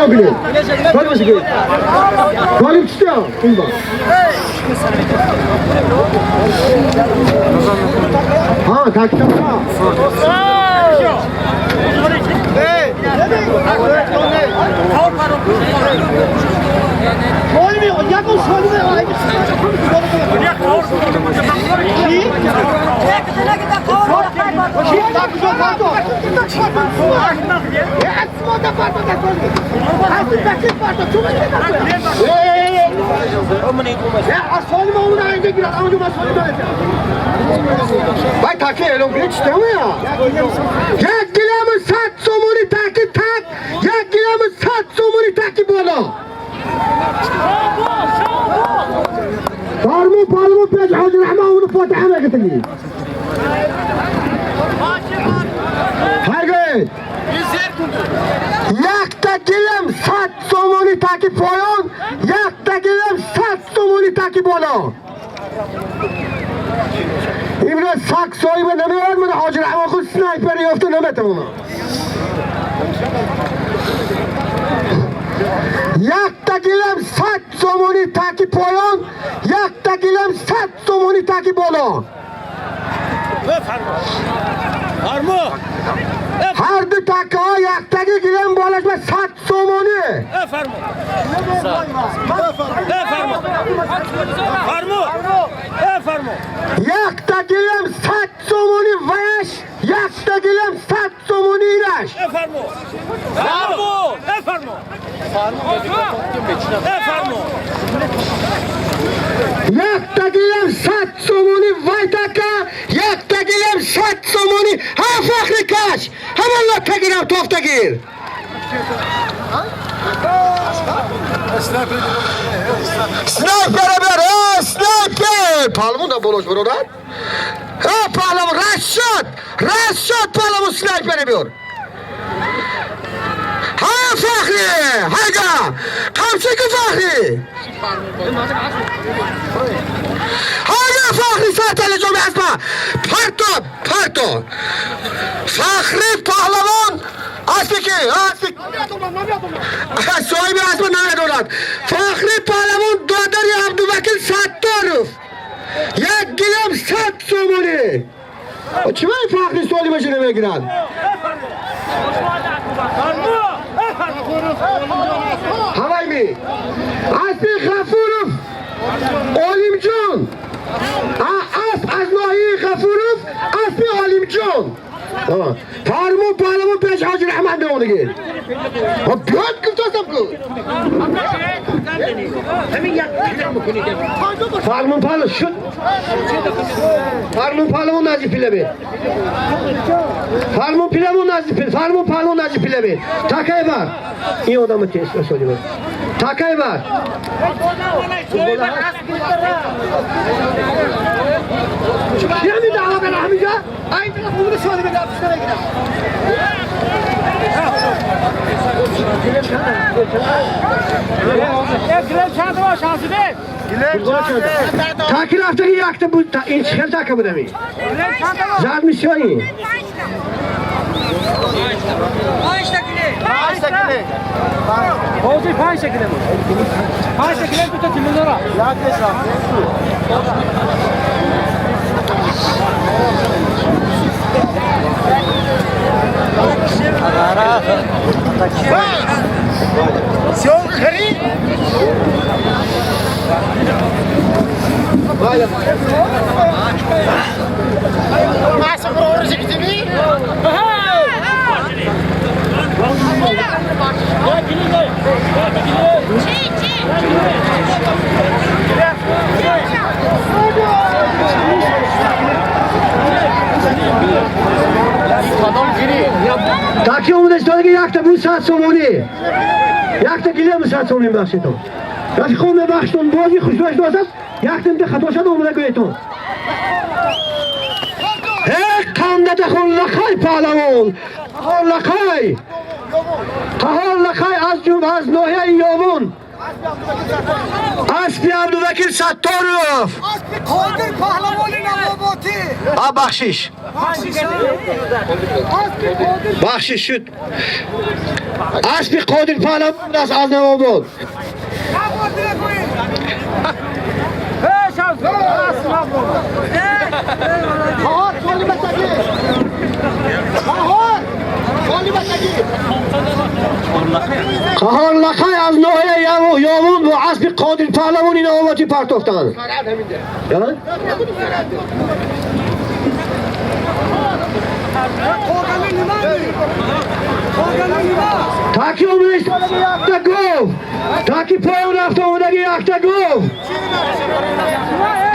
кунед. Солимаш гиред. Солим чита? Ин ба. Ҳа, такта. Вай таки эълон кунед, чӣ тамая? Як гилами 100 сомонӣ таки так, як гилами 100 сомонӣ таки боло. Фармон паҳлавон пеш Ҳоҷи Раҳмон уну фотиҳа мекунӣ. Ҳайгӯед. Якта гилем 100 сомонӣ таки поён, якта гилем 100 сомонӣ таки боло. Имрӯз сак соҳиба намеояд, мана Ҳоҷи Раҳмон худ снайпер ёфта наметавонад. Якта гилем 100 сомонӣ таки поён, якта гилем 100 сомонӣ таки боло. Ҳар ду такаҳо яктаги гилем болаш ба 100 сомонӣ. Якта гилем 100 сомонӣ ваяш, якта гилем 100 сомонӣ ираш. Якта гилем 100 сомонӣ вай така, якта гилем 100 сомонӣ. Ҳа, фахри каш, ҳамон латтагирам тофтагир. Снайпера бер, снайпер! Паҳлавон дар болош, бародар. Ҳа, паҳлавон, расшод, расшод, паҳлавон снайпера биёр. Ҳа, Фахри, ҳайга, қамчику Фахри. Ҳайга, Фахри, сартали ҷоми аспа. Парто, парто. Фахри паҳлавон аспи ки? Аспи соҳиби аспа намедонад. Фахри паҳлавон додари Абдувакил Сатторов. Як гилем 100 сомонӣ. Чӣ Фахри солимаша намегирад? Ҳавайми. Аспи Ғафуров Олимҷон. Асп аз ноҳияи Ғафуров, аспи Олимҷон. Фармон паҳлавон пеш Ҳоҷи Раҳмат меонигир. Биёд гуфтастам ку. Фармон паҳлавон шуд. Фармон паҳлавон назди пила бед. Фармон пилавон назди пила, фармон паҳлавон назди пила бед. Такай бар. Ин одамро тез расонӣ. Такай бар. Яъне даъва кара ҳаминҷа? Ай тараф умри соли беда пушта мегирам. Таки рафтаги якта буд, ин чӣ хел така будами? Зад мисёи. Бозӣ панҷ та гилем. 5 та гилем, дута телевизора. Таки омадаистодаги якта бу 100 сомонӣ. Якта гилем 100 сомонӣ бахшитон. Рафиқон, мебахшитон, бози хушбахт дошт, якта имта хато шад, омада гӯетон. Э, қандата хонлақай паҳлавон, қаҳорлақай, қаҳорлақай аз ҷум аз ноҳияи Ёвон. Аспи Абдувакил Сатторов. Қодир паҳлавони Навоботӣ. А, бахшиш. Бахшиш шуд. Аспи Қодир паҳлавон аст аз Навобод. Қаҳор солиматагӣ. Қаҳор солиматагӣ. Қаҳор Лақай аз ноҳияи Ёвун бо аспи Қодир паҳлавони Навоботӣ партофтанд. Таки омада якта гов. Таки поён рафта омадаги якта гов.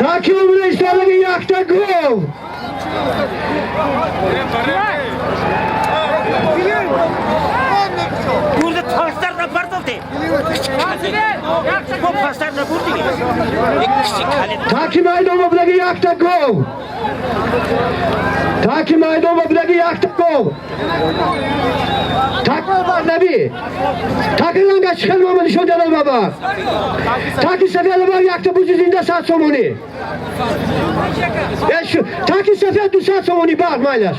Таки омада истодаги якта гов. Burada taşlar da pardon. Bu taşlar da burada. Таки майдон омадаги якта гов. Таки майдон омадаги якта гов. Так наби. Так ланга чихел мама нишон дадал баба. Таки сафед бар якта бузи зинда 100 сомонӣ. Таки сафед 200 сомонӣ бар майлаш.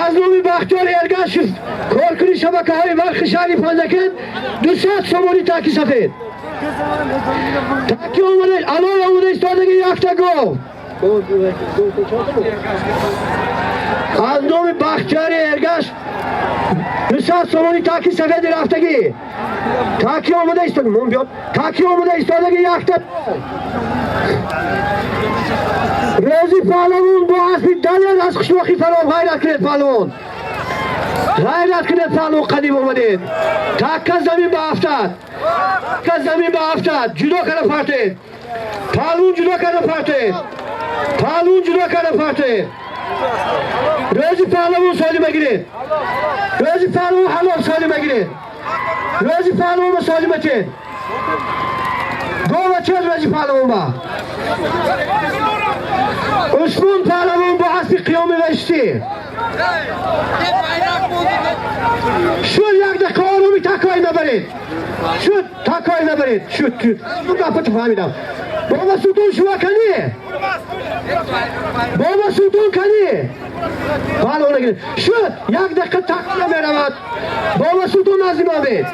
Аз номи Бахтиёр Эргашев коркуни шабакаҳои барқи шаҳри Панҷакент 200 сомонӣ таки сафед. Таки омада алой омада истодаги якта гов. Аз номи Бахтиёри Эргаш 200 сомонӣ таки сафеди рафтагӣ. Таки омада истодаги мон биёд. Таки омада истодаги якта. Рӯзи паҳлавон бо аспи Далер аз қишлоқи Фароб. Ғайрат кунед, паҳлавон. Ғайрат кунед, паҳлавон, қадим омадед. Такка замин ба афтад. Такка замин ба афтад. Ҷудо карда партед. Паҳлавон ҷудо карда партед. Паҳлавон ҷудо карда партед. Рӯзи паҳлавон солима гиред. Рӯзи паҳлавон ҳалол солима гиред. Рӯзи паҳлавон солима тед. Гова чед рӯзи паҳлавон ба. Усмон паҳлавон бо аспи Қиёми Ваштӣ. Шуд, як дақиқа ороми, такой набаред. Шуд, такой набаред. Шуд, шуд. Гапату фаҳмидам. Бобо Султон, шумо канӣ? Бобо Султон канӣ? Паҳлавон гиред. Шуд, як дақиқа такой намеравад. Бобо Султон назди ман бед.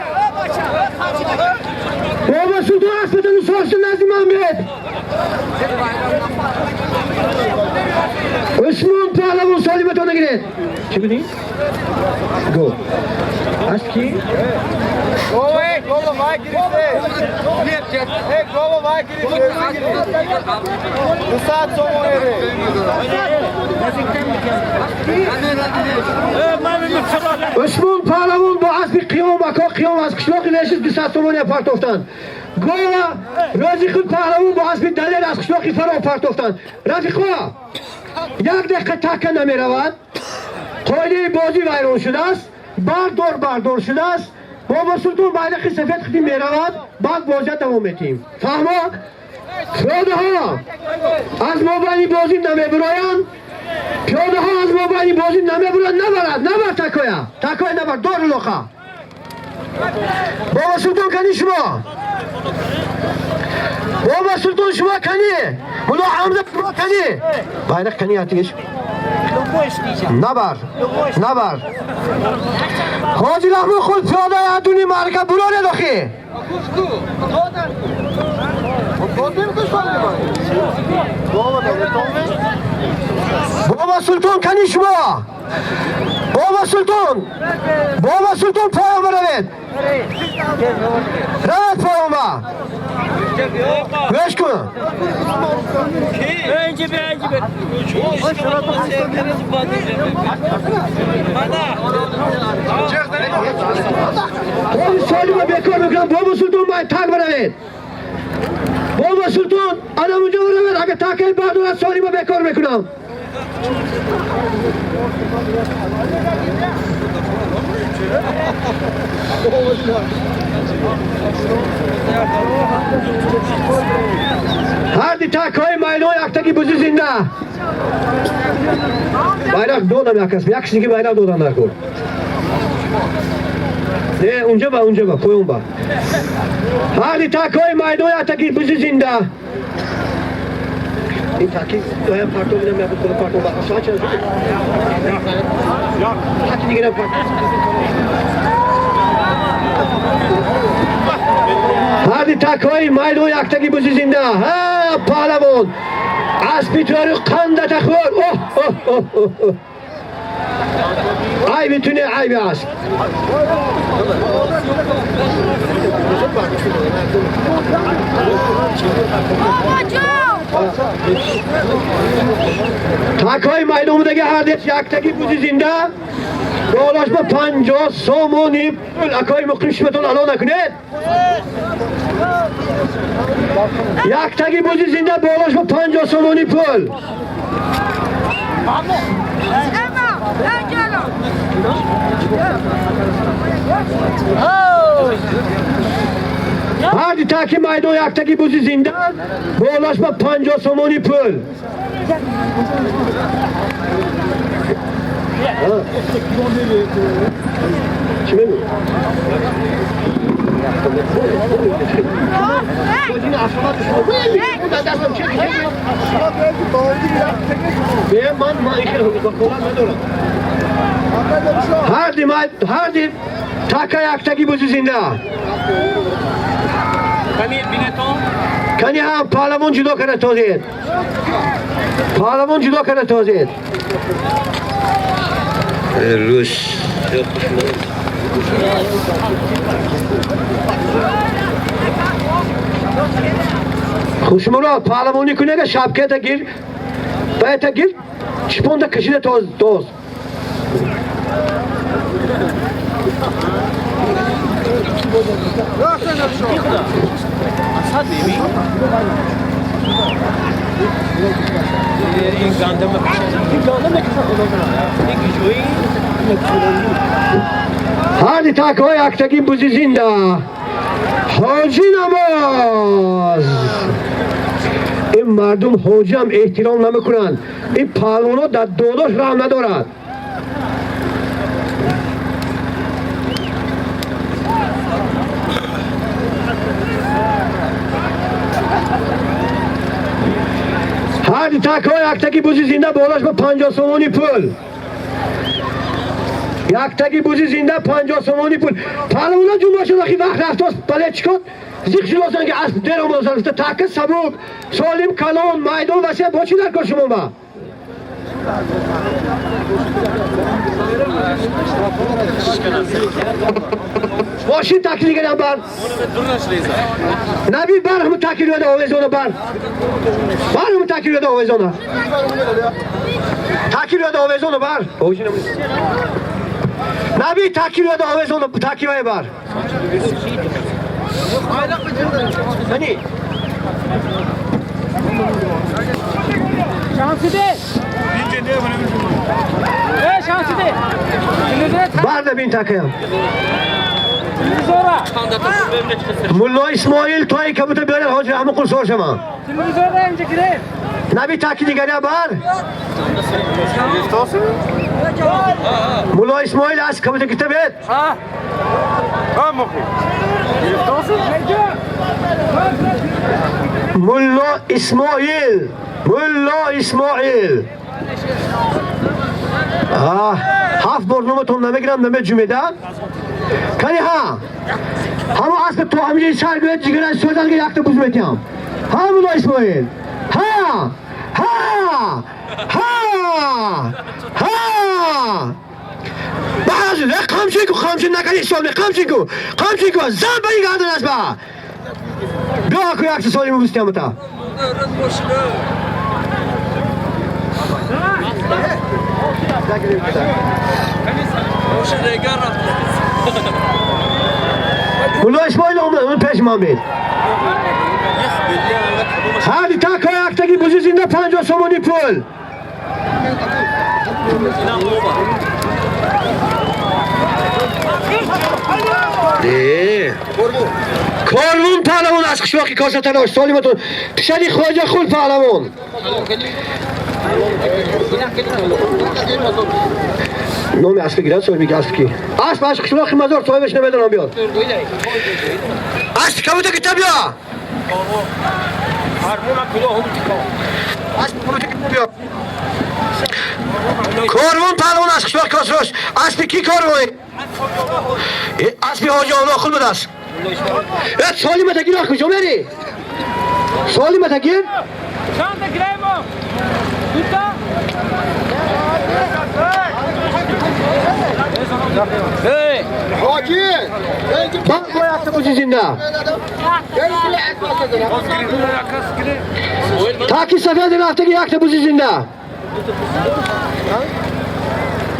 Бобо Султон, аспатану сорси назди ман бед. Усмон паҳлавон, солиматон гиред. Чӣ будӣ? Го. Аст ки? Усмон паҳлавон бо аспи Қиём, ако Қиём аз қишлоқи Вешиз 200 сомония партофтанд. Гова рӯзи худ паҳлавон бо аспи Далер аз қишлоқи Фароб партофтанд. Рафиқо, як дақиқа такка намеравад. Қоидаи бозӣ вайрон шудааст. Бардор бардор шудааст. Бобо Султон байрақи сафед хити меравад, баъд бозия давом метиҳем. Фаҳмо? Пиёдаҳо аз мобайни бозӣ намебуроянд. Пиёдаҳо аз мобайни бозӣ намебуроянд. Набарад, набар такоя. Такоя набар, дор лоқа. Бобо Султон, кани шумо? Бобо Султон, шумо кани? Мулло Ҳамза, шумо кани? Байрақ кани атиш? Набар. Набар. Ҳоҷи Раҳмон, худ пиёдаи адуни маърака буронед охи. Бобо Султон, кани шумо? Бобо Султон. Бобо Султон, поён баравед. Равед поён ба. Гӯш кун. Ҳоҷи солима бекор мекунам. Бобо Султон, бай так баравед. Бобо Султон, ана унҷо баравед. Агар такаи бардорад, солима бекор мекунам. Ҳарди такҳои майдон яктаги бузи зинда. Байрақ додам як кас, як кишиги байрақ додам накун. Не, унҷа ба, унҷа ба, поён ба. Ҳарди такҳои майдон яктаги бузи зинда. Ин таки доям партов бидам, я буд партов ба. Соат чанд? Таки дига партов. Ҳарди такҳои майдон яктаги бузи зинда. Ҳа, паҳлавон. Аспи тӯри қандата хӯр. Оҳ, оҳ, оҳ, оҳ. Айби ту не, айби асп. Такҳои майдондаги ҳардес яктаги бузи зинда. Болош ба 50 сомони пул. Акои муқим шиматон ало накунед. Яктаги бузи зинда болош ба 50 сомони пул. Ҳарди таки майдон яктаги бузи зинда болош ба 50 сомони пул. Чӣ мегӯ? Ҳарди така яктаги бузи зинда. Кани ҳам паҳлавон ҷудо карда тозед. Паҳлавон ҷудо карда тозед. Рус. Хушмурод паҳлавонӣ кунега шапкета гир, баята гир, чипонда кашида тоз тоз. Ҳарди такҳои яктаги бузи зинда. Ҳоҷӣ намоз. Ин мардум ҳоҷиам эҳтиром намекунанд. Ин паҳлавонҳо дар додош раҳм надорад. Ҳарди такҳои яктаги бузи зинда болош ба 50 сомони пул. Яктаги бузи зинда 50 сомони пул. Паҳлавонҳо ҷумла шуд, ахи вақт рафтост, бале чӣ кор? Зиқ шудосан ки асп дер омадасан. Таки сабук, солим калон, майдон васеъ бо чӣ дар кор шумо ба? Мошин таки дигарам бар. Наби бар ҳамун таки рӯда овезона бар. Бар ҳамун таки рӯда овезона. Таки рӯда овезона бар. Наби таки рӯда овезона таки вай бар. Ани. Шамсидин. Эй Шамсидин. Бар да бин такаям. Мулло Исмоил тои кабута биёрад ҳоҷи Раҳмонқул сор шавам. Наби таки дигаря бар. Мулло Исмоил аз кабута кита бед. Мулло Исмоил, Мулло Исмоил. Ҳафт бор номатон намегирам, намеҷумеда. Кани ҳа. Ҳамо асп то ҳамиҷа сар гӯяд, ҷигараш сӯзад, ки якта буз метиҳам. Ҳа, Мулло Исмоил. Ҳа! Ҳа! Ҳа! Ҳа! Баҳаз, қамчин ку, қамчин накани ҳисоб не, қамчин ку, қамчин ку, зан ба ин гардан аст ба. Биё ку якта соли мубустиям та. Мулло Исмоил омад, он пеш ман бед. Ҳарди такҳои яктаги бузи зинда 50 сомони пул. Корвон паҳлавон аз қишлоқи Косатарош солиматон писари Хоҷахул паҳлавон. Номи аспи гирад, соҳиби асп ки? Асп аз қишлоқи Мазор, соҳибаш намедонам биёд. Асп кабута ки биё. Асп кабута ки биё. Корвон паҳлавон аз қишлоқи Косрош. Аспи ки корвон? Аспи ҳоҷи Оллоҳқул будааст. Э, солимата гир, куҷо мери? Солимата гир? Чанда гиремо? Дута? Ҳоҷӣ Бак бояд бузи зинда. Таки сафед рафтаги якта бузи зинда.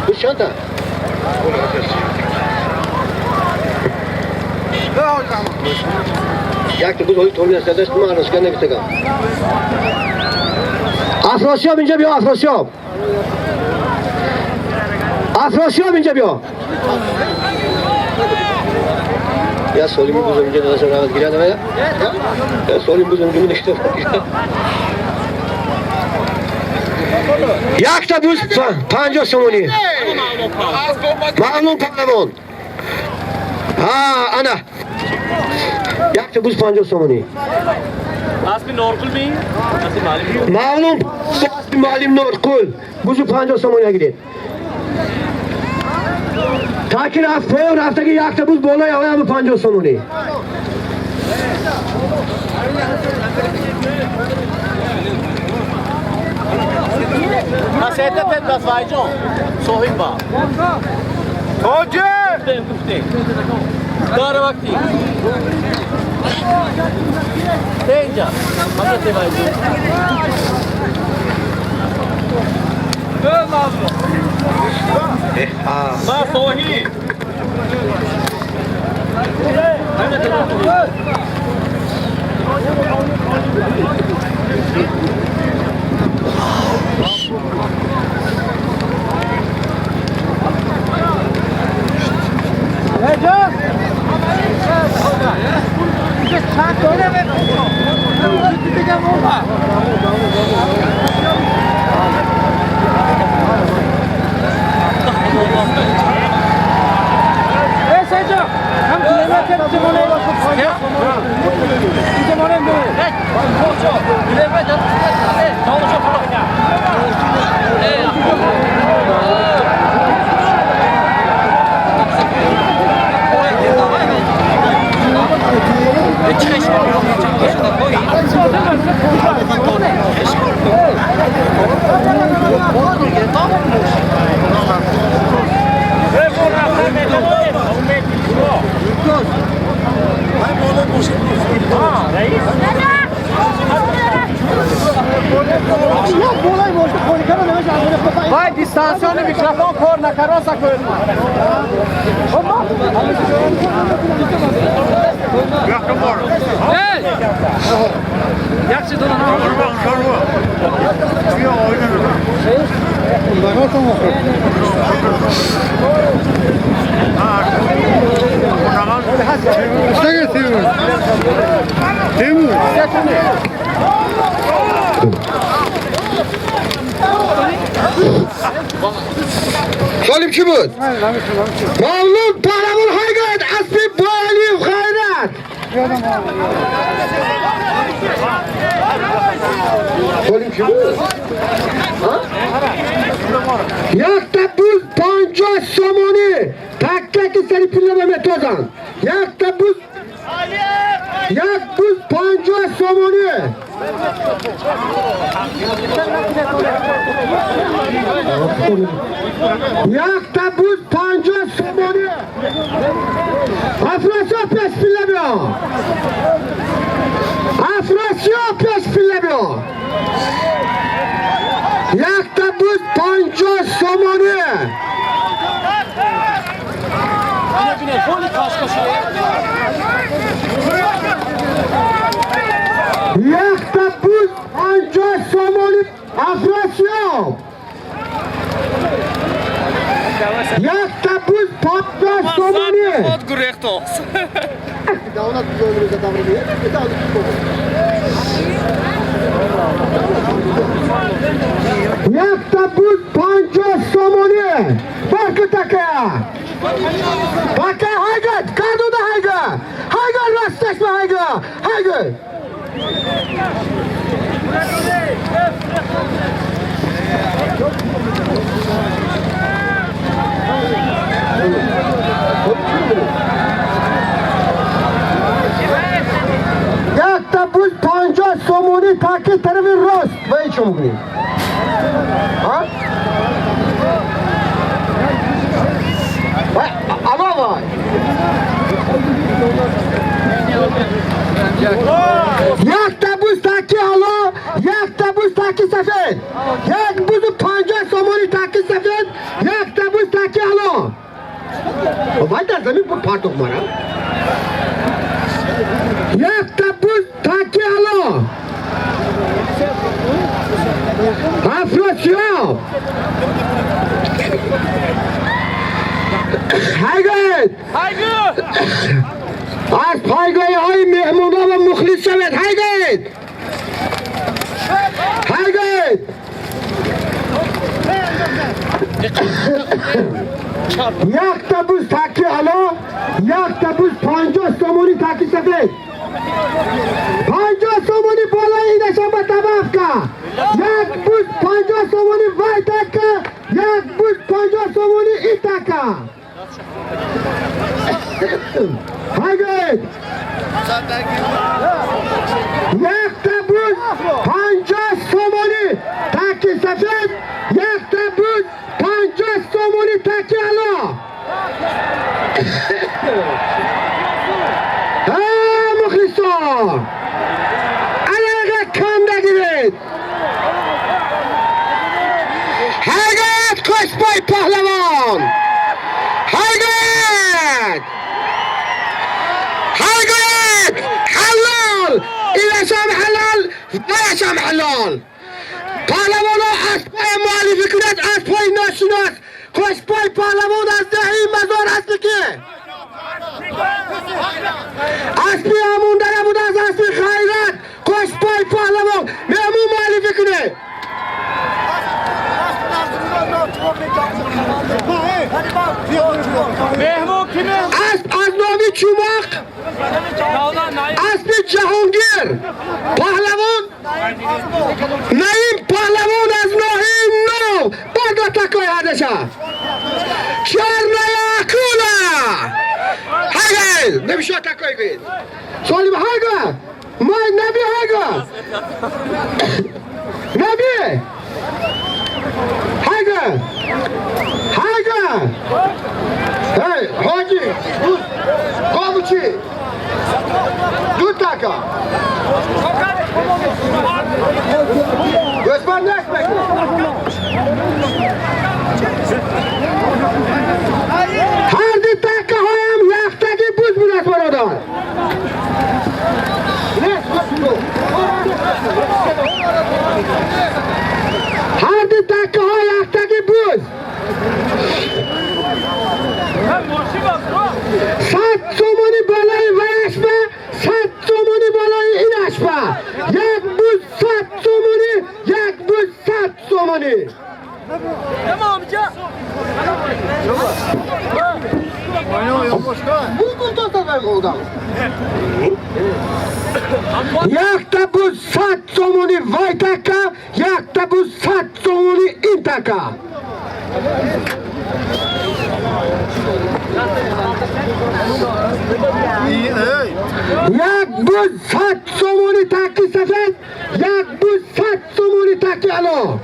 Буз чанда? Якта буз ҳоли томин аст, даст ма арзиш карда нагуфтагам. Афросиёб инҷа биё, Афросиёб. Афросиёб инҷа биё. Я солими бузам инҷа дадашам равад гиря намая? Я солим бузам инҷа ништа. Якта буз 50 сомонӣ. Маълум паҳлавон. Ҳа, ана. Якта буз 50 сомонӣ. Аспи Норқул ми? Аспи Маълим. Маълум аспи Маълим Норқул. Бузу 50 сомонӣ гиред. Таки рафт поён рафтаги якта буз болои ҳавоям 50 сомонӣ. Насиҳат тед вайҷон. Соҳиб ба. Тоҷи! Гуфтем. Дар вақти. Тенҷа. Ҳамра вайҷон. Ба соҳиб. Вай дистанционный микрофон кор накароса кӯд. Солим чӣ буд? Мавлуд паҳлавон ҳайгат аспи Боалиев Хайрат. Солим чӣ буд? Якта буз 50 сомонӣ. Таккаки сари пуллама метозанд. Якта буз як буз 50 сомонӣ. Якта буз 50 сомонӣ. Афросиёб пеш пилла биё. Афросиёб пеш пилла биё. Якта буз 50 сомонӣ. Якта буз 50 сомонӣ. Афросиёб. Якта буз 50 сомонӣ. Якта буз 50 сомонӣ. Бар Кутака Така ҳайга кардуда ҳайга ҳайга расташма ҳайга ҳайга. Якта буз 50 сомонӣ таки тарафи рост ва чо мекунӣ? Ама вай. Якта буз таки ало, якта буз таки сафед. Як бузу 50 сомонӣ таки сафед, якта буз таки ало. Вай дар замин партох мара. Якта буз таки ало. Афросиёб. Ҳайгӯед. Аз пойгоҳиҳои меҳмонҳо ва мухлис шавед. Ҳайгӯед. Ҳайгӯед. Якта буз таки ало, якта буз 50 сомонӣ таки сафед. 50 сомонӣ болои инаша ба табафка. Як буз 50 сомонӣ вай така, як буз 50 сомонӣ и така. Ҳайгӯед. Якта буз 50 сомонӣ таки сафед, якта буз 50 сомонӣ таки ало. Мухлисон, алаға канда гиред. Ҳайгӯед Қошпой паҳлавон. Ҳайгӯед. Ҳайгӯед. Ҳалол. Инашам ҳалол, ваяшам ҳалол. Паҳлавонҳо аспҳои муаррифӣ кунад, аспҳои ношинос. Қошпой паҳлавон аз деҳаи Мазор аспи ки? Аспи ҳамонда набуд аз аспи ғайрат. Қошпой паҳлавон меҳмон муаррифӣ кунед. Асп аз номи Чумоқ, аспи Ҷаҳонгир паҳлавон, Наим паҳлавон аз ноҳияи Нов. Бардор такои ҳардаша. Чёрная акула. Ҳайгӯед, набишо такой гӯед. Солим ҳайгӯ. Май наби ҳайгӯ. Наби. Ҳайгӯ. Ҳайгӯ. Эй, ҳоҷи, говучи. Ду така. Гӯсфанд нест мекунад. Ҳар ду такаҳоям яхтаги буз будааст, бародар. Ҳар ду такаҳо яхтаги буз. 100 сомонӣ болои ваяшба, 100 сомонӣ болои инашба. Як буз 100 сомонӣ, як буз 100 сомонӣ. Якта буз 100 сомонӣ вай така, якта буз 100 сомонӣ ин така. Як буз 100 сомонӣ таки сафед, як буз 100 сомонӣ таки ало.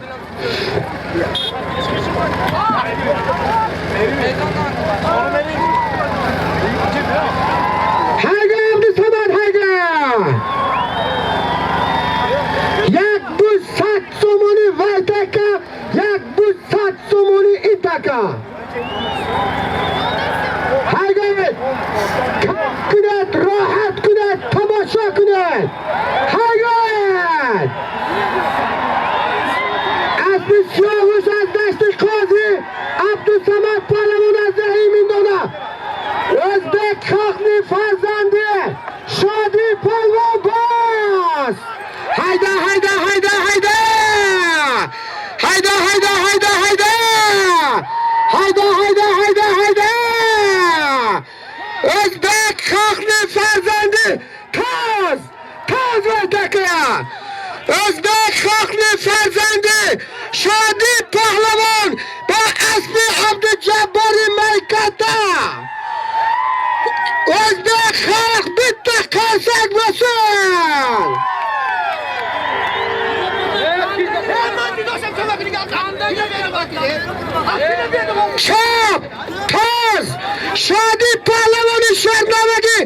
Ҳайга Абдусамад ҳайга. Як буз 100 сомонӣ вай така, як буз 100 сомонӣ ин така. Ҳайгӯед. Кайф кунед, роҳат кунед, тамошо кунед. Ҳайгӯед. Аспи Сиёвуш аз дасти Қозӣ Абдусамад паҳлавон аз деҳаи Миндона. O'zbek xalqning farzandi Shodi polvon boz. Hayda hayda hayda hayda. Hayda hayda hayda hayda. Hayda hayda. O'zbek xalqning farzandi toz toz va takya. O'zbek xalqning farzandi Shodi Pahlavon va asbi Abdujabbor Maykata. O'zbek xalq bitta qarsak bo'lsin. Chop, toz, Shodi Pahlavoni shartnomagi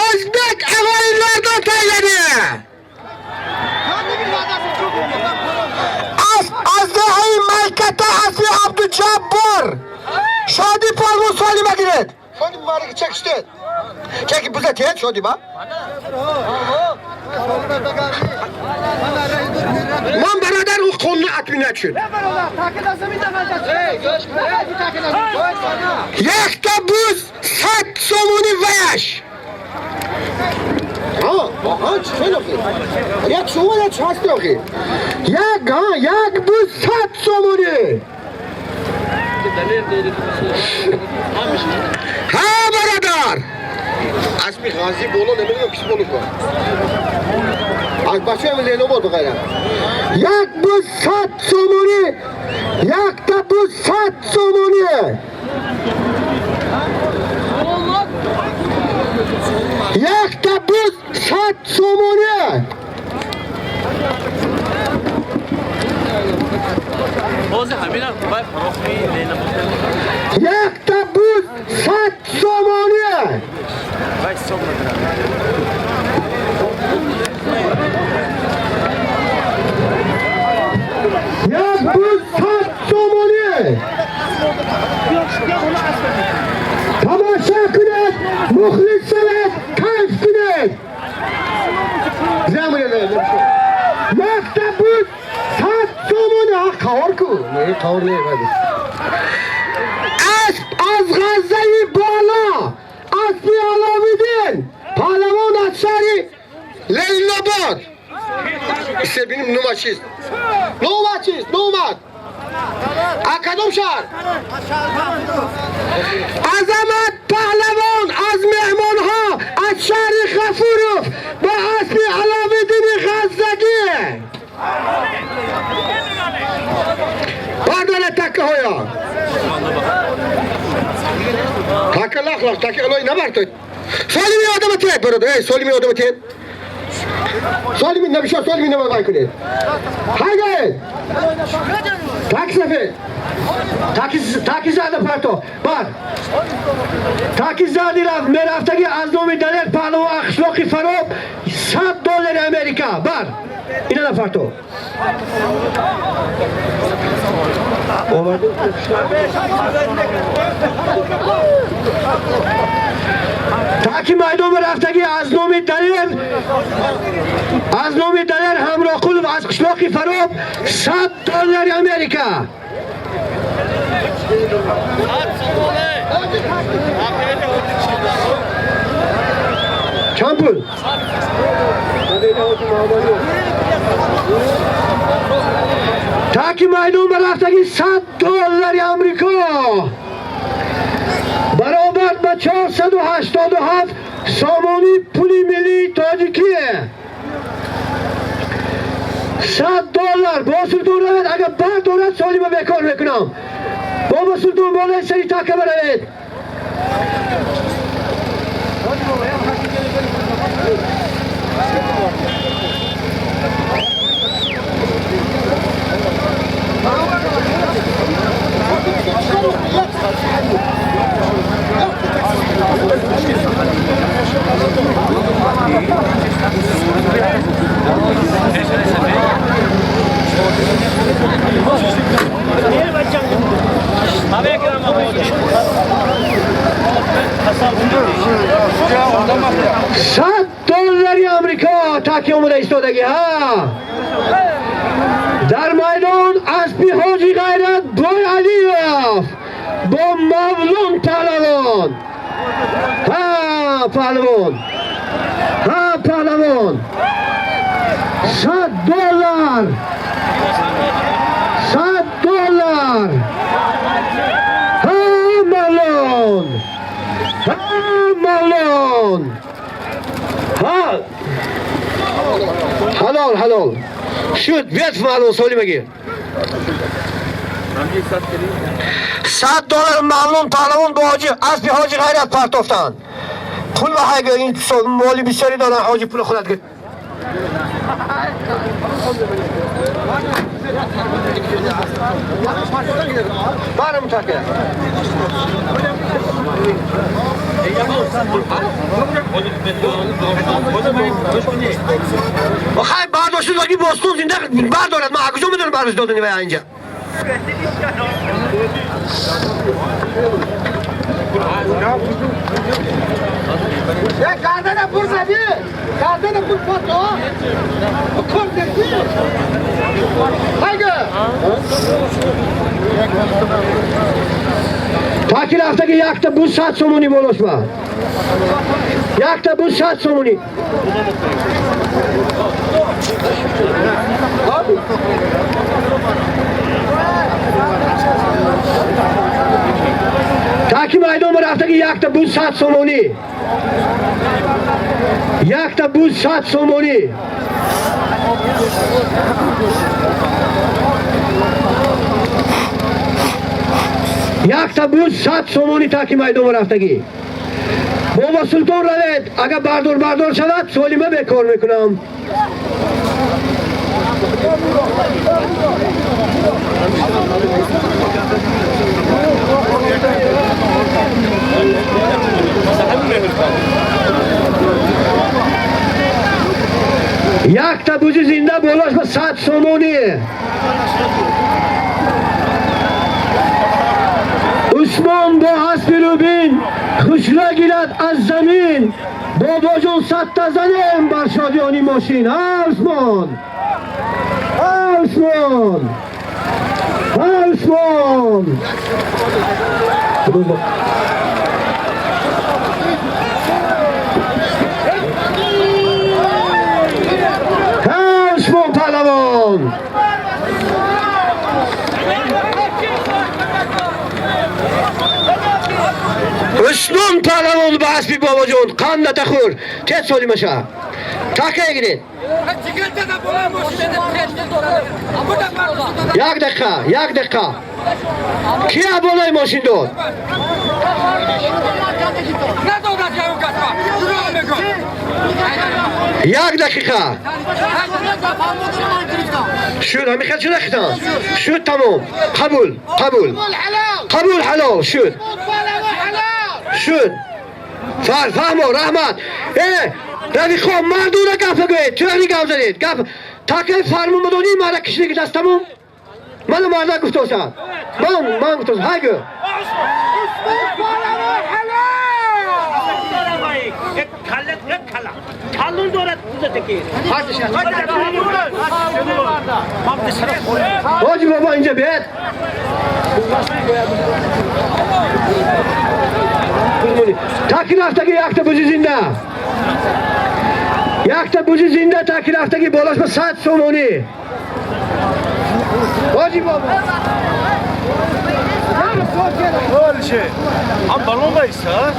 o'zbek ag'oyinlaridan tayyorladi. Azdahi Maykata asbi Abdujabbor. Shodi Pahlavon Solima gired. Shodi muborak chekishdi. Chekib biza tiyat Shodi ba. Man baradar u qo'lni atminat shud. Yakta buz 100 somoni vash. Ha, ha, چه آخه؟ یک شما یا چه هستی آخه؟ یک ها یک buz 100 somoni. Ha baradar. Asbi G'azi bolo nemiyorum kisi bolo bu. Az başı hem Lenovo bu gayra. Як buz 100 somoni. Yakta buz 100 somoni. Yakta buz 100 somoni. Hozir hamina vay Farrohmi Leyla Yakta buz 100 somoni. Vay hisoblanadi. Як buz 100 somoni. Tomosha qilib, muxlis qilib, kayf qilib. Yakta buz 100 somoni. Ha, qavur-ku. Ne, qavur ne hadi. Asp az G'azzai bola. Aspi Aloviddin. Pahlavon az shahri Leylobod. İşte benim numa çiz. Numa çiz, numa. Akadom şahar. Azamat Pahlavon az mehmonha az shahri G'afurov va aspi Aloviddin G'azzagi. Pardon takka hoya. Takka laq laq takka aloy nabar toy. Solimi odam tep birodar. Ey solimi odam tep. Solimi nabisha solimi nima bay kuned. Hayda. Tak safed. Takizada parto. Bak. Takizadi raf meraftagi az nomi Daler Pahlavon qishloqi Farob 100 dollar Amerika. Bar. Ina da parto. Taki maydon raftagi az nomi Daler az nomi Daler Hamroqulov az qishloqi Farob 100 dollar Amerika. Чанд пул? Таки майдон ба рафтаги 100 доллари Амрико баробар ба 487 сомонӣ пули миллии тоҷикӣ. 100 доллар бо султон равед, агар бардорад солима бекор мекунам. Бобо султон болои сари така баравед. $100 Амрико таки омада истодаги ҳа. Дар майдон аспи ҳоҷи Ғайрат Бой Алиев бо Мавлон Паҳлавон. Ҳа Паҳлавон. Ҳа Паҳлавон. $100. $100. Ҳа Мавлон. Ҳа Мавлон. Паҳлавон. Ҳа, ҳалол, ҳалол шуд. Ветф маълум солимагӣ. $100 мамнун. Паҳлавон бо ҳоҷи аспи ҳоҷи Ғайрат партофтанд. Пул ба ҳайга, ин моли бисёре доранд. Ҳоҷи, пули худат гир. Барам таке. Хай, бардошти даги бостон зинда бардорад. Ман куҷо медонам бардошт додани вай инҷа? Як гардана бур зади, гардана бур пото кор зади. Хайга. Таки рафтаги якта буз 100 сомонӣ болошба, якта буз 100 сомонӣ. Таки майдон рафтаги якта буз 100 сомонӣ, якта буз 100 сомонӣ. Якта буз 100 сомонӣ. Таки майдон рафтагӣ бобо Султон равед. Агар бардор бардор шавад, солима бекор мекунам. Якта бузи зинда болош ба 100 сомонӣ. Усмон бо аспи рӯбин хушра гирад аз замин. Бобоҷон, садта занем бар шодиёни мошин. А Усмон, а Усмон, а Усмон. Ҳа, Усмон паҳлавон. Усмон паҳлавон ба аспи бобоҷон. Қандата хӯр, тез солимаша така гиред. Як дақиқа, як дақиқа. Кия болои мошин дод? Надодад ягон касба, дурӯғ мегӯ. Як дақиқа. Шуд, ҳамин хел шуда хитам шуд. Тамом, қабул, қабул, қабул, ҳалол шуд, шуд. Фаҳмо, раҳмат. Э, рафиқо, мардура гапа гӯед, тӯҳни гап занед. Гап такаи фармонбадонӣ мара кишидаги даст. Тамом, мана марда гуфтосад, ман гуфтосам. Ҳай, гӯ. Калон дорад кузатаки. Ҳоҷи бобо, инҷа биед. Таки рафтаги якта бузи зинда, якта бузи зинда. Таки рафтаги болош ба 100 сомонӣ. Ҳоҷи бобо. Am balon da ist, ha?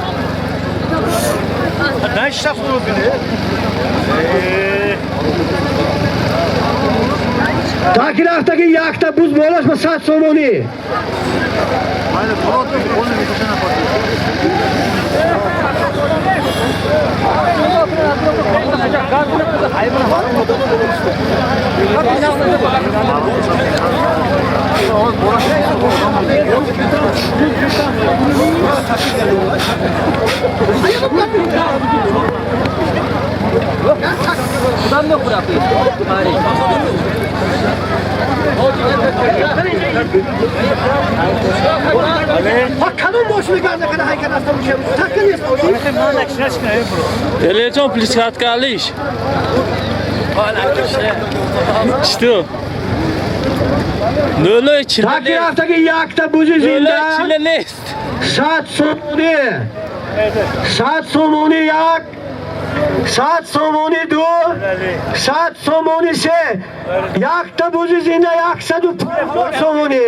Nein, schaff nur bitte. Таки рафтаги якта буз болош ба 100 сомонӣ. Meine Frau ohne mich. Ҳа, кадом бош мегарда када ҳайкат аста мушем така нест. Элеҷон, плескаткалиш. Что? Нөлөй чиле. Таки рафтаги якта бузи зинда. Нөлөй чиле нест. 100 сомонӣ, 100 сомонӣ як, 100 сомонӣ ду, 100 сомонӣ се. Якта бузи зинда 150 сомонӣ.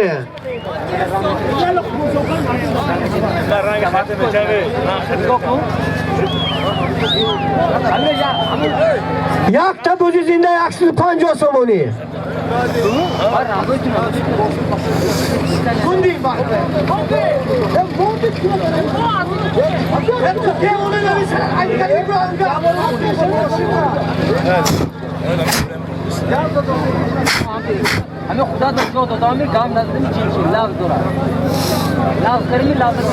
Якта бузи зинда 150 сомонӣ. Ҳамин худат ҷо додами гам нададами чӣ лафз дорад. Лафз карими лафз.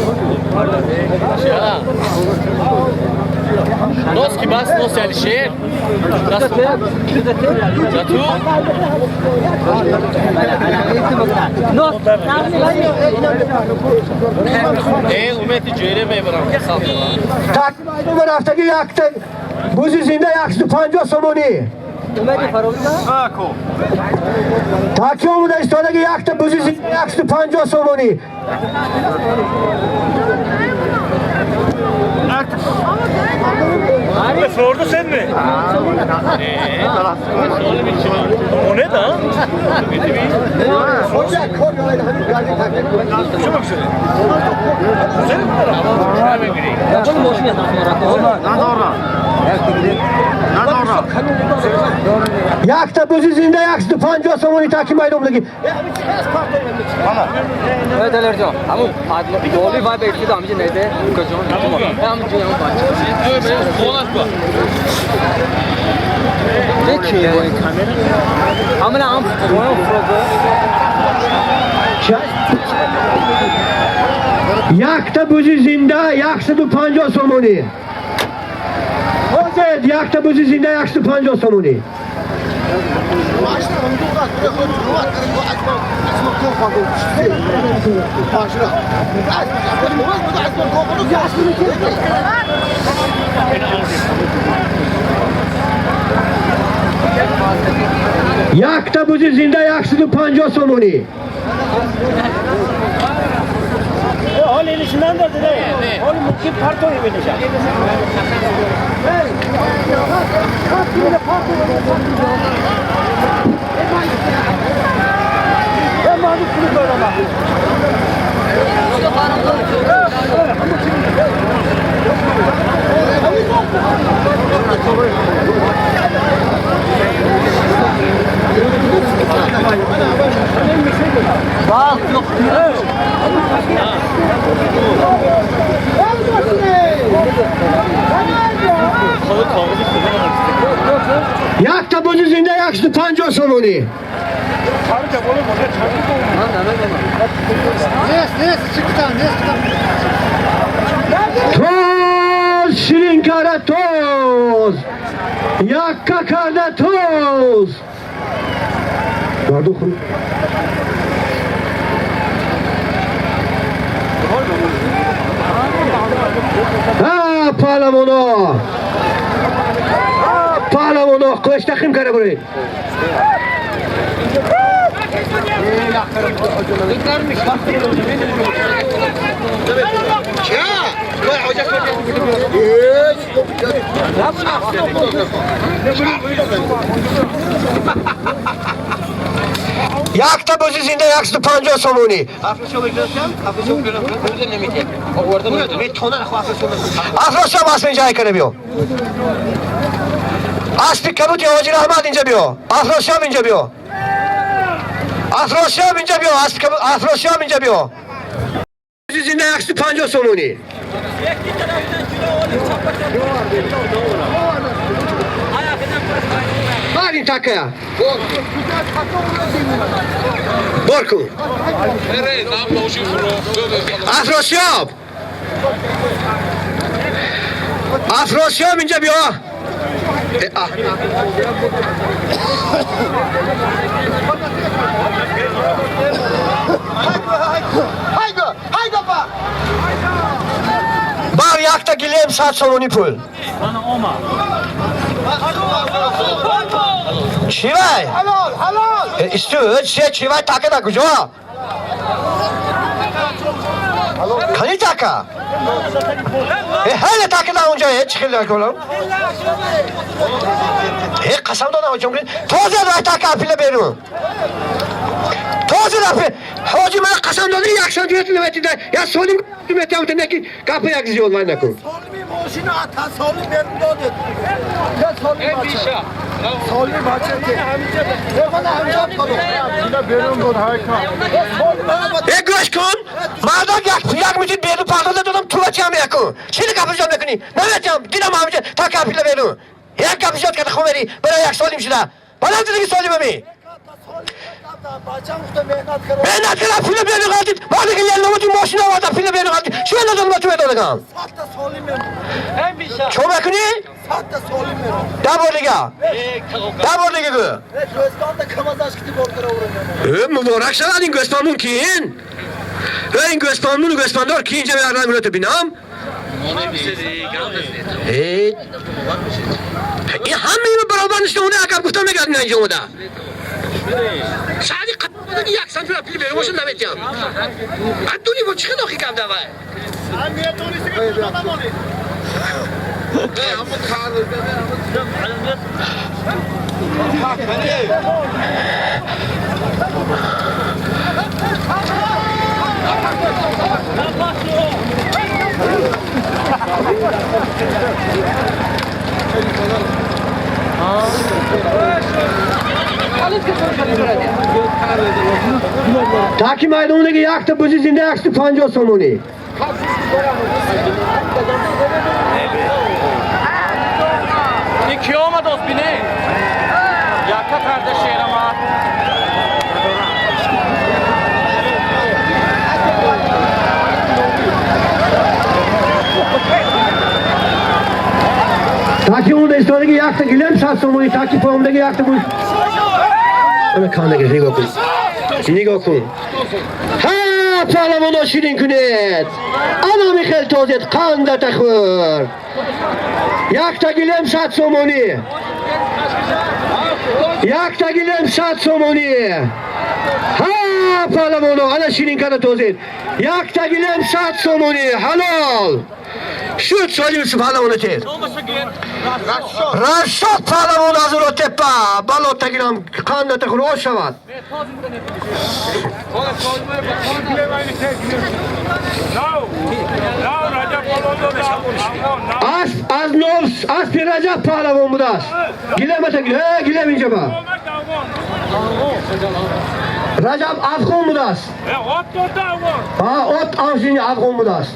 Нос ки бас, нос Алишер. Зату. Нос. Умеди ҷӯре мебарам. Так рафтаги якта бузи зинда 150 сомонӣ. Умеди фаровӣ. Таки омуда истодаги якта бузи зинда 150 сомонӣ. Sordu sen mi? O ne da? Якта бузи зинда 150 сомонӣ таки майдондаги. Далерҷон, ҳамун доли вай ба ифтида ҳамҷи неде, укаҷон. Ҳамҷи ҳамун бача. Не ки бо ин камера? Ҳамина ҳам фрого. Якта бузи зинда 150 сомонӣ. Ҳозир якта бузи зинда 150 сомонӣ. Якта бузи зинда 150 сомонӣ. Hol elişinden de dedi. Hol mümkün partoyu bineceğim. Якта бузи зинда 150 сомонӣ. Тоз ширин карда тоз. Якка карда тоз. Мардум хун. Ҳа паҳлавоно. Паҳлавоно қӯштақим карда буред. Якта бузи зинда 150 сомонӣ. Афросиёб асп инҷа айкара биё. Аспи кабути ҳоҷи Раҳмат инҷа биё. Афросиёб инҷа биё. Афросиёб инҷа биё. Аспи кабут Афросиёб инҷа биё. Бузи зинда 150 сомонӣ. Барин такая. Бор кун. Афросиёб. Афросиёб инҷа биё. Бар якта гилем 100 сомонӣ пул. Чӣ вай? Исту, чия чӣ вай така да куҷо? Кани така? Ҳеле така да унҷа, чӣ хел кунам? Қасам додам ҳоҷи тоза вай така апила берун. Тоза рафи. Ҳоҷи мана қасам доди як сантиметр наметида, я солим метиам неки гапа як зиёд вай накун. Солими мошина та солим берун додед. Э, гӯш кун, мардак, як митит берун партода додам, ту ҷамъ якун. Чӣ гапи зиёд мекунӣ? Наметиям, дидам ҳамиҷа та капила берун. Як гапи зиёд карда хомери, барои як солим шуда. Баланд зиндагӣ солимами. Меҳнат кардам, пула берун қалтид. Вақте ки лелномати мошина овардам, пула берун қалтид. Чӣ надодам ба ту медодагам? Чо мекунӣ? Да бор дига. Да бор дига гӯ. Э, муборак шавад ин гӯспандмун кин? Э, ин гӯспандмуну гӯспандор ки инҷа ранг рӯта бинам? Э, ин ҳамаи баробар ништа акаб гуфта мегардина инҷа омада. Сади қабадаги як сантиметр пул берун боша наметиҳам. Адуни бо чӣ хел охи гап давай? Таки майдонаги якта бузи зинда 150 сомонӣ. Ин ки омад оз бине? Яка карда шерама. Таки унда истодаги якта гилем 100 сомонӣ, таки поёмдаги якта буз. Ана кандаги нигоҳ кун. Нигоҳ кун. Ҳа, паҳлавоно ширин кунед. Ана михел тозед қандата хӯр. Якта гилем 100 сомонӣ. Якта гилем 100 сомонӣ. Ҳа, паҳлавоно, ана ширин карда тозед. Якта гилем 100 сомонӣ. Ҳалол. Шуд солим паҳлавона тез. Рашод паҳлавон аз Уротепа. Бало тагирам қандата хӯр ош шавад. Асп аз нов аспи Раҷаб паҳлавон будааст. Гилемата гилем инҷа ба. Раҷаб афғон будааст. Ҳа, от афшини афғон будааст.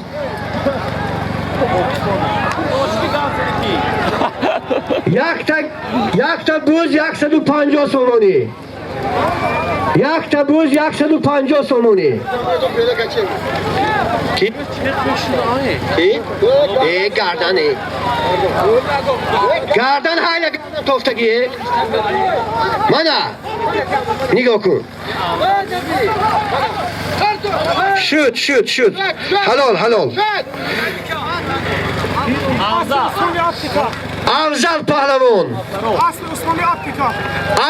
Якта буз 150 сомонӣ. Якта буз 150 сомонӣ. Ки? Ки? Э, гардан э. Гардан ҳайла гардан тофтагӣ. Мана. Нигоҳ кун. Шуд, шуд, шуд. Ҳалол, ҳалол. Афзал паҳлавон.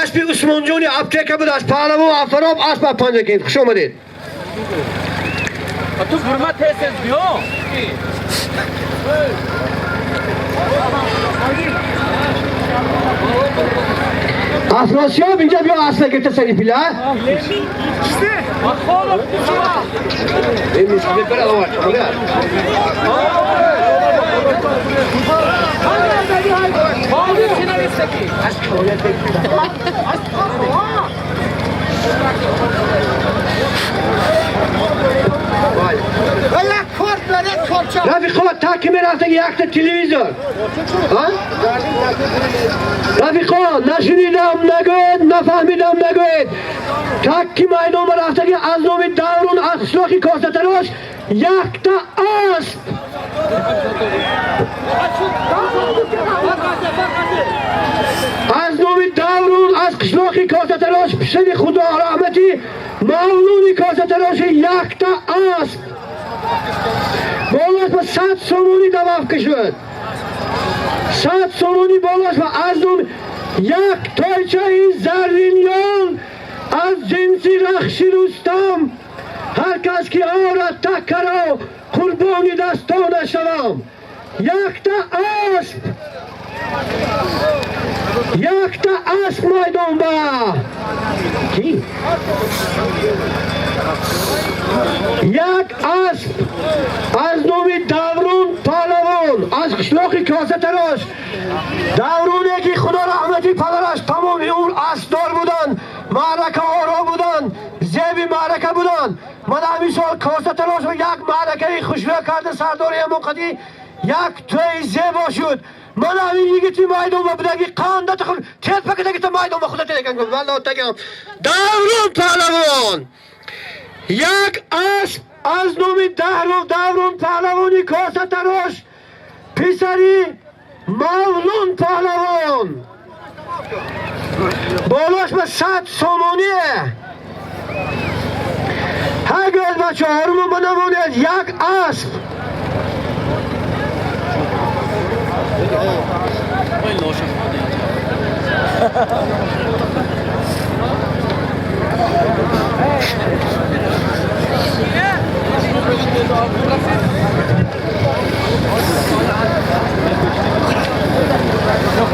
Аспи Усмонҷони аптека будааст. Паҳлавон Афароб асп ба панҷа кед. Хуш омадед. Ту бурма тез биё. Афросиёб инҷа биё асп гирифта сари пила. Рафиқо, таки мерафтаги якта телевизор. Рафиқо, нашунидам нагӯед, нафаҳмидам нагӯед. Таки майдон рафтаги аз номи Даврун аз қишлоқи Косатарош якта асп. Аз номи Даврун аз қишлоқи Косатарош писари Худо раҳмати Мавлуди Косатароши якта асп. Болош ба 100 сомонӣ давафка шуд. 100 сомонӣ болош ба аз номи як тойчаи зарринёл аз ҷинси Рахши Рустам. Ҳар кас ки орад таккаро қурбони дастона шавам. Якта асп. Якта асп майдон ба. Ки? Як асп аз номи Даврун паҳлавон аз қишлоқи Косатарош. Давроне ки Худо раҳмати падараш тамоми умр аспдор буданд, маъракаоро буданд, зеби маърака буданд. Ман ҳамин сол Косатарошро як маъракаи хушрӯ карда, сардори ҳамон як тӯи зебо шуд. Ман ҳамин йигити майдонба будаги қанда телпакидагита майдонба худа телекан, валло тагам. Даврон паҳлавон, як асп аз номи Даврон паҳлавони Косатарош, писари Мавлон паҳлавон, болош ба 100 сомоние. Ҳар гӯяд, бачаҳо, орумо намонед. Як асп.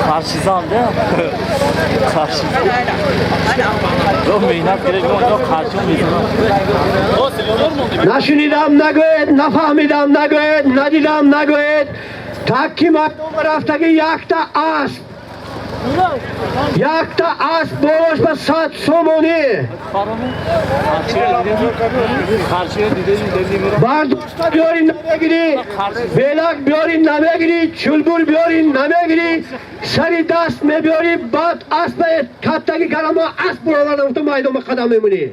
Qarşızam değil mi? Qarşı. Yox, meynat gerek yok. Yox, qarşı meydan. Нашунидам нагӯед, нафаҳмидам нагӯед, надидам нагӯед. Такки майдон рафтаги якта асп, якта асп, болош ба 100 сомонӣ. Бардошта биёрӣ намегирӣ, белак биёрӣ намегирӣ, чулбур биёрӣ намегирӣ, сари даст мебиёрӣ, баъд аспа каттаги карама асп буроварда гуфта майдонба қадам мемонӣ.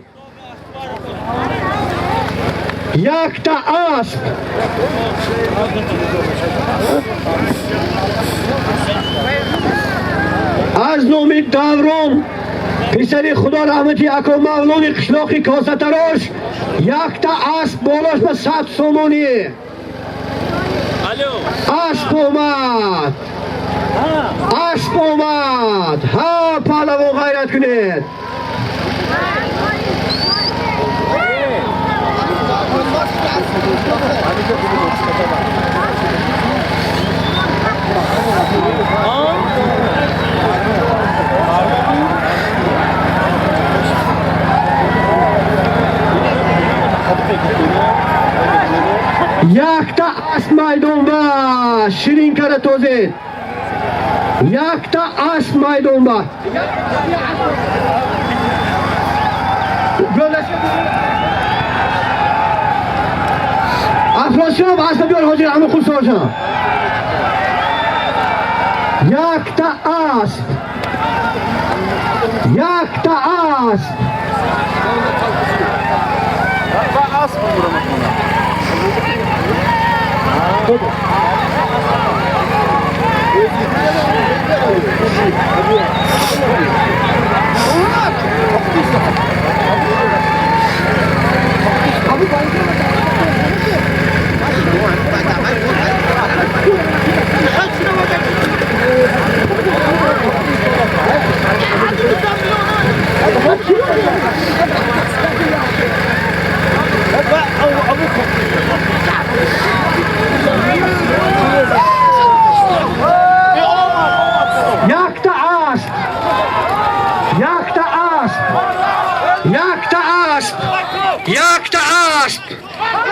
Якта асп. Аз номи Даврон, писари Худо раҳмати ако Мавлони қишлоқи Косатарош, якта асп, болош ба 100 сомонӣ. Асп омад, асп омад. Ҳа, паҳлавон, ғайрат кунед. Якта асп майдонба, ширин кара тозед. Якта асп майдонба. Афросиёб, аспа биёр, ҳозир ҳама хуб сошам. Якта асп, якта асп. Асп бурамад. Якта асп, якта асп, якта асп, якта асп.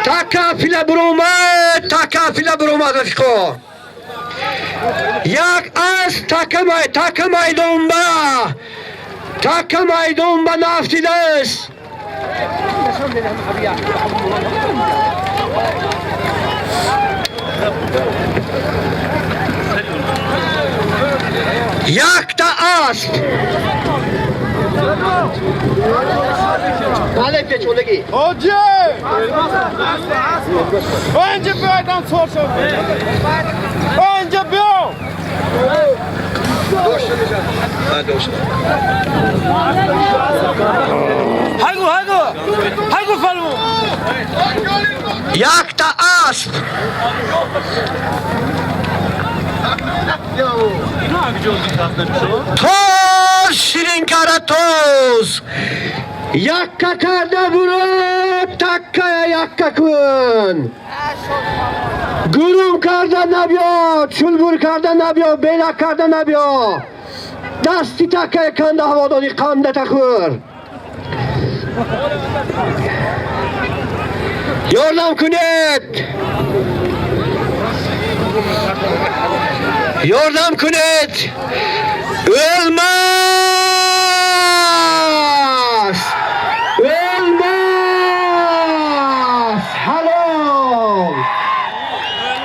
Така фила буромад, така фила буромад, рафиқо. Як асп така майдонба, така майдонба нафтидааст. Якта асп. Бале, печондагӣ. Hoca! Önce bir aydan sorsun. Önce bir. Haygu, haygu. Haygu falmu. Якта асп. Тоз, ширин кара тоз. Якка карда буро, таккая якка кун. Гурум карда набиё, чулбур карда набиё, белак карда набиё. Дасти таккая канда ҳаво додӣ, қанда тахӯр. Ёрдам кунед. Ёрдам кунед. O'lmas! O'lmas! Halol!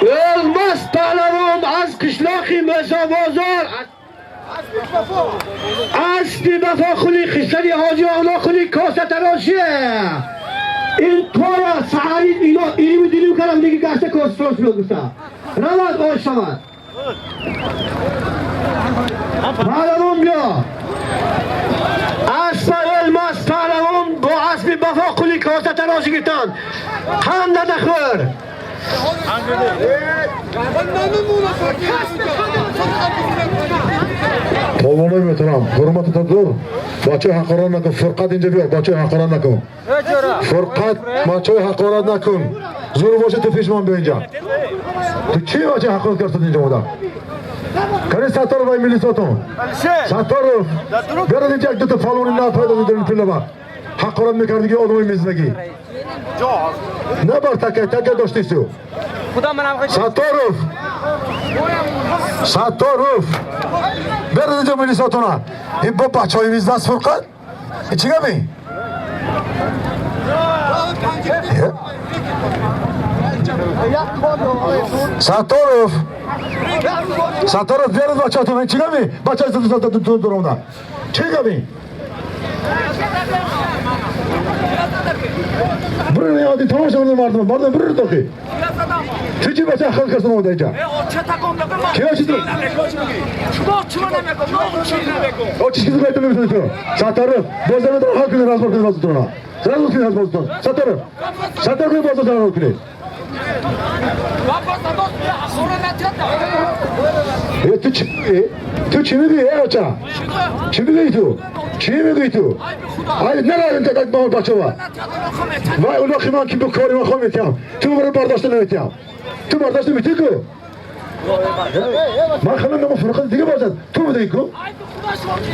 O'lmas паҳлавон аз қишлоқи Мӯсобозор, аспи Вафохули хисари ҳоҷи Олоқули косатарошие. Ин тоя саҳари ино илими дилим кардам, диги гашта косатарош мегуфта. Равад, ош шавад. Паҳлавон, биё. Аспа O'лмас паҳлавон бо аспи Вафоқули косатарошӣ гирифтанд. Қанда нахӯр. Полвонои муҳтарам, ҳурматата дур, бачаи ҳақорат накун. Фурқат, инҷа биё, бачаи ҳақорат накун. Фурқат, бачаи ҳақорат накун. Зур боша, ту пешман биё инҷа. Ту чӣ бачаи ҳақорат кардӣ инҷа омада? Кани Сатторов ва милисотон? Сатторов, биёрад инҷа, як дута палвони нав пайдо шуда пилава. Ҳақорат мекардиги одамои мезинагӣ. Набар, така така доштису. Худо манам. Сатторов! Сатторов! Биёрад инҷа милисотона. Ин бо бачаҳои миздаст, Фурқат? Ин чӣ гапи? Е? Сатторов! Сатторов, биёрад бачаҳотона. Ин чӣ гапи? Бачаҳои дуромда. Чӣ гапи? Бурин оди тамошо кунед, мардум. Мардум, бурин тохи. Ту чӣ бача ҳақорат кардӣ омада инҷа? Киё чӣ ту? О, чӣ чизи гайта мебинӣ ту? Сатторов, боз наметавон ҳал кунед, разбор кунед бозитонро. Разбор кунед бозитон. Сатторов. Сатторов, кунед бозитонро, разбор кунед. Э, ту чӣ мегӯӣ? Ту чӣ мегӯӣ, э, оча? Чӣ мегӯӣ ту? Чӣ мегӯӣ ту? Ай, наравем так ба бачава. Вай, улоқи ман ки бо кори ман хом метиҳам. Ту маро бардошта наметиҳам. Ту бардошта метиҳӣ ку? Ман хеле намо Фурқат дига бошад. Ту будӣ ку?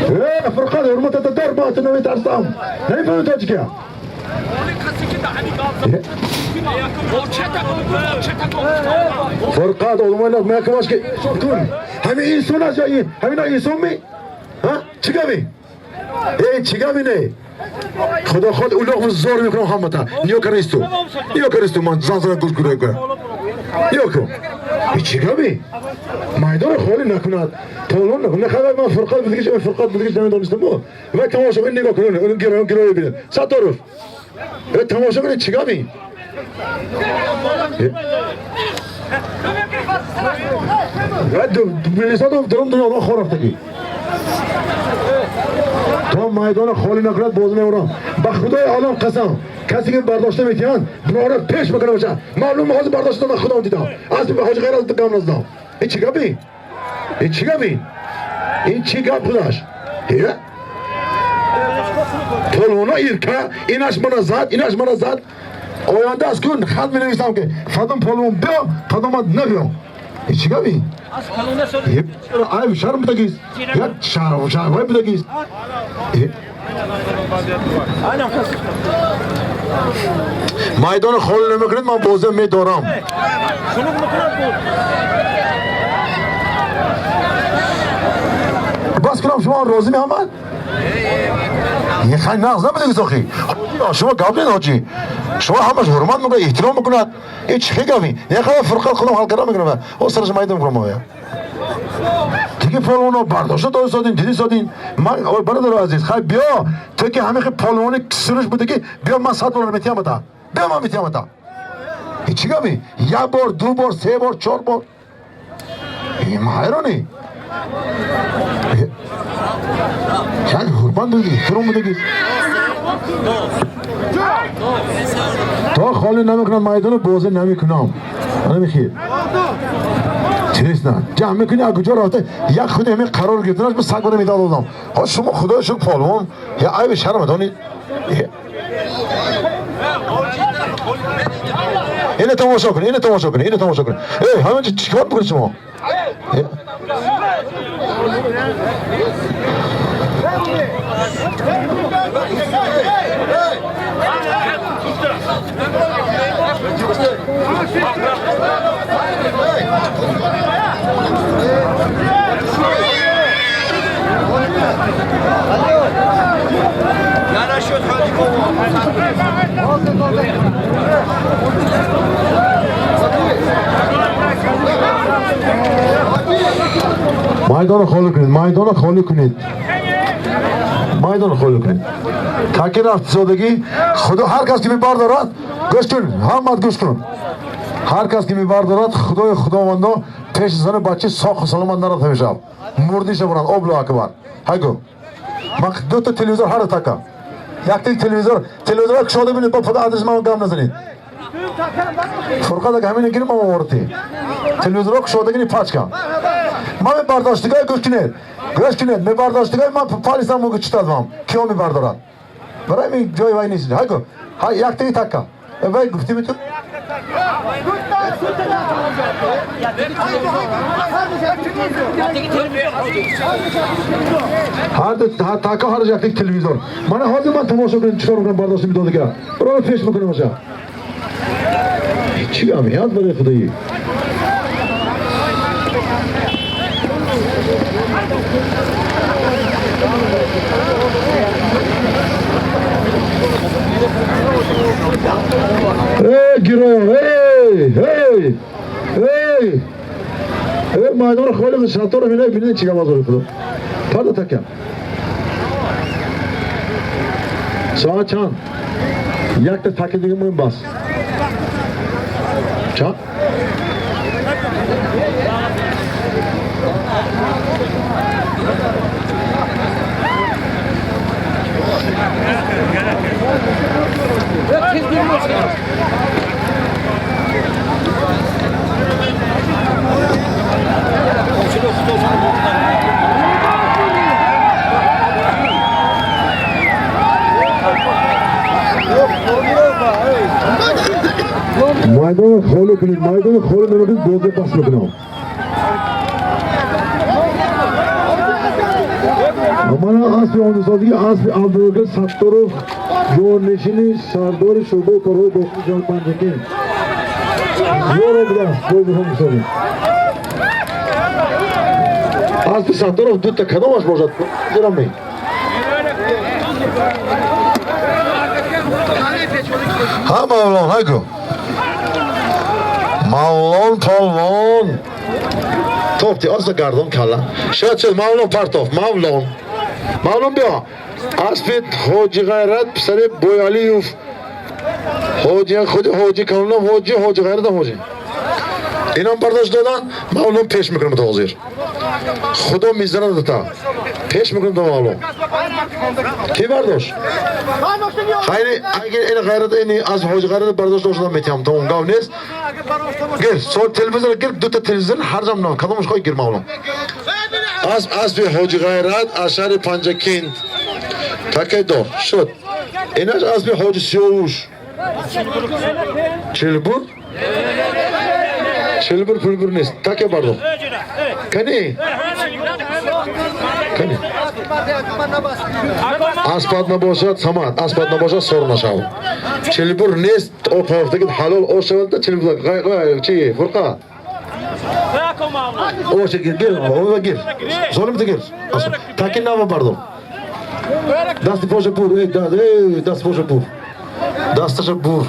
Э, Фурқат, ҳурматата дор, ман ту наметарсам. Намефаҳмӣ тоҷикия? Фурқат, одамои мекунаш ки кун. Ҳамин инсон аст ё ин? Ҳамина инсон ми? Ҳа? Чӣ гапи? Э, чӣ гапи не? Худо ход улоқ зор мекунам ҳамата. Ниё каристу. Ниё каристу, ман зан зан гӯш кунам. Ниё кун. Э, чӣ гапи? Майдон холӣ накунад. Полон накунад. Нахабар ман Фурқат будигиш, Фурқат будигиш намедонистам. Ва тамошо кунед, нигоҳ кунед, он гиро гиро бинед. Сатторов. Э, тамошо кунед, чӣ гапи? Ва милисотон дурум дунё одам хор рафтагӣ. То майдона холӣ накунад, бозӣ меорам. Ба худои олам қасам, касе ки бардошта метиҳанд, бинора пеш мекунам бошад. Маълум ҳозир бардошта додам, худам дидам. Аз ҳоҷи ғайр аз гам наздам. Ин чӣ гапи? Ин чӣ гапи? Ин чӣ гап худаш? Е? Полвона ирка, инаш мана зад, инаш мана зад. Оянда аз кун хат менависам ки фадом полвон биё, фадомад набиё. Ин чӣ гапи? Айб шарм будагист. Як шарм шармай будагист. Майдон холӣ намекунед, ман бозӣ медорам. Бас кунам, шумо розӣ меҳамад? Хай, нағз набудагист охи. Шумо гап нед, ҳоҷӣ. Шумо ҳамаш ҳурмат мекунад, эҳтиром мекунад. Ин чӣ гапи? Нехоҳ Фурқат худам ҳал карда мекунам. О, сараш майдон мекунам оя. Диги полвоно бардошта додисодин, дидисодин. Ман, ой, бародари азиз, хай биё, ту ки ҳамин хел полвони суруш будаги, биё, ман 100 доллар метиҳам ата. Биё, ман метиҳам ата. Ин чӣ гапи? Як бор, ду бор, се бор, чор бор. Ин ман ҳайронӣ. Як ҳурмат будаги, эҳтиром будаги. То холӣ намекунам майдону, бозӣ намекунам. Намехир. Честно. Ҷамъ мекунӣ, аз куҷо рафта, як худи ҳамин қарор гирифтанаш ба 100 бора медал додам. Ҳо, шумо худои шукр полвон, я айби шарм донед. Ина тамошо кунед, ина тамошо кунед, ина тамошо кунед. Эй, ҳамин чӣ кор мекунед шумо? Майдонро холӣ кунед, майдонро холӣ кунед, майдонро холӣ кунед. Таки рафтзодагӣ худо ҳар кас ки мебардорад, гӯш кун, ҳамат гӯш кун. Ҳар кас ки мебардорад, худои худовандо пеши зану бача соқу саломат нарад ҳамеша. Мурдиша буранд, Аллоҳу акбар. Ҳайгу. Ман ду та телевизор ҳар така. Як телевизор, телевизор кушода бинед, бо адрес ман гам назанед. Фурқат ага ҳамина гирим ама ворти. Телевизорҳо кушодагини пачка. Ман мебардоштигои гӯш кунед. Гӯш кунед, мебардоштигои ман палисам мугу читадвам. Киё мебардорад? Барои мин ҷои вай нест. Ҳайгу. Ҳай яктаи така. Вай гуфтими ту? Ҳар така ҳар яктаи телевизор. Мана ҳозир ман тамошо кунем чикор мекунам бардошти медодига. Барои пеш мекунам аша. Чӣ амият барои худоӣ? Эй, героям, эй, эй, эй, эй, майдонро холӣ шаторо бинед, бинед чӣ гап азори худо. Парда така. Соат чанд? Якта таки дига муҳим бас. Чанд? Майдонро холӣ кунед, майдонро холӣ намекунед, бозӣ бас мекунам. Мана аспи омӯзодагӣ, аспи Абдулғафур Сатторов, ҷоннишини сардори шӯъбаи корҳои дохилии ҷаҳон Панҷакент. Зӯро будааст, бой бихом мисолем. Аспи Сатторов дута кадомаш бошад? Зерам не. Ҳа, Мавлон, ҳайгу. Мавлон полвон. Тофти, оста гардон калла. Шояд шуд, Мавлон партоф, Мавлон. Мавлон биё. Аспи Ҳоҷи Ғайрат, писари Бойалиев. Ҳоҷи худи Ҳоҷи Камолов, Ҳоҷи, Ҳоҷи Ғайрат ҳам Ҳоҷи. Инам бардошт додан, Мавлон пеш мекунам то ҳозир. Худо мезанад та. Пеш мекунам то Мавлон. Ки бардошт? Хайри, агар ин ғайрат ин аз Ҳоҷи Ғайрат бардошт доштан метиҳам, то он гав нест. Гир, сол телевизор гир, ду та телевизор ҳар ҷам нам, кадомаш хоҳӣ гир Мавлон. Аз аспи Ҳоҷи Ғайрат аз шаҳри Панҷакент. Такайдор шуд. Инаш аспи Ҳоҷи Сиёвуш. Чилбур? Чилбур пулбур нест. Таке бардор. Кани? Кани? Аспат набошад, самат. Аспат набошад, сор нашав. Чилбур нест, опафтаги ҳалол ошавад, чилбур гай чи фурқа. Оша гир, гир, ова гир. Золим гир. Таки нава бардор. Дасти поша бур, эй, эй, даст поша бур. Дасташа бур.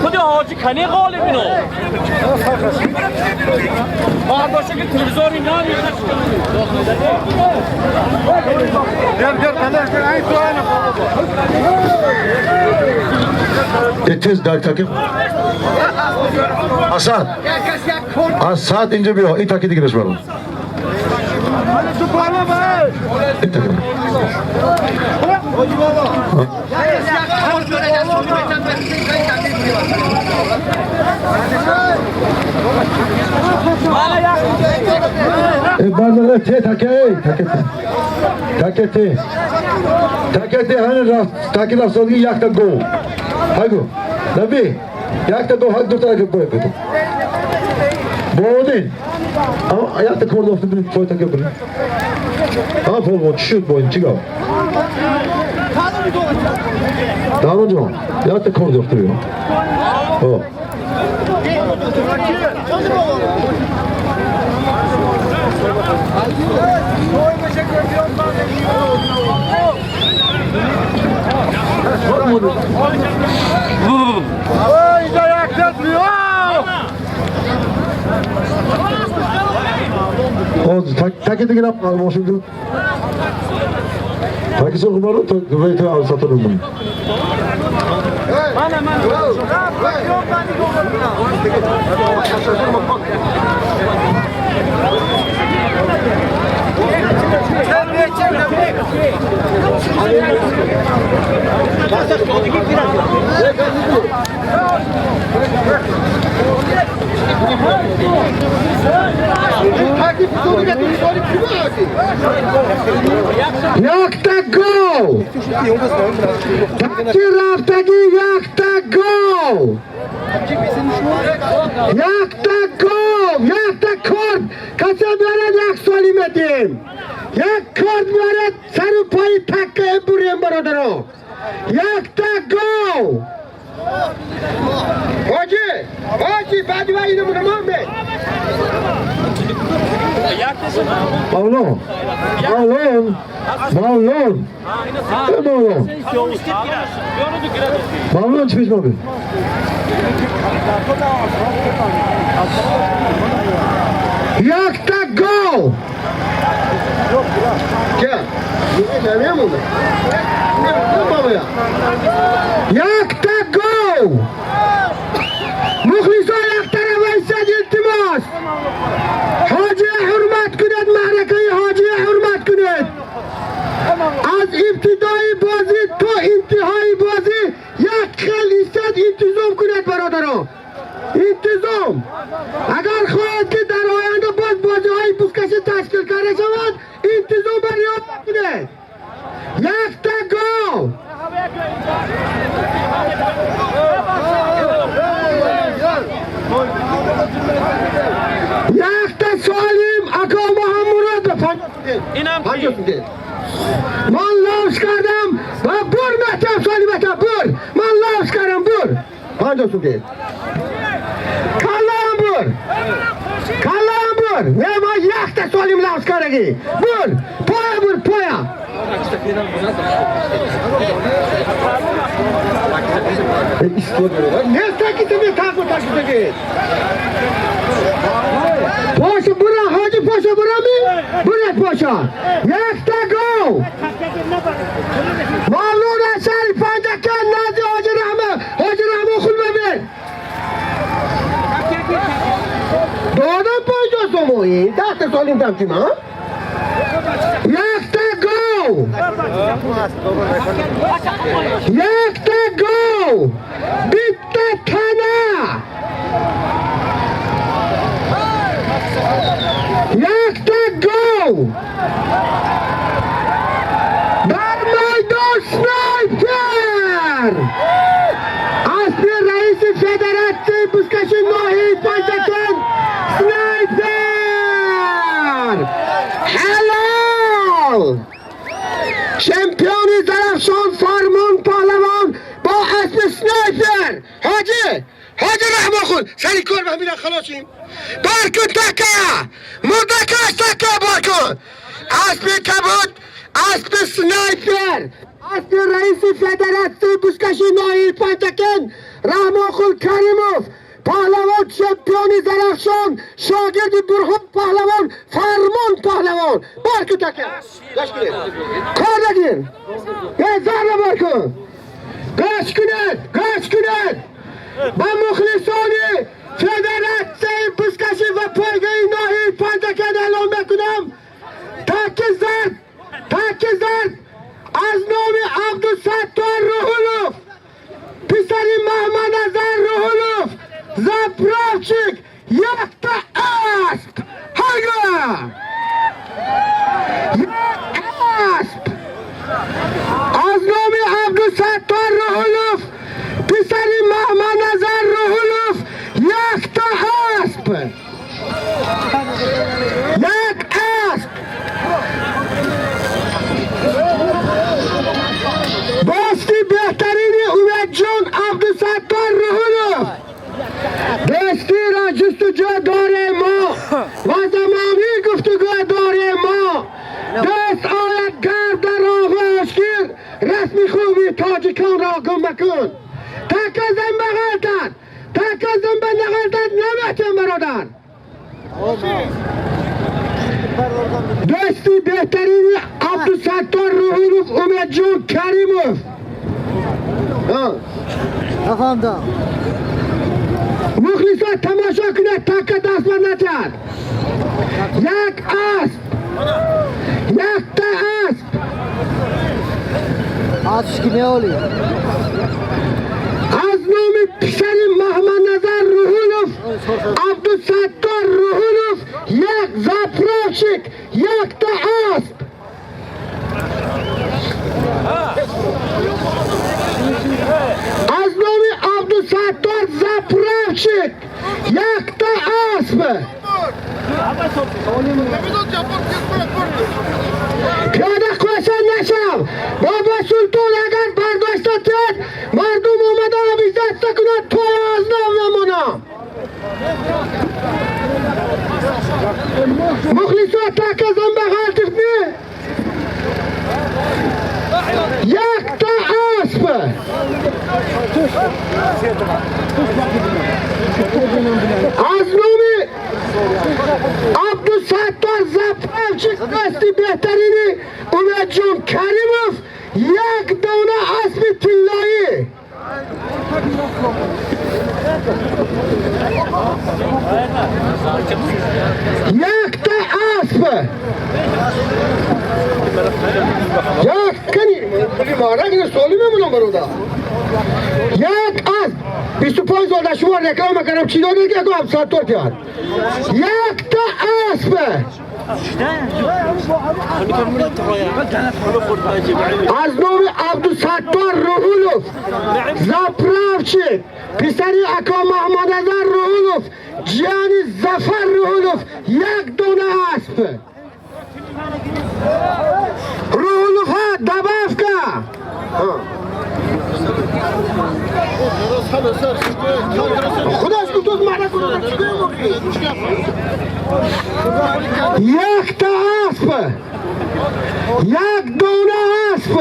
Худи ҳоҷи кани ғолиб ино. Бардошта ки телевизори намехӯрд. Тез дар таки Асад. Асад инҷо биё, ин таки дигараш баро. Ин таки. Бардор, те таке, эй, таке те. Таке те. Таке те, ҳамин рафт, таки рафтодагӣ якта гол. Ҳайгу. Наби, якта гол, ҳак дута гол бой. Боводин, якта кор дофта бирин, пой така бирин. Ҳа, полвон, чӣ шуд бо ин? Чӣ гап? Давронҷон, якта кор дофта биё. Таки дига мошин таки сурх баро то сатор мемонӣ. Якта гов! Таки рафтагӣ, якта гов! Якта гов! Якта корд! Касе меорад, як соли медиҳем! Як корд меорад, сару пои такка бурем, бародаро! Якта гов! Ҳоҷӣ! Ҳоҷӣ, баъди ва инамона ман. Мавлон, Мавлон, Мавлон, Мавлон, Мавлон, чӣ пеш ма бин? Якта гов! Якта гов! Мухлисо, яктара вайсад, илтимос! Ҳоҷия ҳурмат кунед, маъракаи ҳоҷия ҳурмат кунед! Аз ибтидои бозӣ то интиҳои бозӣ як хел истад, интизом кунед, бародаро! Интизом! Агар хоҳед, ки дар оянда боз бозиҳои бузкашӣ ташкил карда шавад, интизом ба риоя кунед! Якта гов! Якта солим ако Муҳаммурод. Ман лавз кардам ва бур мехтам, солимата бур! Ман лавз кардам, бур! 50 сум дед. Каллаам бур! Каллаам бур! Не, ман якта солим лавз кардагӣ! Бур! Поя бур, поя! Нест таки таку таки таки. Поша бура, ҳоҷи, поша бурами? Буред поша! Якта гов! Мавлуд аз шаҳри Панҷакент назди ҳоҷи Раҳма, ҳоҷи Раҳмон Хулмабек! Додам 50 сомонӣ, 10та солим дамтим, а? Якта гов! Якта гов! Bitta тана! Якта гов! Дар майдон снайпер! Аспи раиси федератсияи бузкаши ноҳияи Панҷакент снайпер! Ҳалол! Чемпиони Зарафшон Фармон Паҳлавон бо аспи снайпер! Ҳоҷӣ! Ҳоҷи Раҳмонхун! Сари кор ба ҳамина халосим! Бар кун така! Мурдакаш, така бар кун! Аспи кабуд, аспи снайпер! Аспи раиси федератсияи бузкаши ноҳияи Панҷакент Раҳмонқул Каримов, паҳлавон, чемпиони Зарафшон, шогирди Бурҳон паҳлавон, Фармон паҳлавон. Бар кун така! Гаш кунед! Кор нагир! Е, зарра бар кун! Гаш кунед! Гаш кунед! Ба мухлисони федератсияи бузкашӣ ва пойгаи ноҳияи Панҷакент эълон мекунам: таки зард, таки зард аз номи Абдусаттор Руҳулов, писари Маҳмадназар Руҳулов, заправщик, якта асп! Ҳайга! Як асп! Аз номи Абдусаттор Руҳулов, писари Маҳмадназар Руҳулов, якта асп! Расми хуби тоҷиконро гум макун. Така зан бағалтад, така зан ба нағалтад наметиҳам, бародар. Дӯсти беҳтарини Абдусаттор Руҳулов Умедҷон Каримов. Нафаҳмдам. Мухлисо, тамошо кунад, така даст ба натиҳад. Як асп, якта асп. Асп меоли. Аз номи писари Маҳмадназар Руҳулов Абдусаттор Руҳулов як заправщик, якта асп. Аз номи Абдусаттор заправщик якта асп. Пиёда қоша нашав. Бобо Султон агар бардошта тиҳад, мардум омада обязательно кунад, той аз нав мемонам. Мухлисо, така зан ба ғалтиф ми? Якта асп. Аз номи Абдусаттор заправщик дасти беҳтарини Умедҷон Каримов як дона аспи тиллоӣ. Якта асп. Як кани пули маҳрак ина суолӣ мемонам, бародар. Як асп. 25 сол дар шумо реклама кардам, чӣ додед ки яко Абдусаттор тиҳад? Якта асп. Аз номи Абдусаттор Руҳулов заправщик, писари ака Маҳмадназар Руҳулов, ҷияни Зафар Руҳулов як дона асп. Руҳуловҳа добавка. Худаш гуфт, мара. Якта асп, як дона асп,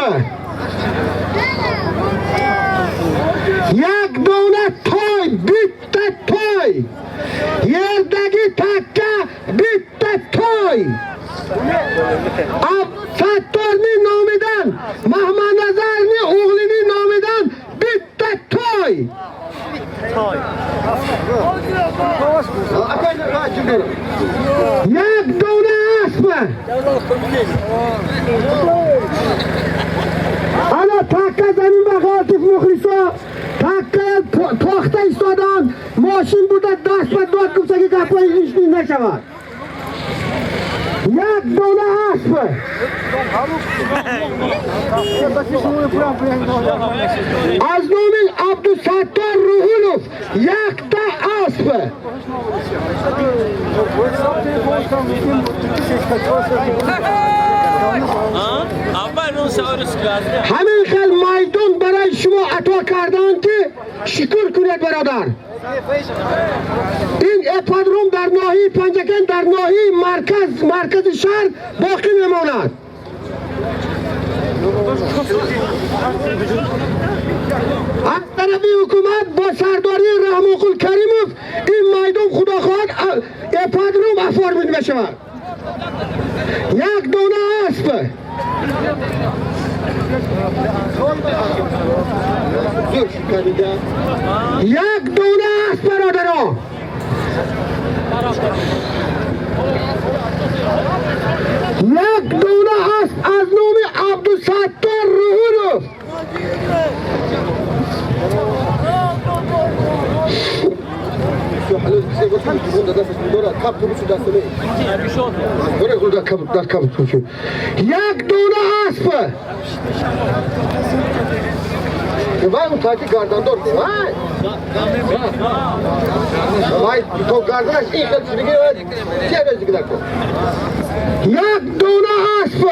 як дона той, битта той. Ердаги такка битта той. Абдусатторни номидан, Маҳмадназарни o'g'lini nomidan bitta toy. Як дона асп. Ана такка замин ба ғалтиф, мухлисо, такка тохта истодан, мошин буда даст ба дод гуфтаги гапҳои лишний нашавад. Як дона асп. Аз номи Абдусаттор Руҳулов якта асп. Ҳамин хел майдон барои шумо ато карданд ки шукр кунед, бародар. Ин ипподром дар ноҳияи Панҷакент, дар ноҳияи марказ, маркази шаҳр боқӣ мемонад. Аз тарафи ҳукумат бо сардории Раҳмонқул Каримов ин майдон худо хоҳад ипподром оформид мешавад. Як дона асп. Як дона асп, бародарон. Як дона асп аз номи Абдусаттор Руҳулов. Як дона асп. Вай, он таки гардандор. Вай. Вай, то гарданаш ин хел чиги чӣ дига ко. Як дона асп.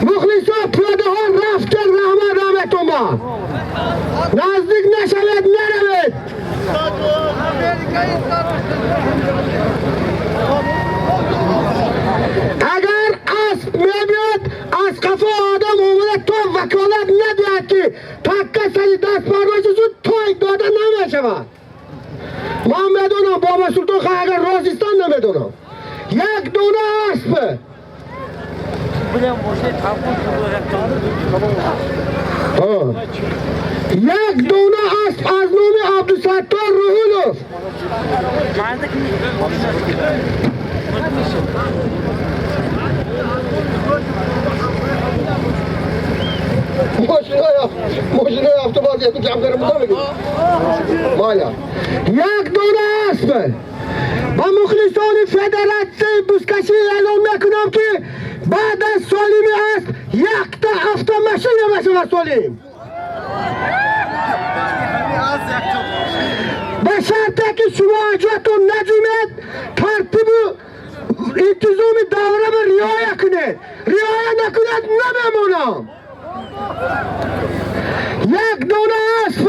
Мухлисо, пиёдаҳо рафта раҳмат раҳматума. Наздик нашавед, наравед. Агар асп мебиёд, аз қафо. Як дона асп аз номи Абдусаттор Руҳулов. Мошинои автобаз яку ҷамъ карда буда мегӯ. Майла. Як дона асп. Ба мухлисони федератсияи бузкашӣ эълон мекунам, ки баъд аз солими асп якта автомашина мешавад солим. Ба шарте ки шумо аҷотон наҷумед, тартибу интизоми давраро риоя кунед. Риоя накунед, намемонам. Як дона асп.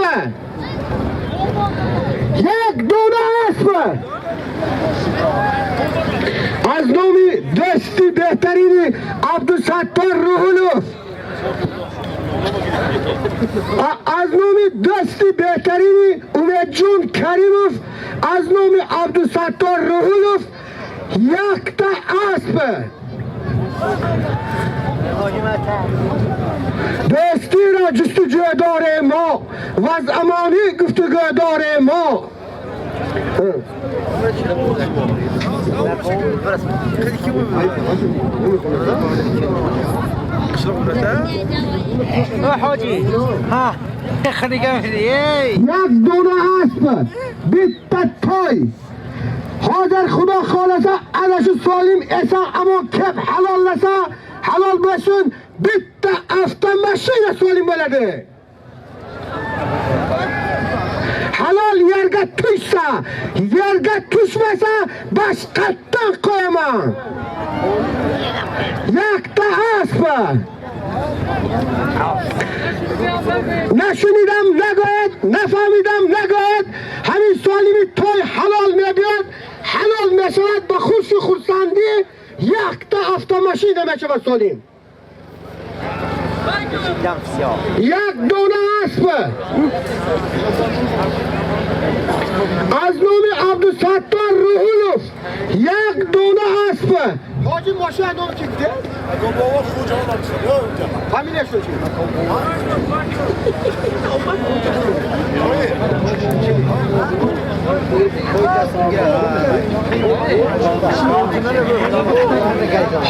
Як дона асп. Аз номи дӯсти беҳтарини Абдусаттор Руҳулов, аз номи дӯсти беҳтарини Умедҷон Каримов, аз номи Абдусаттор Руҳулов якта асп. Дӯстиро ҷустуҷӯ дорем мо, ваз амонӣ гуфтугӯ дорем мо. Як дона асп, bitta toy. Hozir Xudo xohlasa, ana shu solim eson amon kep halollasa, halol bo'lsin, bitta avtomashina solim bo'ladi. Halol yerga tushsa, yerga tushmasa boshqatdan qo'yaman. Yakta asp. Нашунидам нагӯяд, нафаҳмидам нагӯяд, ҳамин солими той ҳалол мебиёд, ҳалол мешавад ба хушу хурсандӣ якта автомашина мешавад солим. Як дона асп. Аз номи Абдусаттор Руҳулов як дона асп. Ҳоҷи мошина номи чи гуфте? Фамилияшо чи?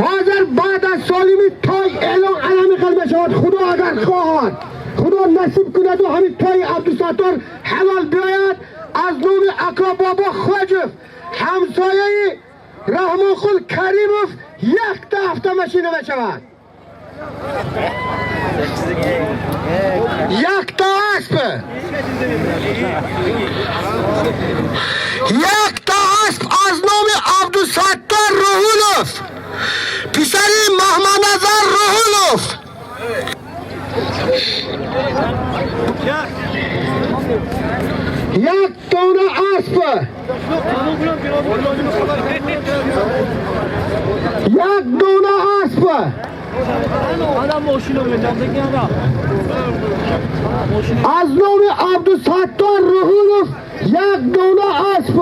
Ҳозир баъд аз солими той эълон алами қил мешавад. Худо агар хоҳад, Худо насиб кунаду ҳамин тои Абдусаттор ҳалол биёяд, аз номи Ака Бобо Хоҷев, ҳамсояи Раҳмонқул Каримов якта автомашина мешавад. Якта асп. Якта асп аз номи Абдусаттор Руҳулов, писари Маҳмадназар Руҳулов. Як дона асп. Як дона асп. Аз номи Абдусаттор Руҳулов як дона асп.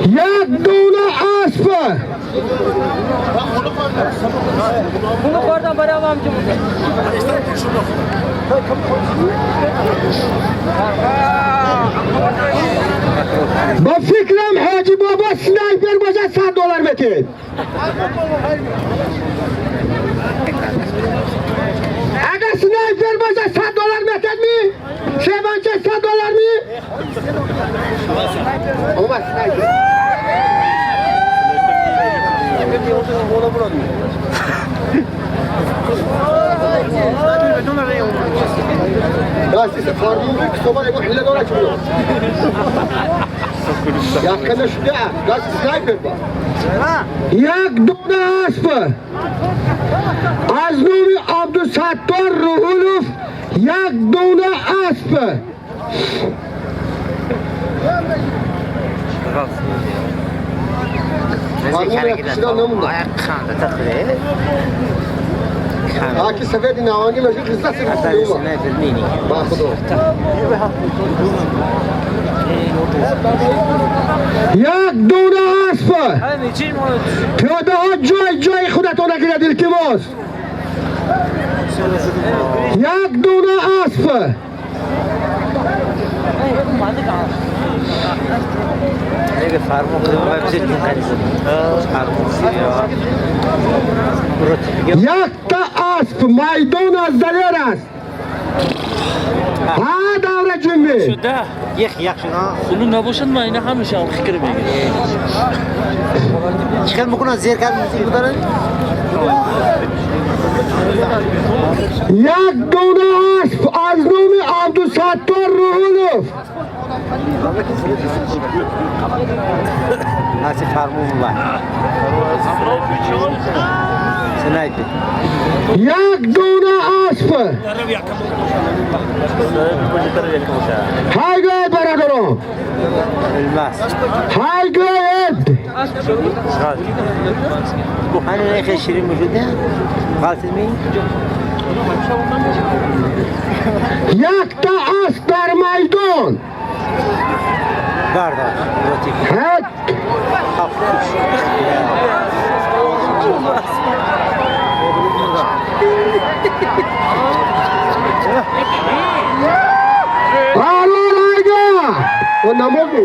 Як дона асп. Ба фикрам Ҳоҷи Бобо снайпер бошад $100 метиҳед. Агар снайпер бошад $100 метиҳед ми? Шеванча $100 ми? Омад снайпер. Як дона асп. Аз номи Абдусаттор Руҳулов як дона асп. Аки сафеди наванги мешуд қисса сифат. Ба худо. Як дона асп. Пиёдаҳо ҷой ҷои худатон гирад, илтимос. Як дона асп. Якта асп майдон аз далер аст. Ҳа, давра ҷунбӣ. Хунук набошад, ман ина ҳамеша ҳам фикр мегирам. Чикар мекунад зер кард мударад? Як дона асп аз номи Абдусаттор Руҳулов. Наси фармон. Снайпер. Як дона асп. Ҳайгоед, бародарон. Илмас. Ҳайгоед. Hani ne şirin mevcude? Qatil mi? Якта асп дар майдон. Бардор. Ҳат. Алон айга. О намози.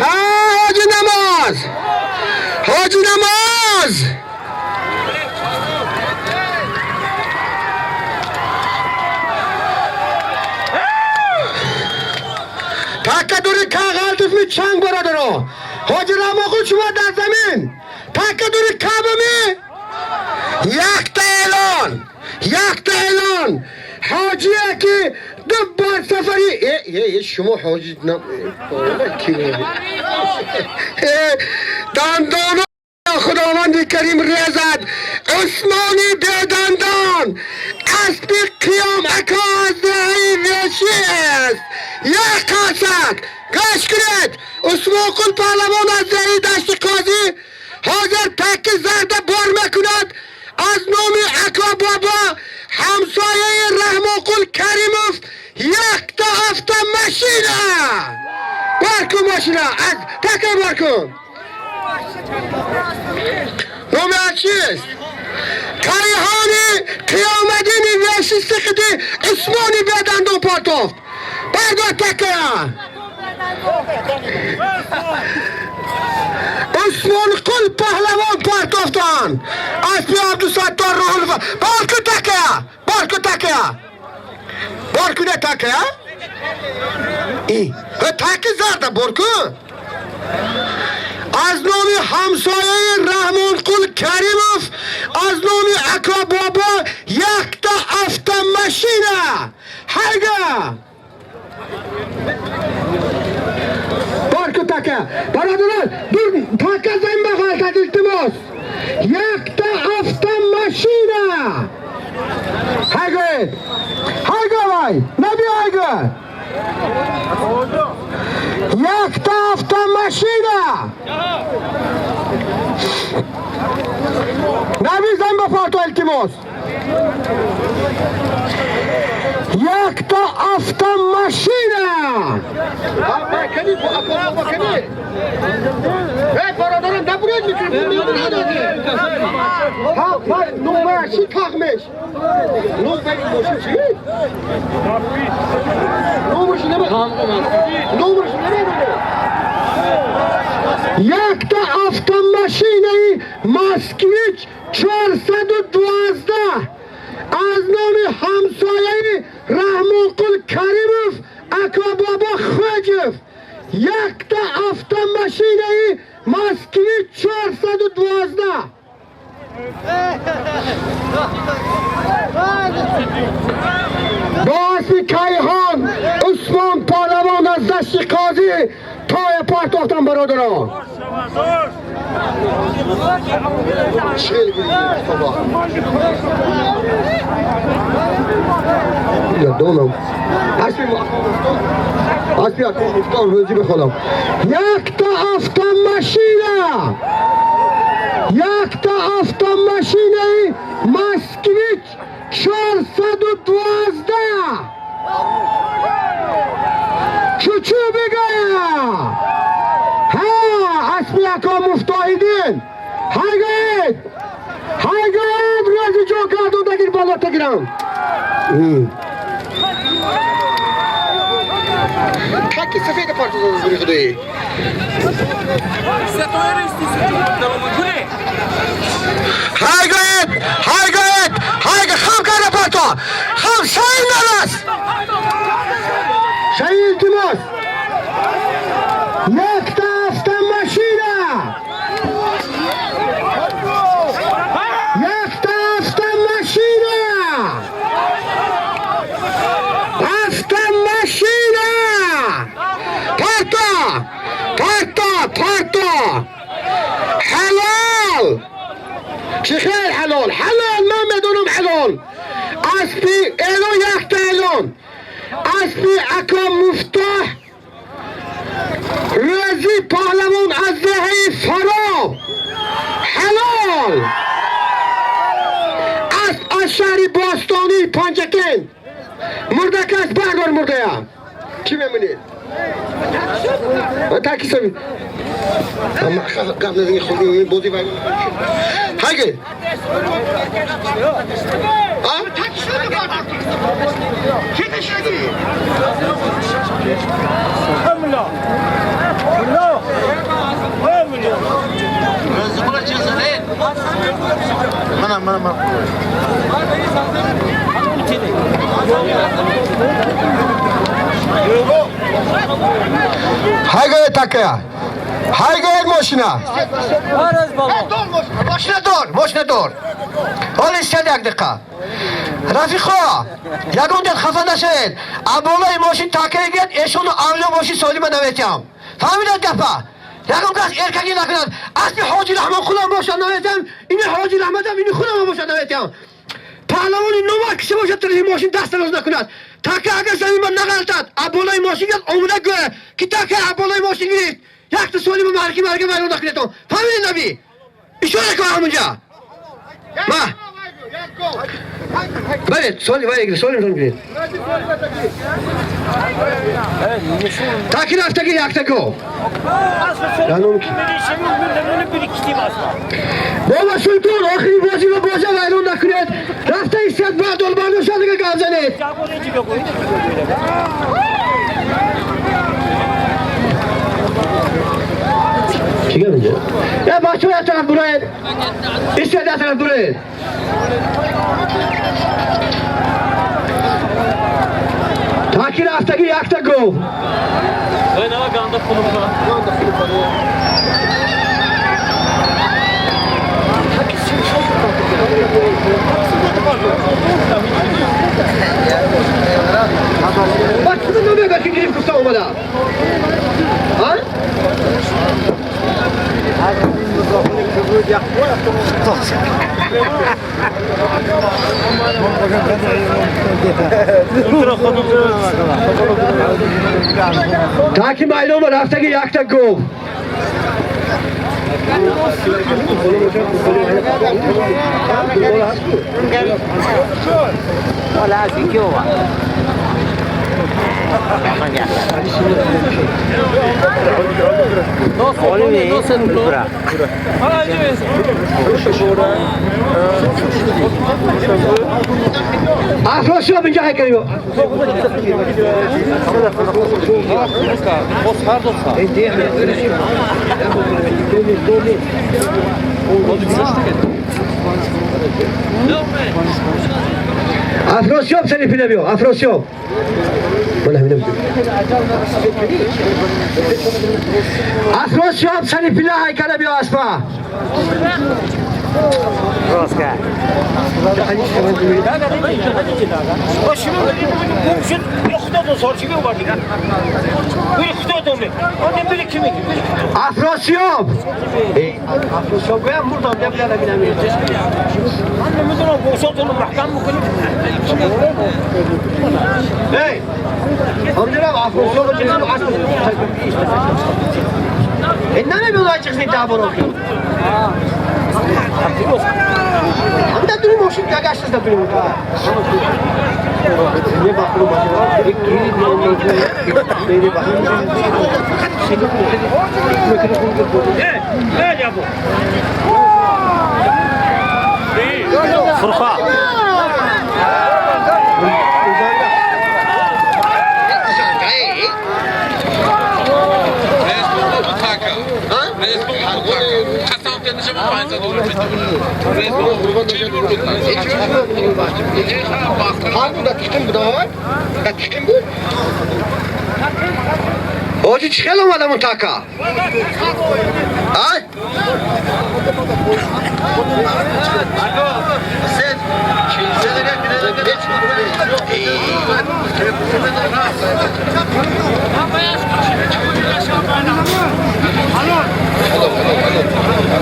Ҳа, ҳоҷи намоз. Ҳоҷи намоз. Така дури кағалтиф ми чанг, бародаро. Ҳоҷи Рамоқул, шумо дар замин. Така дури каба ми? Якта эълон. Якта эълон. Ҳоҷие ки ду бор сафари э э э шумо ҳоҷи ки дандоно худованди карим резад. Усмони бедандон аспи қиём ака аз деҳаи Вешӣ аст. Як қарсак гӯш кунед. Усмонқул паҳлавон аз деҳаи Дашти Қозӣ ҳозир таки зарда бор мекунад. Аз номи ака бобо ҳамсояи Раҳмонқул Каримов якта автомашина. Бор кун машина, аз така бор кун. Номи аз чист? Кайҳони Қиёмаддини Веши сиқиди Усмони бедандон партофт. Бардор такая. Усмонқул паҳлавон партофтанд. Аспи Абдусаттор Руҳулов. Бор кун такая. Бор кун такая. Бор куне такая. И таки зарда бор кун. Аз номи ҳамсояи Раҳмонқул Каримов, аз номи ака бобо якта автомашина. Ҳайга. Бор кун така. Бародарон, дур така зан бағалтад, илтимос. Якта автомашина. Ҳайгоед. Ҳайго вай. Наби ҳайго. Якта автомашина. Наби зан ба фото, илтимос. Якта автомашина. Бародарон, набуред микрофон надоди. Ҳа, нома чӣ тахмеш? Номаи мошин чӣ? Номерши нема? Номерши намедонед? Якта автомашинаи Москвич 412 аз номи ҳамсояи Раҳмонқул Каримов ака бобо Хоҷев. Якта автомашинаи Москвич 412. Бо аспи Кайҳон Усмон паҳлавон аз Дашти Қозӣ тоя партофтан, бародарон. Чел бобо. Донам. Аспи аспи ака муфтор рӯзӣ бихонам. Якта автомашина. Якта автомашинаи Москвич 412. Чучу бигоя. Ҳа, аспи ако Муфтоҳиддин. Ҳайгоед! Ҳайгоед, рӯзи ҷо гардондагир болота гирам. Таки сафеда партозад аз гури худоӣ. Ҳайгоед! Ҳайгоед! Ҳайга хам карда парто! Хам шаин нарас! Шаин илтимос! Якта автомашина! Якта автомашина! Автомашина! Парто! Парто! Парто! Ҳалол! Чӣ хел ҳалол? Ҳалол ман медонам ҳалол! Аспи эълон якта эълон! Аспи ако Муфтоҳ Рӯзи паҳлавон аз деҳаи Фароб ҳалол! Асп аз шаҳри бостонии Панҷакент. Мурдакас бардор мурдая. Чӣ мемонед? Таки саби. Гап назани худи бози вай. Ҳайге. А? Mana mana mana. Ҳайгоед такая. Ҳайгоед мошина. Мошина дор, мошина дор. Ҳоли истед як дақиқа. Рафиқо, ягон дел хафа нашавед. Аболаи мошин такая гирад, эшону авло мошин солима наметиҳам. Фаҳмидад гапа? Ягон кас эркагӣ накунад. Аспи Ҳоҷи Раҳмон худам бошад наметиҳам, ини Ҳоҷи Раҳматам, ини худам бошад наметиҳам. Паҳлавони номар кише бошад, тарафи мошин даст дароз накунад. Така агар замин ба нағалтад, аболаи мошин гирад, омода гӯя, ки така аболаи мошин гирифт. Якта солима марки марка вайрон накунедон. Фаҳмидед наби? Ишора кун ҳамунҷа. Ма. Бале, соли вай гирифт, соли гирифт. Таки рафтаги якта го. Бобо Султон, охири бозиро боза вайрон накунед. Рафта истед бардор, бардор шуд дига гап занед. Чӣ гап инҷа? Я бачаҳо як тараф буроед. Истед як тараф буроед. Таки рафтаги якта гов. Бача намега ки гирифт гуфта омада. А? Таки майдон рафтаги якта гов. Афросиёб инҷа ҳайкали. Афросиёб сари пина биё, Афросиёб. Ман ҳамина бигӯ. Афросиёб сари пина ҳайкала биё аспа. Афросиёб. Афросиёб гӯям мурдам, набилада бинам. Эй! Ҳамҷарам Афросиёб чизу асп. Э намебиёд ай чиқни таборохи. Фурқа. Оҷи чӣ хел омадам он така? Ай?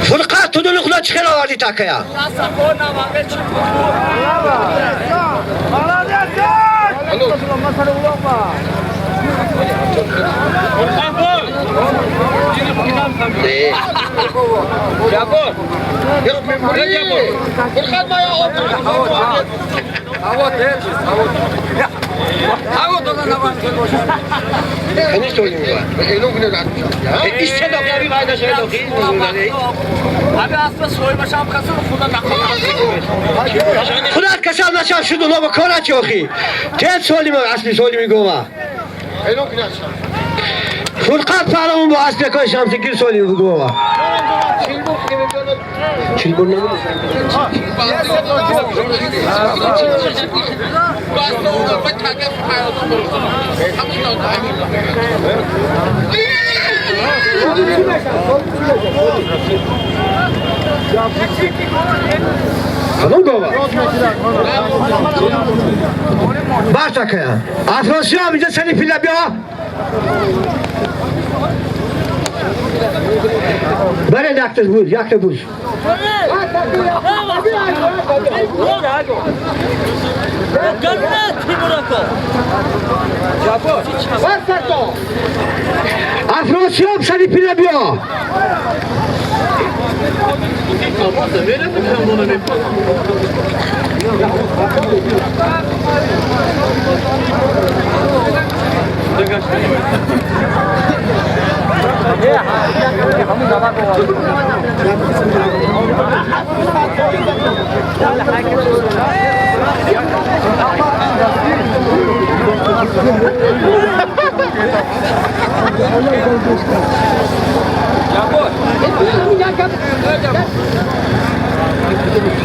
Фурқат ту дулуқла чӣ хел оварди такая? Худат касал нашав шуду лоба кора чохи. Тед солим асли солими гова. Фурқат паҳлавон бо аспи якои Шамсигир солими гова. Чилбур набуд. Кадом гова? Бартакая. Афросиёб инҷа сари пила биё. Баре якта буз, якта буз. Афросиёб сари пила биё.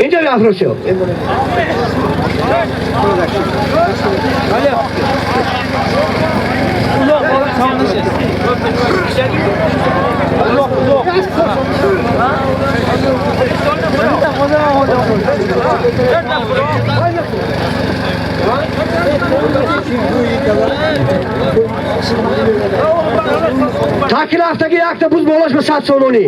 Инҷа биё Афросиёб. Такил ҳафтаги якта буз болош ба 100 сомонӣ.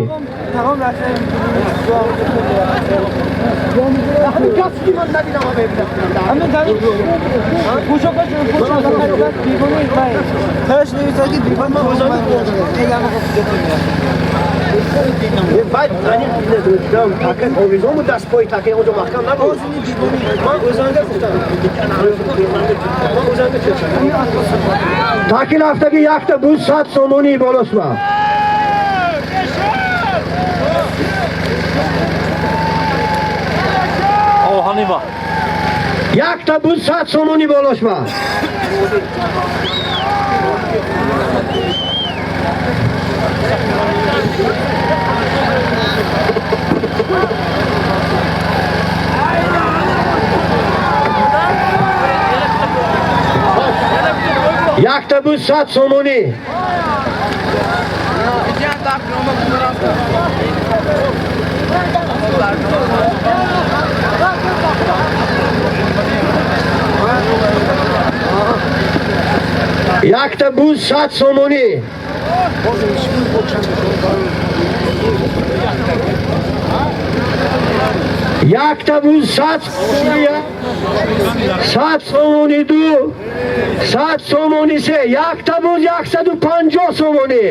Такил ҳафтаги якта буз 100 сомонӣ болош ба. Оҳанива. Якта буз 100 сомонӣ болош ба. Якта буз 100 сомонӣ. Якта буз 100 сомонӣ. Якта буз 100 сомонӣ. 100 сомонӣ ду, 100 сомонӣ се, якта буз 150 сомонӣ.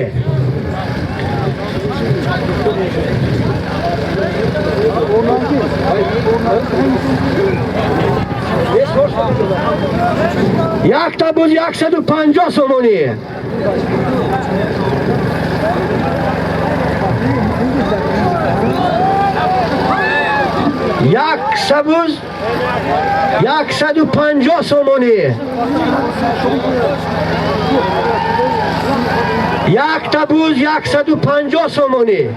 Якта буз 150 сомонӣ. Якта буз 150 сомонӣ. Якта буз 150 сомонӣ.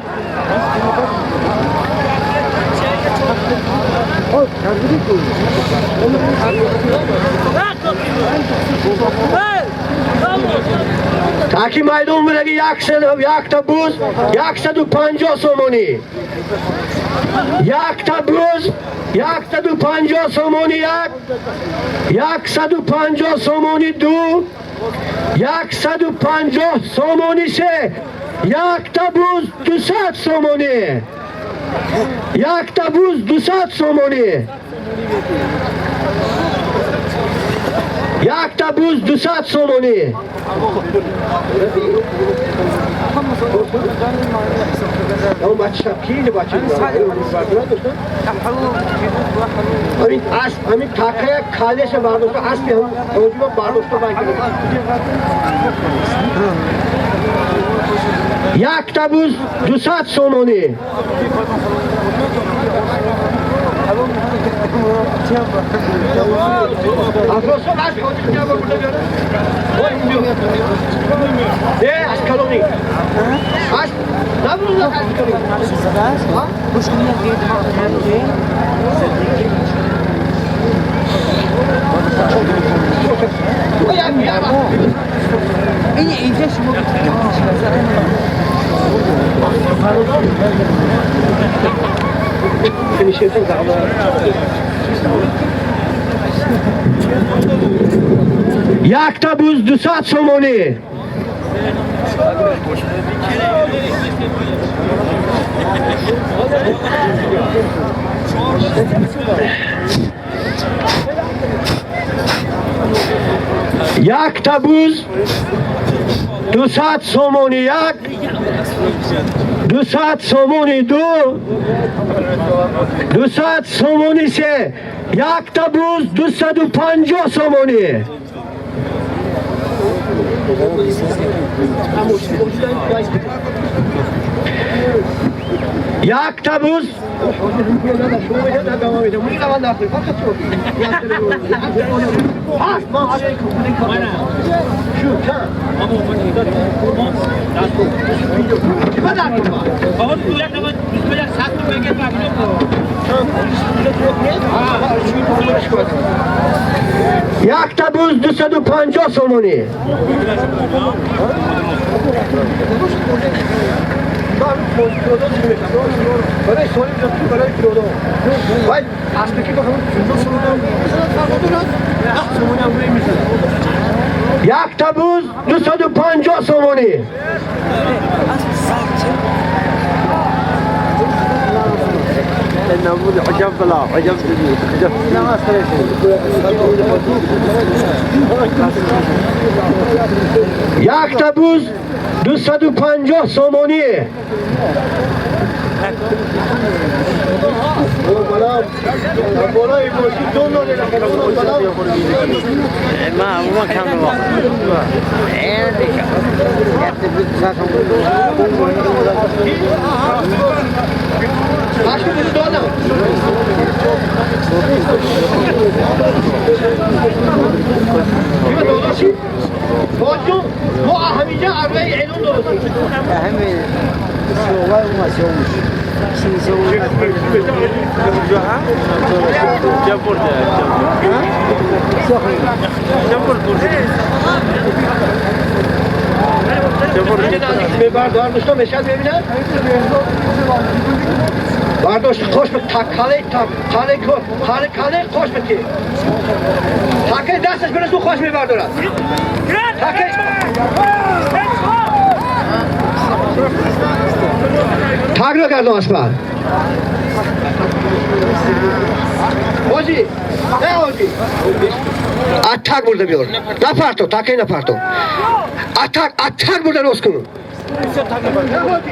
Таки майдон будаги якта буз 150 сомонӣ. Якта буз 150 сомонӣ як, 150 сомонӣ ду, 150 сомонӣ се, якта буз 200 сомонӣ. Якта буз 200 сомонӣ. Якта буз 200 сомонӣ. Ҳамин такая калеша бардошта аспи ҳоҷиба бардошта банкида. Якта буз 200 сомонӣ. Афросиёб асп ҳоҷи ҷабр бурда биёрад. Не, аз калони. Асп набурда асп калони. Якта буз 200 сомонӣ. Якта буз 200 сомонӣ як, 200 сомонӣ ду, 200 сомонӣ се, якта буз 250 сомонӣ. Якта буз якта буз 250 сомонӣ. Якта буз 250 сомонӣ. Якта буз 250 сомонӣ. برداشت خوش به تکاله تکاله کاله کاله خوش به تکه دستش برسو خوش میبردارد. تکه تک رو کردم اسپر حاجی نه حاجی اتک برده بیار نپرتو تکه نپرتو اتک اتک برده روز کن. نه حاجی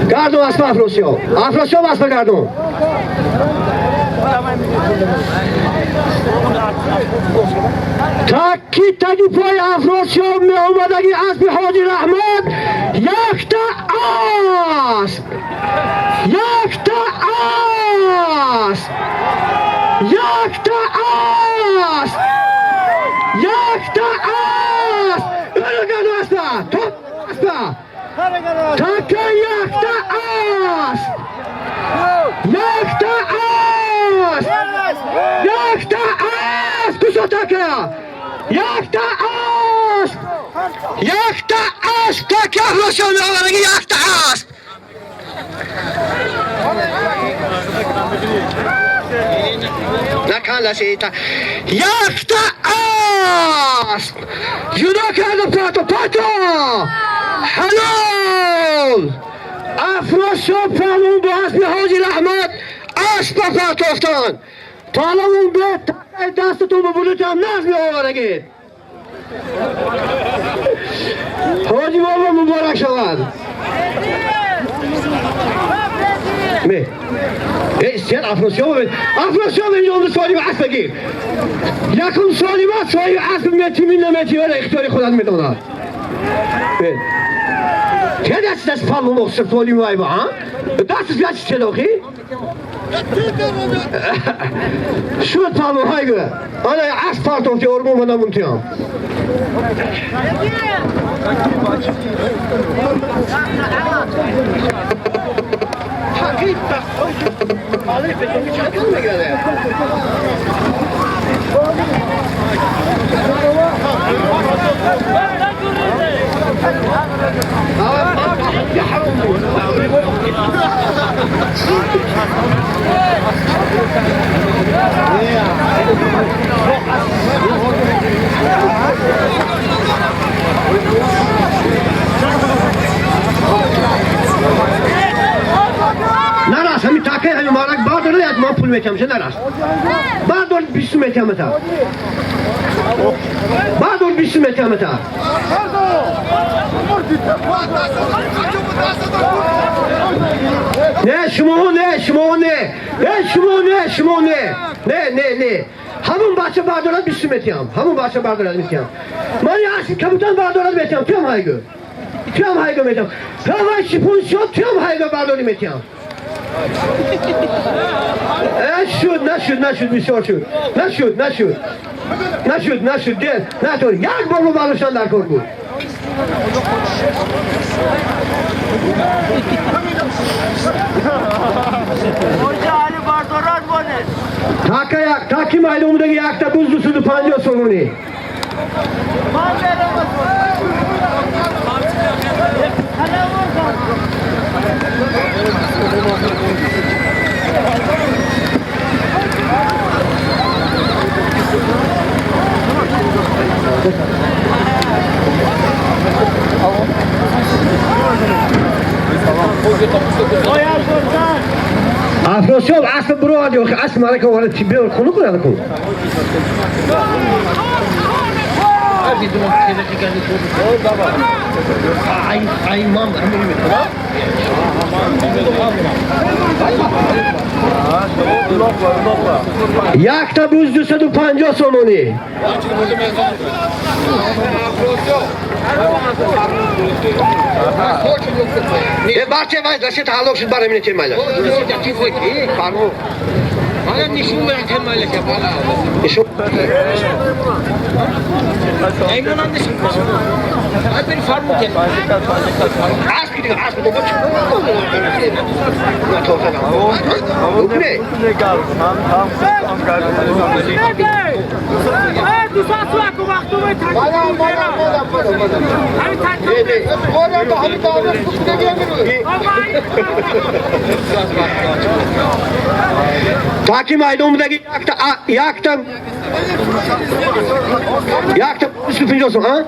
گردم اسب افراسیاب افراسیاب اسب گردم تکی تکی پای افراسیاب می آمدگی اسب حاجی رحمت یکتا اسب یکتا اسب یکتا اسب یکتا اسب گردم اسب تو اسب تکه یکتا اسب یکتا اسب یکتا اسب کجا تکه یکتا اسب یکتا اسب تکه افراسیاب می آمدگی یکتا اسب نکن یکتا اسب جدا کرده پاتو پاتو حلال افراسیاب پهلوان با اسب حاجی رحمت اسب پرتافتن پهلوان به دستتون به بلوط هم نظم آورگید حاجی بابا مبارک شود می ای افراسیاب افراسیاب اینجا سالی اسب بگیر یکم سالی بعد سالی اسب میتیمی نمیتی ولی اختیاری خودت میداند چه دست دست پالون اخسر تولی وای با ها؟ دست بیاد چه داخی؟ شو پالون های گو آنها اسب پارتوفتی ارمون و نمونتیام نراس همین تاکه همین مارک بردار از ما پول میتم چه نراس بردار 20 میتم تا بردار 20 میتم تا نه شما نه شما نه نه شما نه شما نه نه نه نه همون بچه بردارد 20 میتم همون بچه بردارد میتم من اصل کبوتر بردارد میتم تو هم هایگو تو هم هایگو میتم تو شیپون شد تو هم هایگو برداری میتم شد نشد نشد بسیار شد نشد نشد نشد نشد ده نطور یک بار رو برداشتن در کار بود تاکی معلوم بوده یک تا بوز 250 سومونی افراسیاب اسب برو آدی اسب مالک وارد بیار خونو کنه کن یک تا بوز 250 سومونی بچه وای دست تعلق شد برای من تیم مالا حالا نشون بدن تیم مالا که بالا نشون ایمان هم نشون باید بری فرمون تیم اسب دیگه اسب تو بچ نه تو نه تاکی مایدون بودگی یکتا Якта 250 сом, а?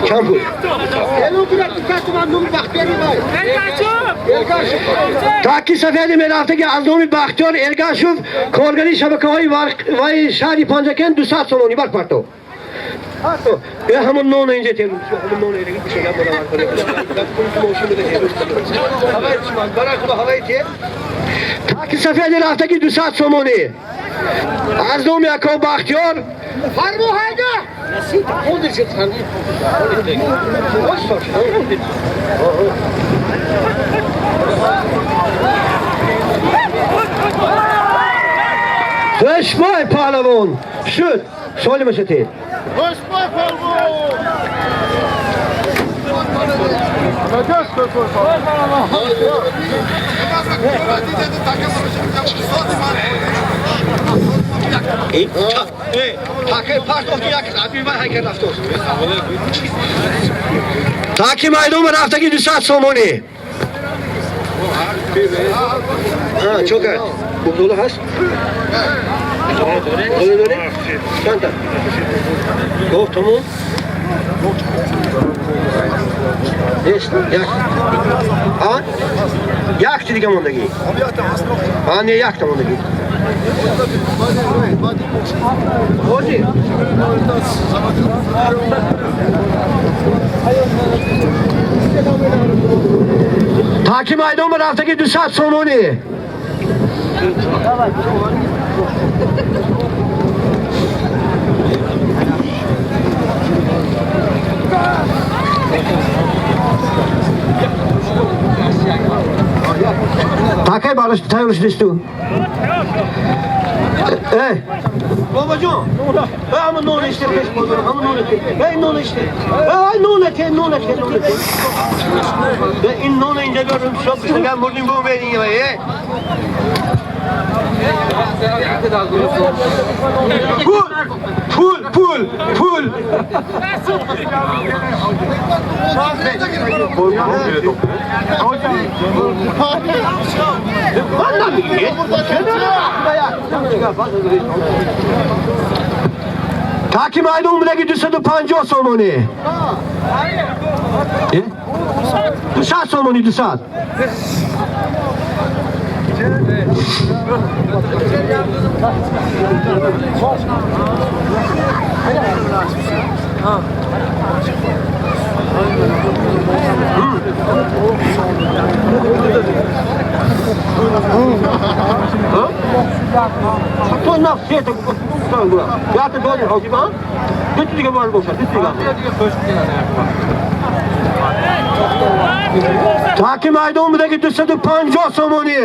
Чанд пул? Таки сафеди мерафтаги аз номи Бахтиёр Эргашев, коргари шабакаҳои ваи шаҳри Панҷакент 200 сомонӣ бар парто. Э ҳамон нон инҷа тем, ҳамон нон эреги бишага баравар кунем. Таки сафеди рафтаги 200 сомонӣ. Аз номи ако Бахтиёр Хушбой паҳлавон шуд. Соли бошед. Хушбой паҳлавон. Таки майдон рафтаги 200 сомонӣ. Чо кард? Буғдола ҳаст? Буғдола дорӣ? Чанд та? Гов тамом? Нест? Як. А? Якти дига мондагӣ? А, не, якта мондагӣ. Ҳоҷи? Таки майдон рафтаги 200 сомонӣ. Такай барош тайёр шудисту. Эй, бобаҷон, ҳама нон иште пеш бозор, ҳама нон иште. Эй нон иште. Эй нон иште, нон иште, нон иште. Ин нон инҷа дорум, шоб бишнаган мурдим бу медин эй. Пул, пул, пул, пул. Таки майдон будаги 250 сомонӣ. 200 сомонӣ, 200. Таки майдон будаги 250 сомонӣ.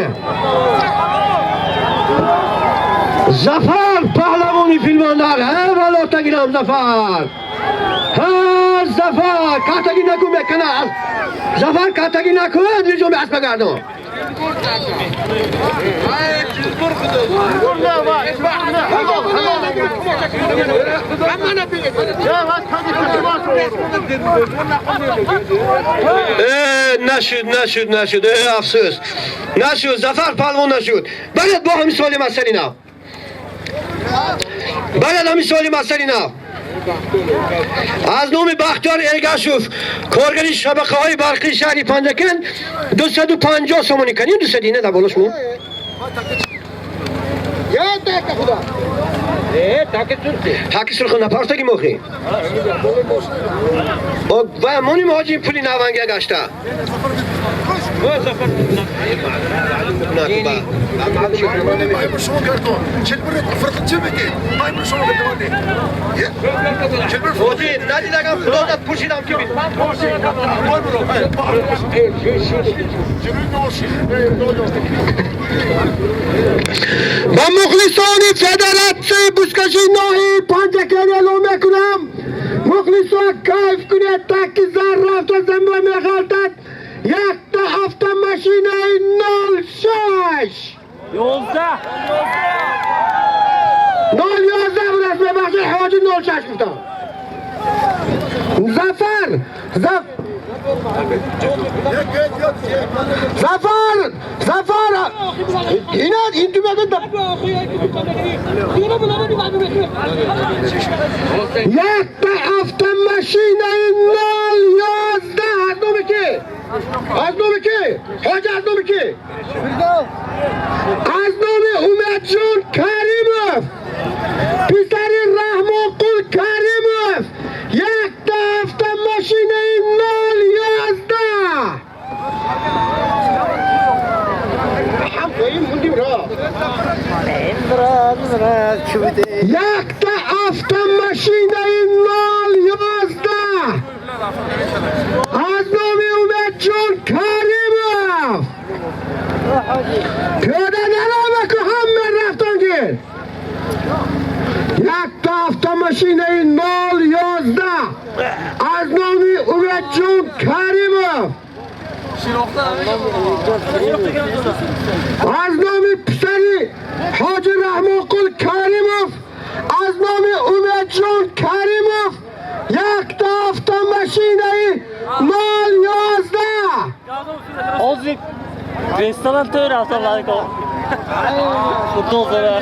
Зафар паҳлавони филмандар, ҳар валотагирам Зафар. Ҳар Зафар, катаги накун мекана. Зафар катаги накун, лиҷоми аспа гардон. Нашуд, нашуд, нашуд. Афсӯс. Нашуд, Зафар паҳлавон нашуд. Балед бо ҳамин соли масали нав. Балед ҳамин соли масали нав. Аз номи Бахтиёр Эргашев, коргари шабакаҳои барқии шаҳри Панҷакент 250 сомонӣ каним 200 ина дар боло шумо. Таки сурх напарстаги мохи. Ва моним ҳоҷи пули навангия гашта. Ба мухлисони федератсияи бузкашии ноҳияи Панҷакент эълон мекунам, мухлисон кайф кунед, таки зар рафта замин меғалтад. Якта автомашинаи 06 011 будааст, мебахшед, ҳоҷи 06 гуфтам. Зафар, Зафар, Зафар, ина ин ду якта автомашинаи 011 аз номи ки? Аз номи ки? Ҳоҷа, аз номи ки? Аз номи Умедҷон Каримов, писари Раҳмонқул Каримов, якта автомашинаи 011. Якта автомашинаи 011 аз номи Умедҷон Каримов. Пиёда нараваку, ҳама рафтон гир. Якта автомашинаи 011 аз номи Умедҷон Каримов, аз номи писари Ҳоҷи Раҳмонқул Каримов, аз номи Умедҷон Каримов, якта автомашинаи 011. Ҳозир ресторан тӯй рафтам лайко. Худо зара.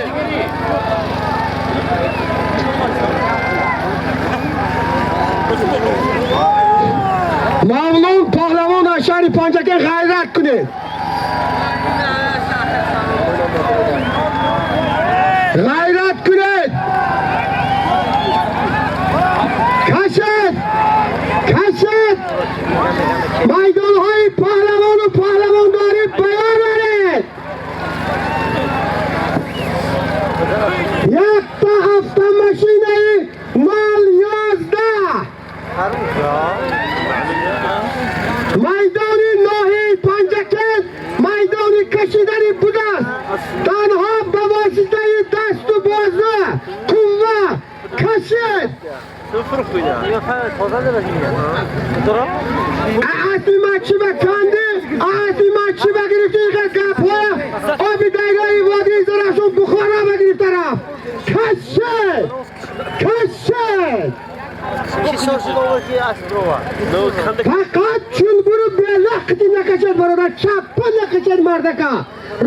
Мавлон Паҳлавон аз шаҳри Панҷакент, ғайрат кунед. Ғайрат кунед. Кашед! Кашед! Майдонҳои паҳлавону паҳлавондорӣ баён оред. Якта автомашинаи 011. Майдони ноҳияи Панҷакент майдони кашидани будааст. Танҳо ба воситаи дасту бозу қувва кашид. Аспи ман чӣ ба канди, аспи ман чӣ ба гирифти, инқадр гапҳо оби дарёи водии Зарафшон Бухоро ба гирифта рафт. Кашид! Кашид! Фақат чулбуру белақ қити накашад, бародар, чаппа накашад, мардака.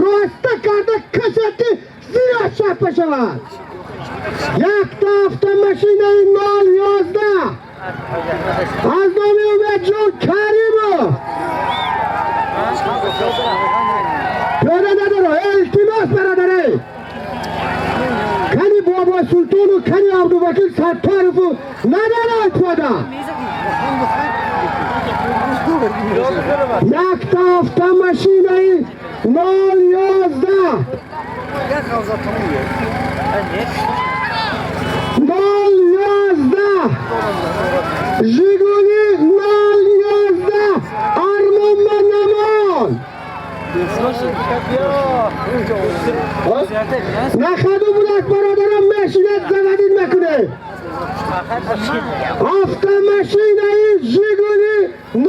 Роста карда кашад, ки зиёд чаппа шавад. Якта автомашинаи 011 аз номи Умедҷон Каримов. Пиёда надора, илтимос, бародаре. Кани Бобо Султону, кани Абдувакил Сатторову надорад пиёда. Якта автомашинаи 011. 011. Жигули 011. Армон Манамон. Нахаду будааст, бародарам, мешинад, заводить мекунед. Автомашинаи Жигули 011.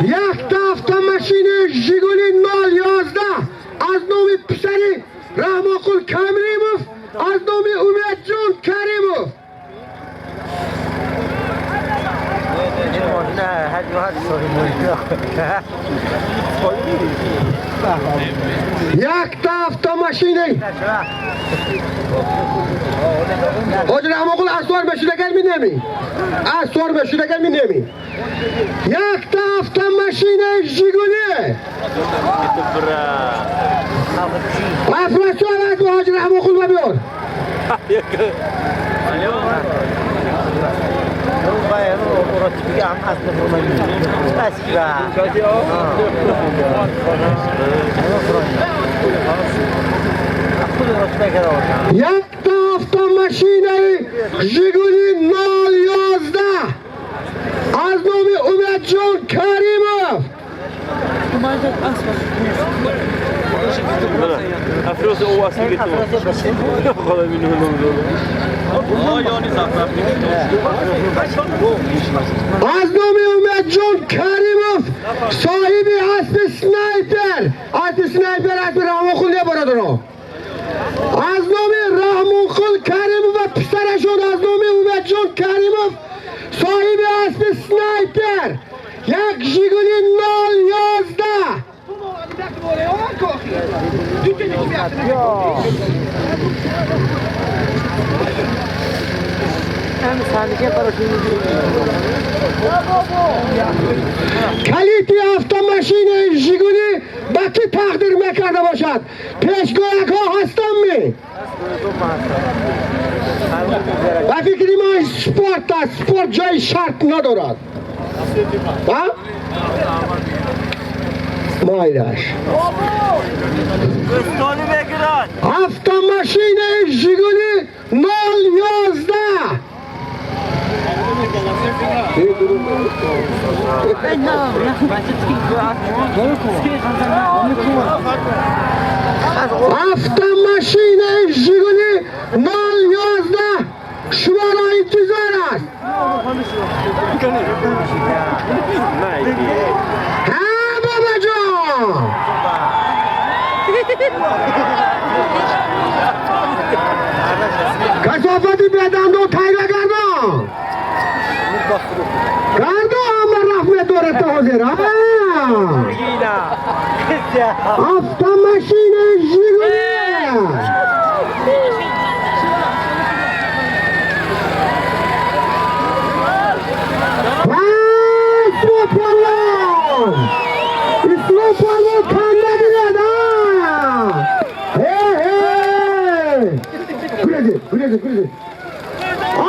Якта автомашинаи Жигули 011 аз номи писари Раҳмонқул Камримов, аз номи Умедҷон Каримов. Якта автомашинаи Ҳоҷи Раҳмонқул аз суар мешудагар минеми? Аз суар мешудагар минеми? Якта автомашинаи Жигули. Афросиёб аз Ҳоҷи Раҳмонқул ба биёр. Якта автомашинаи Жигули 011 аз номи Умедҷон Каримов. Афрос او اصلی تو. خدا مینو аз номи Умедҷон Каримов, соҳиби асби Як Жигули 011. Калити автомашинаи Жигули ба кӣ тақдир мекарда бошад? Пешгоякҳо ҳастам-ми? Ба фикри ман, спорт аст, спорт ҷои шарт надорад. А? Майлаш. Автомашинаи Жигули 011. Автомашинаи Жигули 011 шуморо интизор аст. Ҳа, бобаҷон! Касофати бедандон тайга гардон! Гардон, ҳама рафт медорад то ҳозир. Автомашинаи Жигули! Ислом палвон! Ислом палвон канда гирад! Э, гурезед, гурезед, гурезед!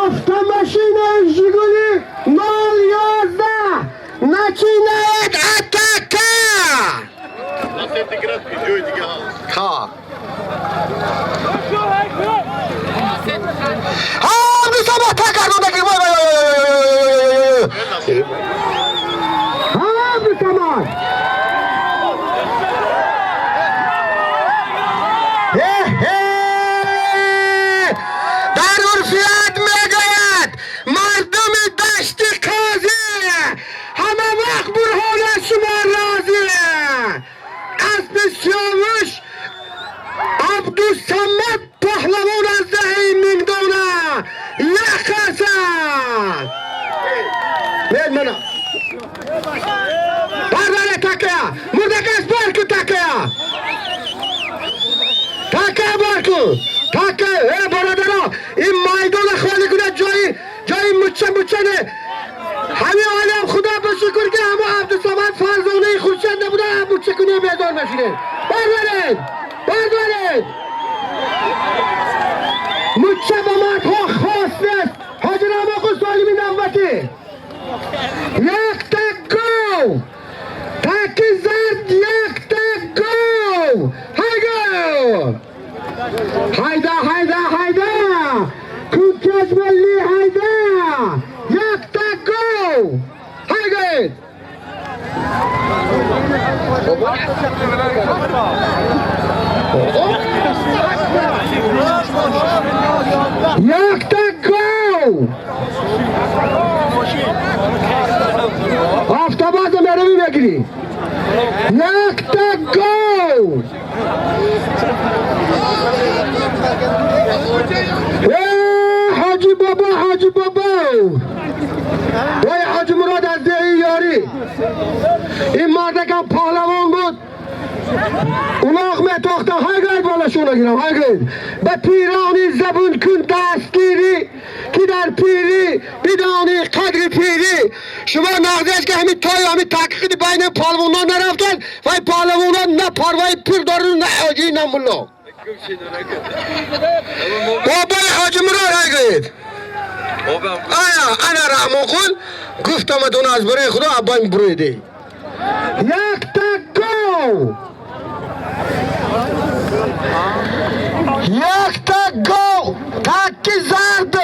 Автомашина Жигули 011 начинает атака! Ха! Абдусамад такардодаги! Вай, вай, вай, вай! Абдусамад! Э-э! Дар урфият мегӯяд, мардуми Дашти Қозӣ ҳама вақт бурҳон аз шумо розӣ. Аспи Сиёвуш Абдусамад паҳлавон аз даҳаи Мингдона як қасад. Мед мана. Бардаре такая! Мурдакаш бар кун такая! Такая бар кун! Такая! Э, бародаро, ин майдона холӣ кунад, ҷои мучча мучча не. Ҳамин олам худо ба шукр, ки ҳамо Абдусамад Фарзонаи Хуршед набуда, мучча кунӣ бедор мешудем. Бардоред! Бардоред! Мучча ба мардҳо хос нест. Ҳоҷи Раҳмоқул Солими навбатӣ. Якта гов! Таки зард, якта гов! Ҳайго! Ҳайда, ҳайда, ҳайда! Кункаш милли, ҳайда! Якта гов! Ҳайгоед! Якта гов! Автобаза меравӣ, мегирӣ. Якта гов! Э, Ҳоҷи Бобо, Ҳоҷи Бобо! Вай, Ҳоҷи Мурод аз деҳи Ёрӣ. Ин мардакам паҳлавон буд. Улоқ метохтан, ҳайгай болашона гирам, ҳайгай. Ба пирони забун кун дастгирӣ, ки дар пирӣ бидонӣ қадри пирӣ. Шумо нағзеш, ки ҳамин тою ҳамин таҳқиқи байни палвонон нарафтед, вай паҳлавонон на парвои пир дорад, на ҳоҷӣ, на мулло. Бобои Ҳоҷи Мурод, ҳайгӯед. Ая, ана Раҳмонқул гуфтамадон, аз барои худо аббай буроиде. Якта гов! Якта гов! Таки зард!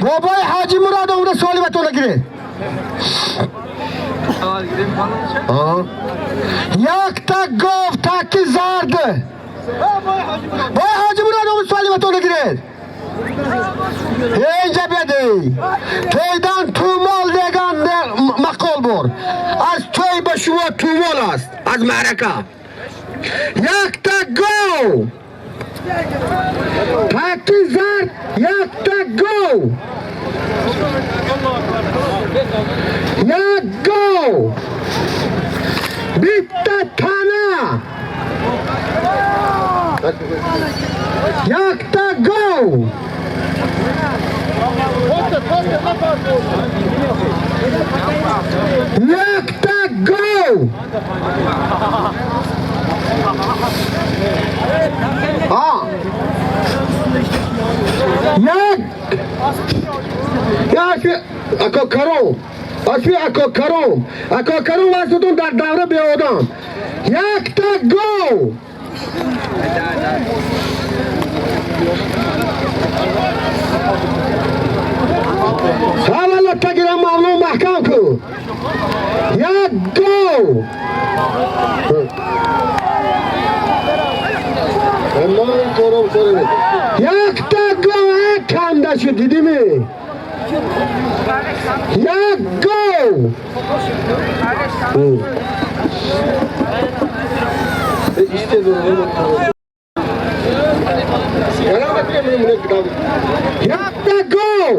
Бобои Ҳоҷи Мурод омада, суоли гиред. Якта гов, таки зард! Бобои Ҳоҷи Мурод омада, суоли гиред. Инҷа беди. Тӯйдан тумол деган мақол бор. Аз тӯй ба шумо тумол аст, аз маърака. Якта гов! Таки зард, якта гов. Як гов. Bitta tana. Якта гов. Якта гов. А. Як. Як ако каром. Асби ако каром. Ако каром васутун дар давра беодам. Якта гов. Ҳавала тагира мавло маҳкам кун. Як гов. Якта гов канда шуд, дидими? Як гов. Якта гов.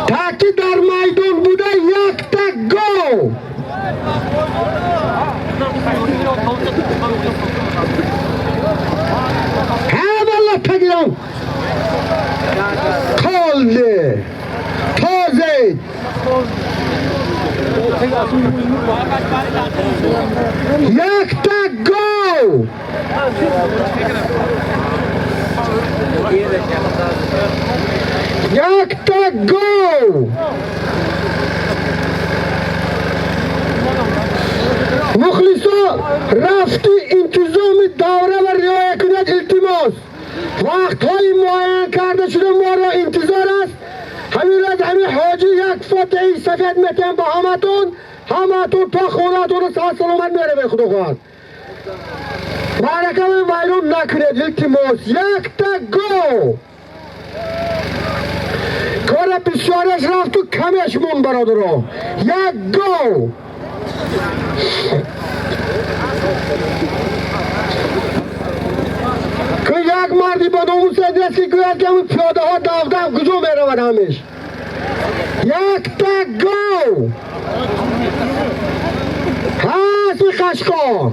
Таки дар майдон буда якта гов. Ҳавала тагирам. Қолде. Тозе. Якта гов. Якта гов. Мухлисо, рафти интизоми давра ва риоя кунед, илтимос. Вақтҳои муайян карда шуда моро интизор аст. Ҳамин рӯз ҳамин ҳоҷӣ як фотиҳаи сафед метиҳам ба ҳаматон. Ҳаматон то хонаатонро саҳат саломат меравед, худо хоҳад. Маъракаро вайрон накунед, илтимос. Якта гов. Кора бисёраш рафту камеш монд, бародаро. Як гов. Ки як марди ба номус нест, ки гӯяд, ки ҳамин пиёдаҳо давдав куҷо меравад ҳамеш. Якта гов. Ҳасби қашқор.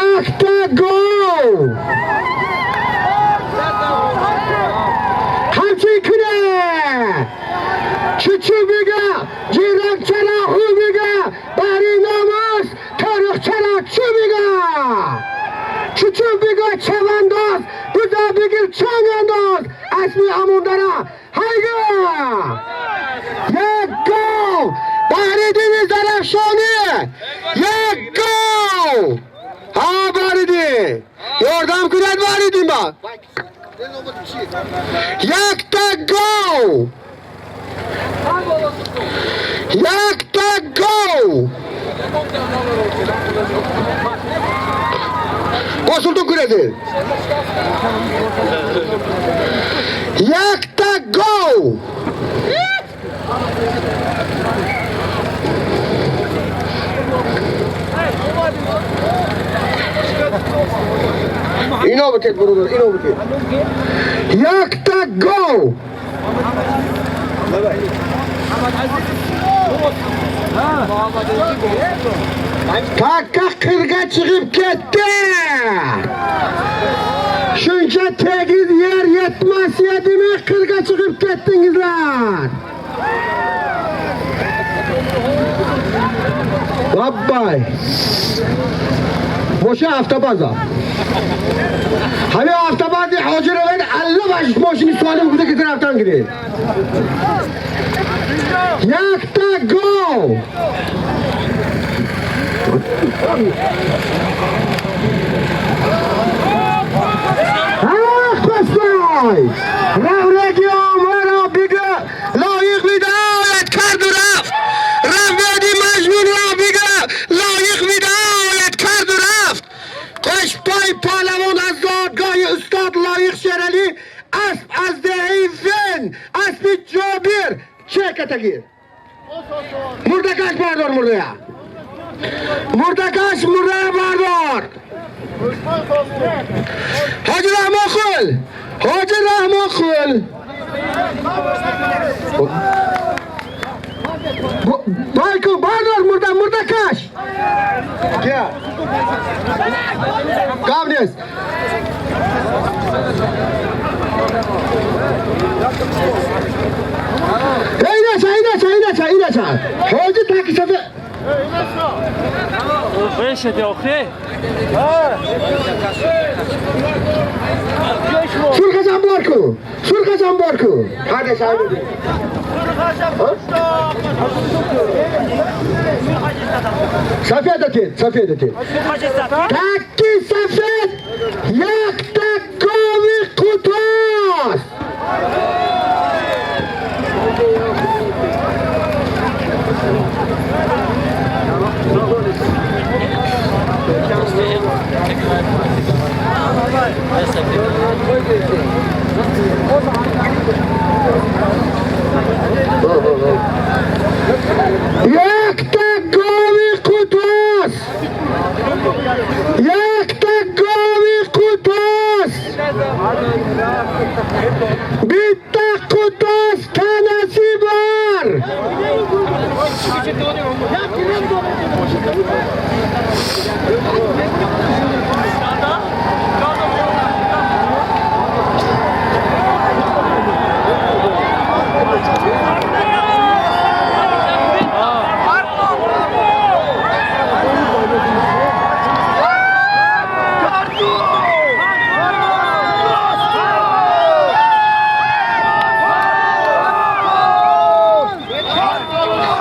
Якта гов. Ҳамчи куне. Чучу бига, ҷирак чара ху бига, бари намоз тарих чара чу бига. Чучу бига чавандоз, буза бигир чанг андоз, асби амундара ҳайга. Як гов. Бари дини Зарафшонӣ. Як гов. Ҳа, бариди. Ёрдам кунед баридин ба. Якта гов. Якта гов. Бо султон кунед. Якта гов. Ино битед, бародар, ино битед. Якта гов. Така қирга чиғиб кетди. Shuncha tegiz yer yetmas edimi, qirga chiqib ketdingizlar. Babbay. Мошин автобаза. Ҳамин автобази ҳоҷи равед, алла мошини солим буда ки рафтан гиред. Якта гов. Ах, пастой! Равреги омаро бига, лоиқ видоят карду рафт. Равреги Маҷнунро бига, лоиқ видоят карду рафт. Қошпой паҳлавон аз зодгоҳи устод Лоиқ Шералӣ, асп аз деҳаи Муҳиддин аспи Ҷобир чекатагир. Мурдакаш бардор мурдая. Мурдакаш мурдая бардор. Ҳоҷи Раҳмонқул. Ҳоҷи Раҳмонқул. Байку бардор мурда мурдакаш. Кия? Гап нест. Инаша, инаша, инаша, инаша. Ҳоҷи таки сафед. Бешеди охи. Сурхашам бор ку. Сурхашам бор ку. Ҳардаш ҳамиди. Сафедатин, сафедатин. Таки сафед якта гови қутос. Якта гови қутос. Якта гови қутос. Bitta қутос танаси бор.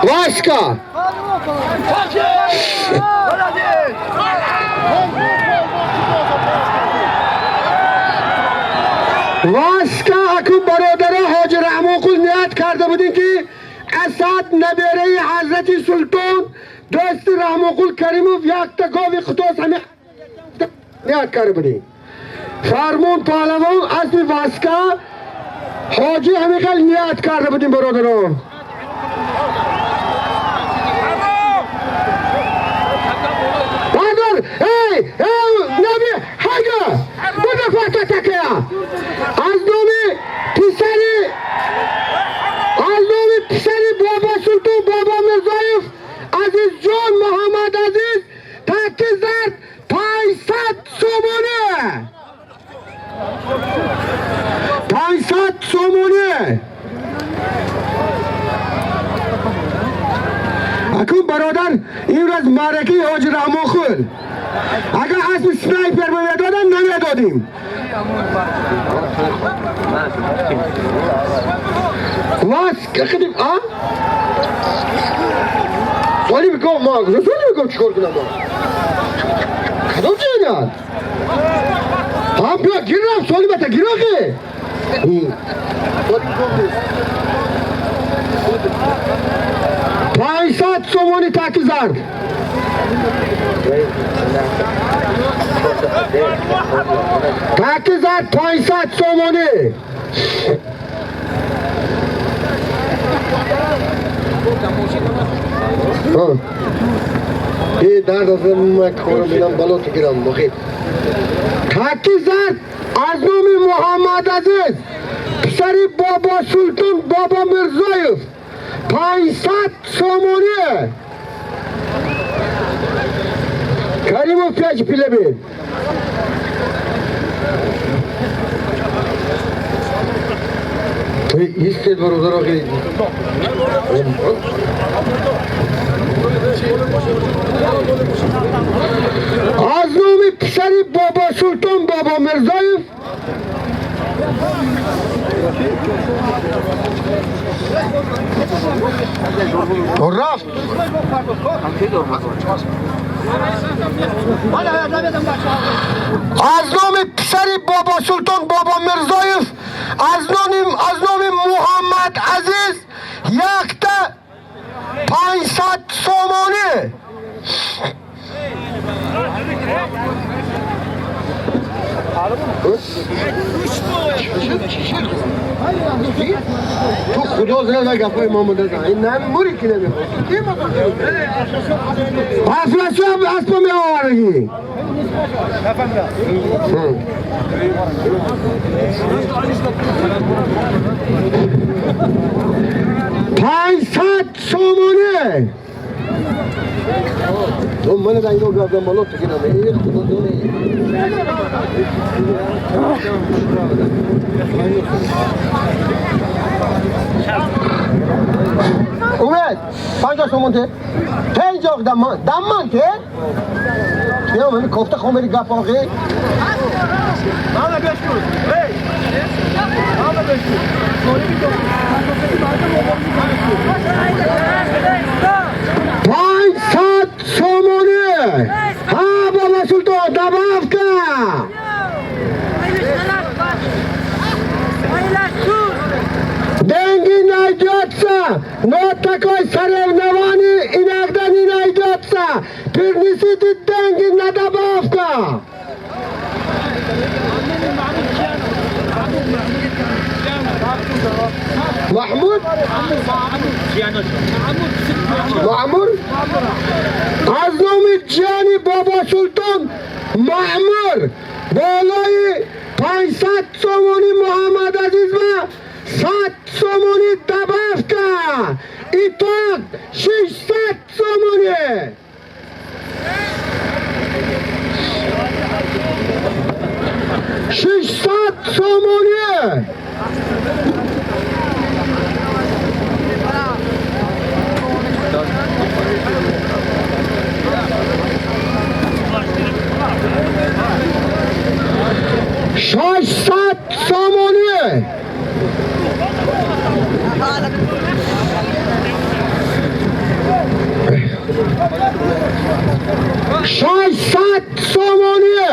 Васька! Васька акун бародаро ҳоҷи Раҳмонқул ният карда будем ки Асад набераи ҳазрати султон дӯсти Раҳмонқул Каримов якта гови қутос ҳами ният карда будем. Фармон паҳлавон аспи Васька ҳоҷи ҳамин хел ният карда будем бародаро. Бардор! Эй! Эй! Наби! Ҳайга! Буда фата такая! Аз номи писари аз номи писари Бобо Султон Бобо Мирзоев Азизҷон Муҳаммад Азиз таки зард 500 сомонӣ! 500 сомонӣ! Акун бародар имрӯз маъракаи ҳоҷи Раҳмонқул агар аспи снайпер мемедодам намедодим. Васка қидим а? Соли бигӯ ма куҷо соли бигӯ чикор кунам ма? Кадом ҷиҳат? Ҳам биё гирам соли бата гирохи. 500 сомони таки зард. Таки зард 500 сомонӣ. И дард аз ман корам бинам бало ту гирам бохи. Таки зард аз номи Муҳаммад Азиз писари Бобо Султон Бобо Мирзоев 500 сомонӣ. Каримов пеш пилебин. Истед бародаро ки аз номи писари Бобо Султон Бобо Мирзоев рафт. Аз номи писари Бобо Султон Бобо Мирзоев аз номи Муҳаммад Азиз якта 500 сомонӣ. Ту худо зина гапои мо дазан. Ин намемури ки намехоҳӣ. Афрасиёб аспа меоварагӣ. 500 сомонӣ. Ман да ино гапдам боло ту кинаме. Ин худо доне. Умед, 50 сомон те. 50 дамман. Дамман те? Ё ман кофта хомери гап оғи. Мана гӯш кун. Эй! Мана гӯш кун. 500 сомонӣ. Ҳа, баба Султон, добавка. Деньги найдется, но такой соревнование иногда не найдется. Принесите деньги на добавка. Маҳмуд? Маъмур? Аз номи ҷияни Бобо Султон Маъмур болои 500 сомонӣ Муҳаммад Азиз ва 100 сомонӣ добавка. Итог 600 сомонӣ. 600 сомонӣ. 600 сомонӣ. 600 сомонӣ.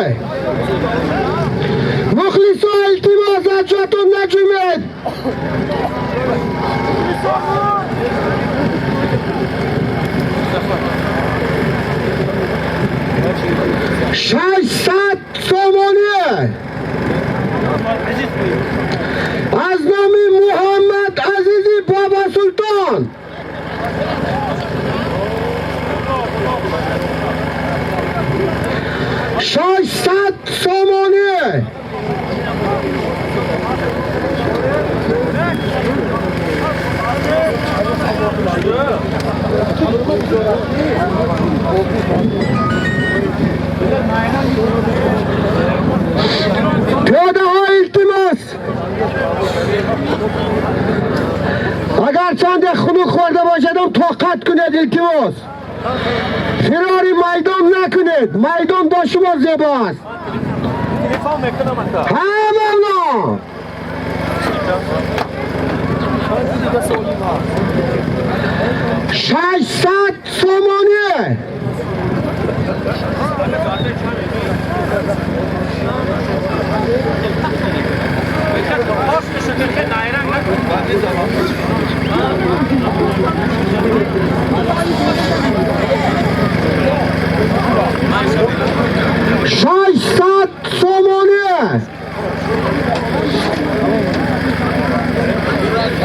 Мухлисо, илтимос, аз ҷотон наҷумед. 600 сомонӣ. Аз номи Муҳаммад Азизи Баба Султон. 600 сомонӣ. Пиёдаҳо, илтимос, агар чанде хунук хӯрда бошадам, тоқат кунед, илтимос, фирори майдон накунед. Майдон бо шумо зебо аст. Ҳа, мавло. 600 сомонӣ. 600 сомонӣ.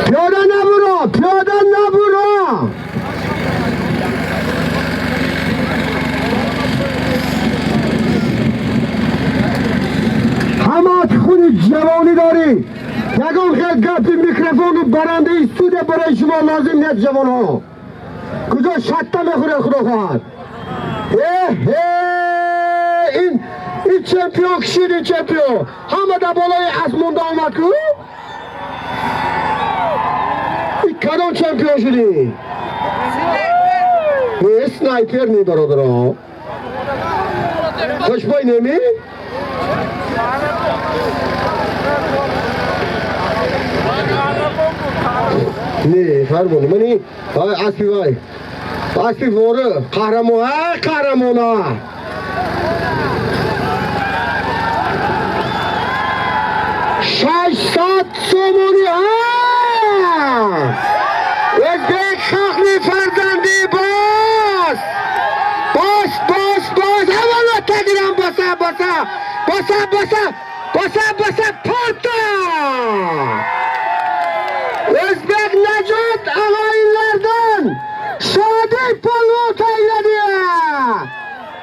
Пиёда набуро, пиёда набуро. Ҳамаат хуни ҷавонӣ дорӣ. Ягон хел гапи микрофону барандаи студия барои шумо лозим нест. Ҷавонҳо куҷо шатта мехӯред, худо хоҳад. Эҳе, ин чемпион кишид, ин чемпион ҳама дар болои асп монда омад ку. Ин кадом чемпион шудӣ? Э, снайпер не, бародаро, хушбой неми. Не, фармон мани аспи вай, аспи воры қаҳрамон, а қаҳрамона. 600 сомонӣ. O'zbek xalqning farzandi, bos, bos, bos, bos! Avvalo tagidan bosa, bosa, bosa, bosa, bosa, bosa, porta. Эй, polvon tayinladi!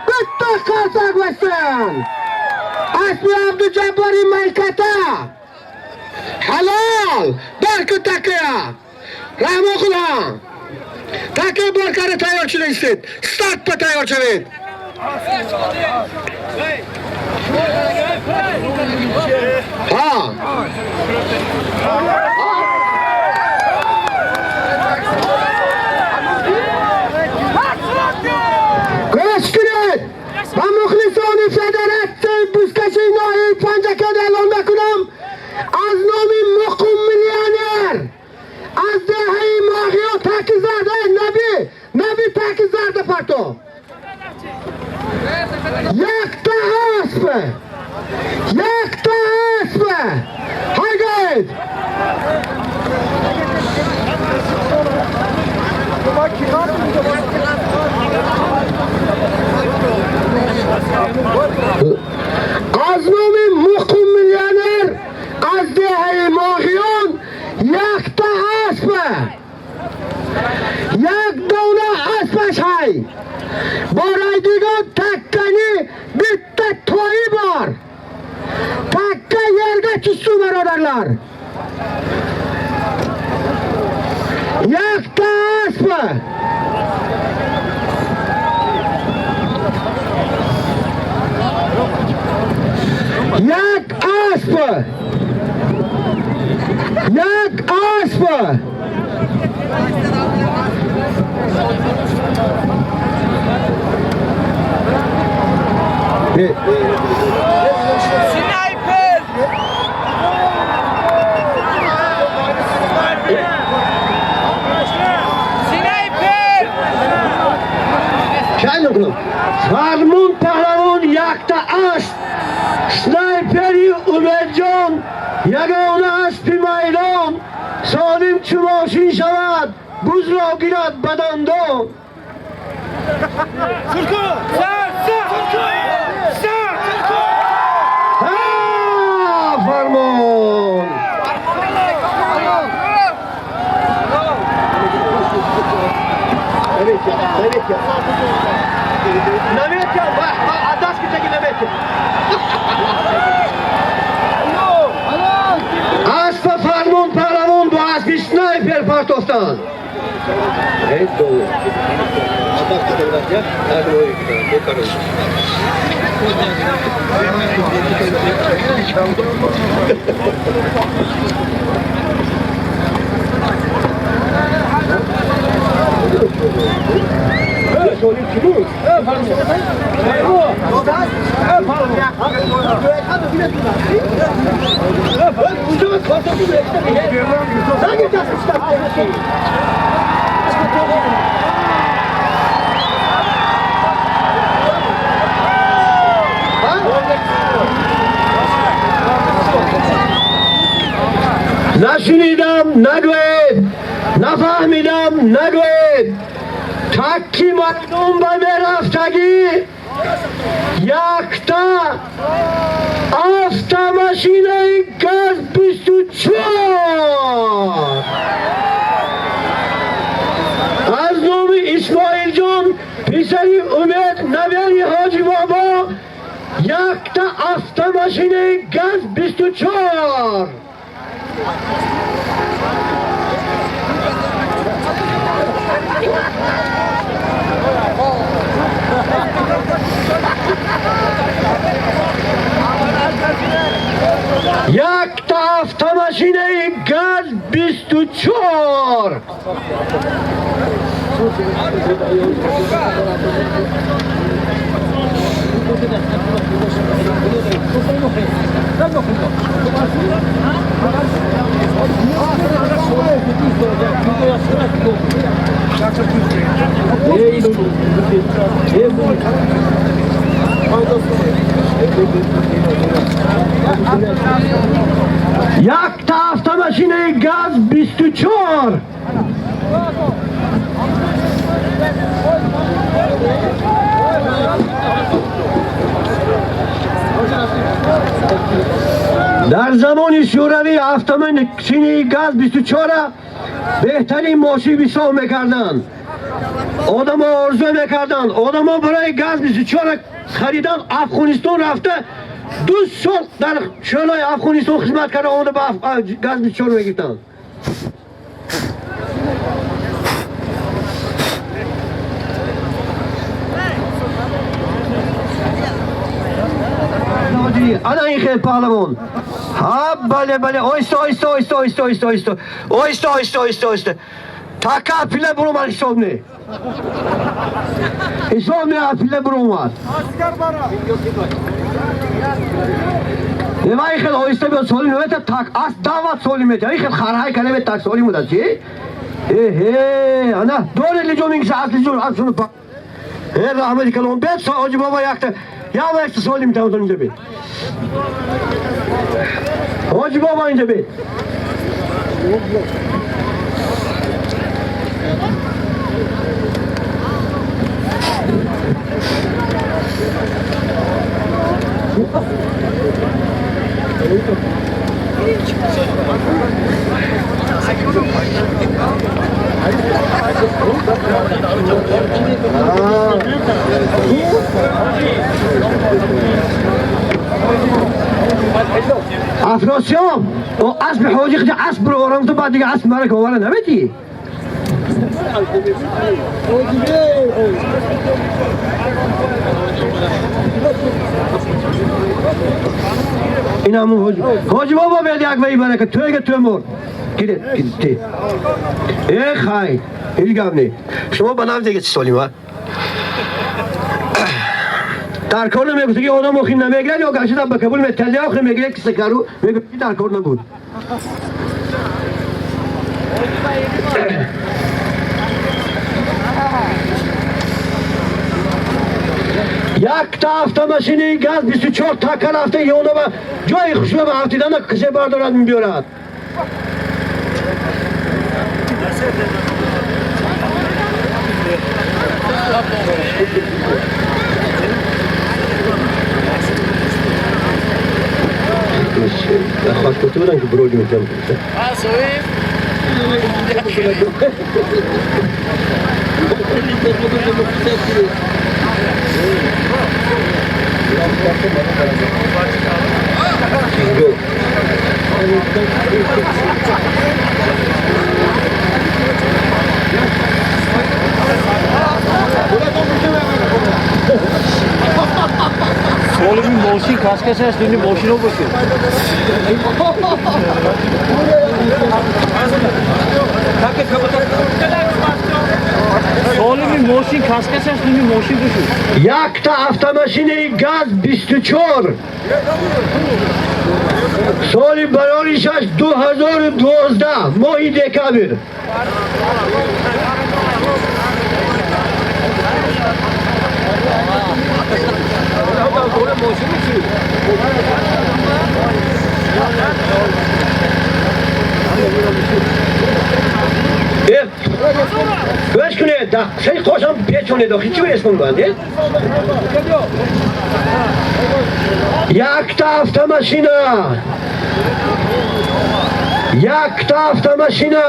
Bitta qarsak bo'lsin. Asmi Abdujabbor Maykata. Halol! Barku taka. Rahmonqulon. Taka borkari tayyor chiqsin. Start pa tayyor chiqing. Ha. Гӯш кунед! Ба мухлисони федератсияи бузкашии ноҳияи Панҷакент эълон мекунам, аз номи муқим миллионер аз деҳаи Моғиё таки зарда, наби наби таки зарда парто якта асп, якта асп ҳайгайд. Аз номи муқим миллионер аз деҳаи Моғиён якта асп, як дона аспаш ҳай борайдигон таккани bitta to'yi bor. Takka yerga tushsin, birodarlar. Якта асп. Як асп. Як асп. Sniper! Sniper! Чай мекунам. Фармон паҳлавон якта асп. Снайпери Умедҷон ягона аспи майдон. Солим чу мошин шавад, бузро гирад ба дандон. Ҳа, фармон! Наметям, даст ки наметям. Аспа Фармон паҳлавон бо аспи снайпер партофтанд. Нашунидам, нагӯед, нафаҳмидам, нагӯед. Такки мардум ба мерафтагӣ якта автомашинаи газ 24 аз номи Исмоилҷон писари Умед набери Ҳоҷи Бобо, якта автомашинаи газ 24. Якта автомашинаи газ 24. Якта автомашинаи газ 24. Дар замони Шӯравӣ автомашинаи газ 24 беҳтарин мошин ҳисоб мекарданд. Одамо орзу мекарданд, одамо барои газ 24 харидан Афғонистон рафта, 2 сол дар чӯлои Афғонистон хизмат карда, омада ба газ 24 мегирифтанд. Ана ин хел паҳлавон. Ҳа, бале, бале, оҳиста, оҳиста, оҳиста, оҳиста, оҳиста, оҳиста, оҳиста, оҳиста, оҳиста, оҳиста. Така пила буромад, ҳисоб не, ҳисоб не, пила буромад. Ва ин хел оҳиста биёд, соли намета, так ас дават соли мета, ин хел харҳай калеме, так соли мудат чи? Эҳе, ана доре лиҷон ингиса ас лиҷон ас шуну. Э, раҳмати калон, бед ҳоҷи бобо, якта ява якта соли метавонам, инҷа бед. Ҳоҷи бобо, инҷа бед. Афросиёб, о асби ҳоҷи хиҷа асб ро орам, ту баъд дига асб мара овара наметӣ. Ин ҳамун ҳоҷи. Ҳоҷи бобо, бед як ваи барака, тӯйга тӯмор. Гиред, гиред. Э, хай, ҳеҷ гап не. Шумо ба нав дига чӣ солим, а? Дар кор намегуфт, ки одам охир намегирад ё гашта ба кабул металия, охир мегирад, ки сакару мегуфт, ки дар кор набуд. Якта автомашини газ 24 така рафта, ёнава ҷои хушба афтидана, кисе бардорад, мебиёрад. Хос гуфта будам, ки броди метиҳам. Солими мошин кашкашаш дуни мошино бошед. Солими мошин кашкашаш дуни мошин бошед. Якта автомашинаи газ 24, соли бароришаш 2012, моҳи декабр. Гӯш кунед, сари қошам печонед, охи чӣ бирескун бандед? Якта автомашина, якта автомашина.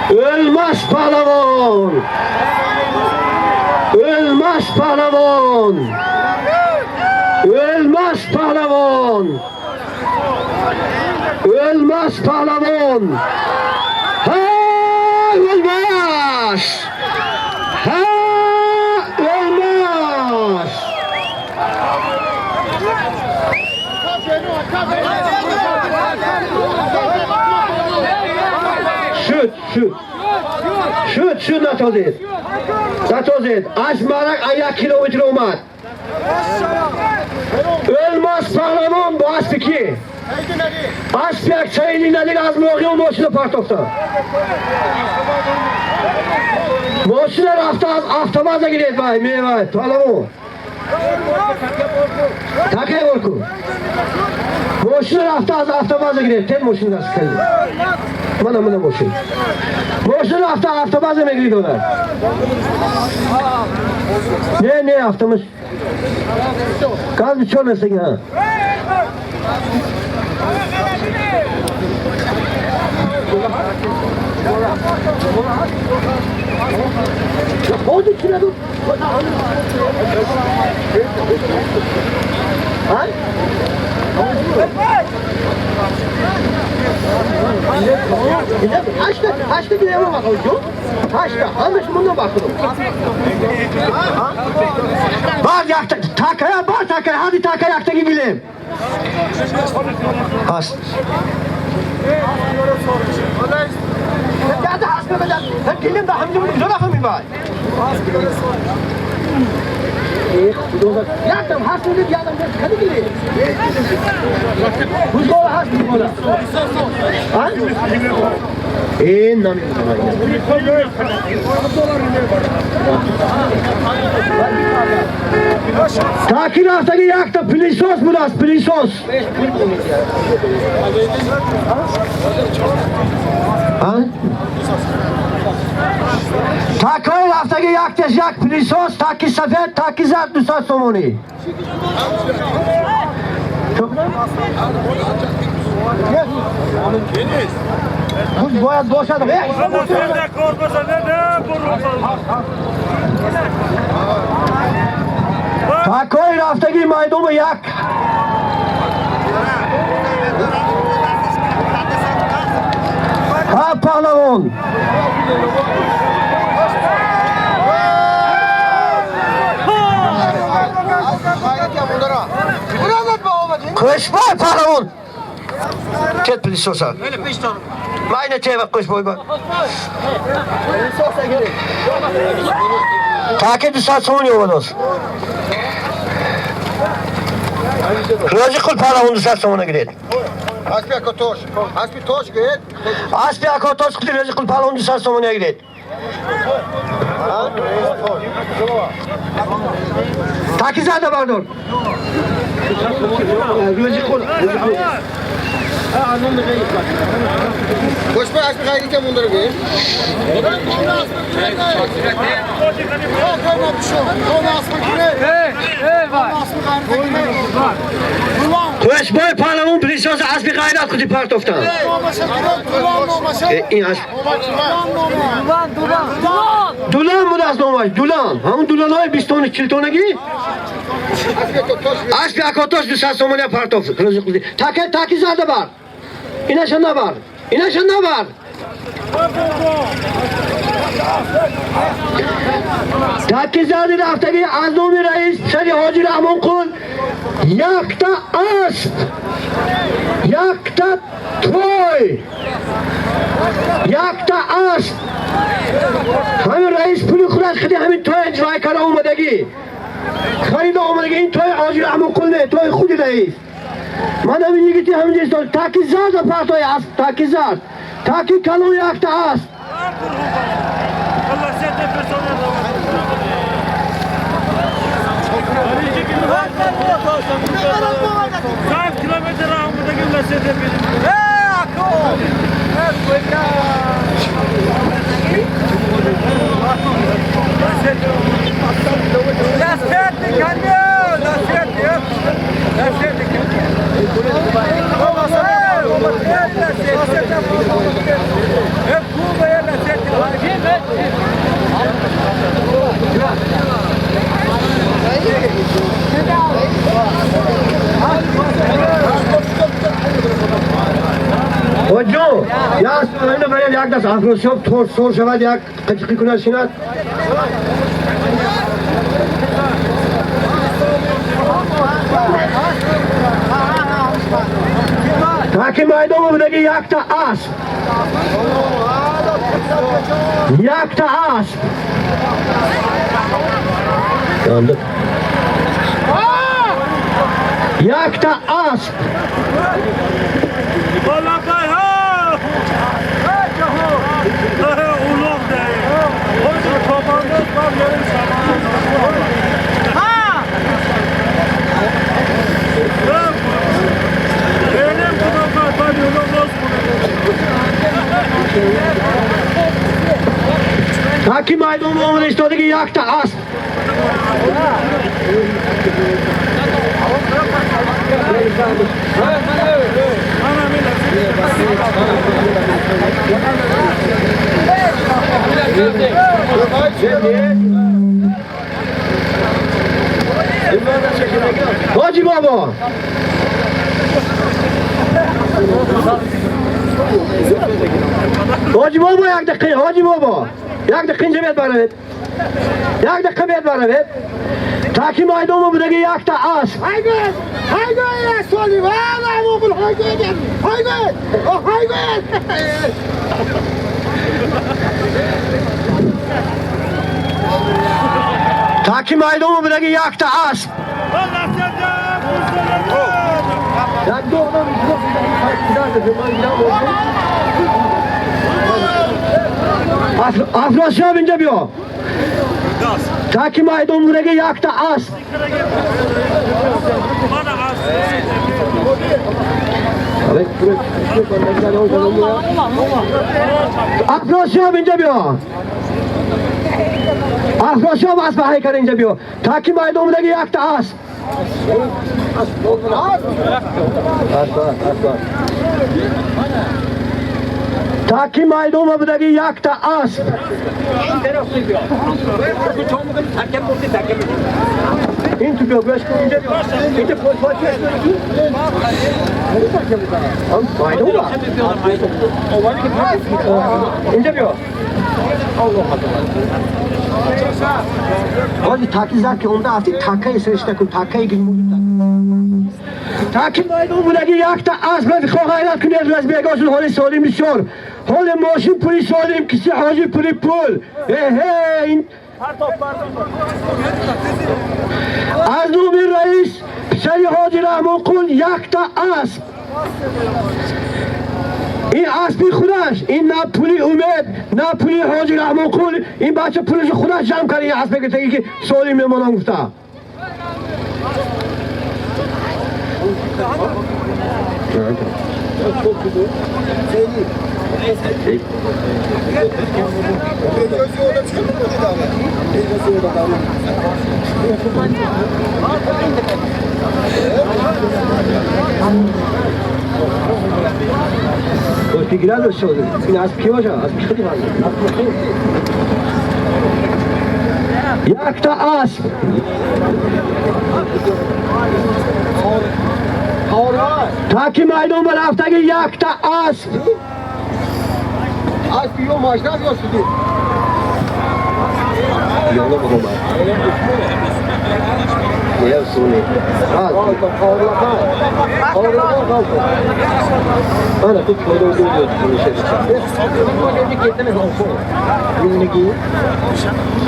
O'lmas pahlavon, o'lmas pahlavon, o'lmas pahlavon, o'lmas pahlavon. Ha, o'lmas, ha, o'lmas. Шуд, шуд, шуд, шуд, натозед, натозед. Аз марак а 1 километр омад. O'lmas паҳлавон бо аспи ки? Асп як чайни надир, аз моғиён мошина партофта. Мошина рафта аз автомаза гиред, вай мевай паҳлавон. Такай орку. Мошина рафта аз автомаза гиред, тен мошина даст кардед. Мана, мана мошин. Мошина рафта автомаза мегирид одам. Не, не, автомаш. Газ чор нестеги, ҳа. Ҳашта гирема бахоҷо. Ҳашта, ҳамаш мунда бахудум. Бар якта такая, бар такая, ҳади такая яктаги билем. Ҳаст. Яда ҳаст беда. Ҳам гилем да ҳам ҷо рафам мибай. Якдам ҳаст мебид, якдам кади гирем. Бузгола ҳаст бузгола. Ҳа? Намедонам. Таки рафтаги якта пылесос будааст, пылесос. Ҳа? Такои рафтаги якташ як пылесос, таки сафед, таки зард 200 сомонӣ. Буз бояд бошад. Такои рафтаги майдону як. Ҳа паҳлавон. Қӯшбой паҳлавон. Чет пылесоса. Майна чева қӯшбой ба. Таки 200 сомонӣ омадааст. Рӯзи қул паҳлавон 200 сомона гиред. Аспи акотош. Аспи тош гиред. Аспи акотош қули рӯзи қул паҳлавон 200 сомона гиред. Таки зада бардор. Рӯзи қул. Қӯшбой аспи ғайри ка мундар гиред. Қӯшбой паҳлавон пылесоса аспи ғайрат худи партофтан. Ин асп Дулан будааст номаш, Дулан. Ҳамун дуланҳои 20 тони 40 тонагӣ? Аспи акотош 200 сомония партофт. Таки таки зада бар. Инаша набар. Инаша набар. Таки зади рафтаги аз номи раис сари ҳоҷи Раҳмонқул якта асп, якта той, якта асп. Ҳамин раис пули худаш хиди ҳамин той иҷроӣ карда омадагӣ. Харида омадагӣ. Ин той ҳоҷи Раҳмонқул не, той худи раис. Ман ҳамин йигити ҳамин истод. Таки зарда партои асп, таки зард. Таки калон якта асп. Хоҷо, як ина баред як даст Афросиёб тор сор шавад, як қичқи кунад шинад. Таки майдон будаги якта асп. Якта асп. Якта асп. Таки майдон омада истодаги якта асп. Ҳоҷи бобо. Ҳоҷи бобо як дақиқа, ҳоҷи бобо як дақиқа инҷа биёд баравед, як дақиқа биёд баравед. Таки майдон будаги якта асп. Таки майдон будаги якта асп. Як ду одам Афросиёб инҷа биё. Таки майдон будаги якта асп. Афросиёб инҷа биё. Афросиёб асп ҳай кар инҷа биё. Таки майдон будаги якта асп. Таки майдон будаги якта асп. Ин ту биё, гӯш кун, инҷа биё. Инҷа пой майдон ба. Инҷа биё. Ҳоҷи таки зад ки омда афти такаи сиришта кун, такаи гирмуд. Таки майдон будаги якта асп. Рафиқо ғайрат кунед, разбегошун ҳоли солим бисёр. Ҳоли мошин пули солим, киси ҳоҷи пули пул. Эҳе, ин аз номи раис писари ҳоҷи Раҳмонқул якта асп. Ин аспи худаш, ин на пули Умед, на пули ҳоҷи Раҳмонқул, ин бача пулаши худаш ҷамъ кард, ин аспе гирифтаги ки солим мемонам гуфта. این اسب کی باشه؟ اسب خیلی якта асп. Таки майдон ба рафтаги якта асп. Асп ё машнав ё суди.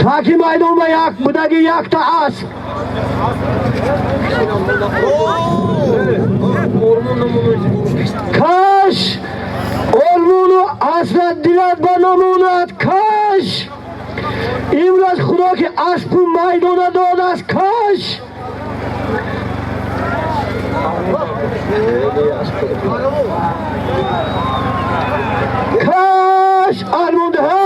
Таки майдон ба як будаги якта асп. Каш олмону асрат дилат ба намонад. Каш имрӯз Худо ки аспу майдона додааст. Каш каш армондаҳа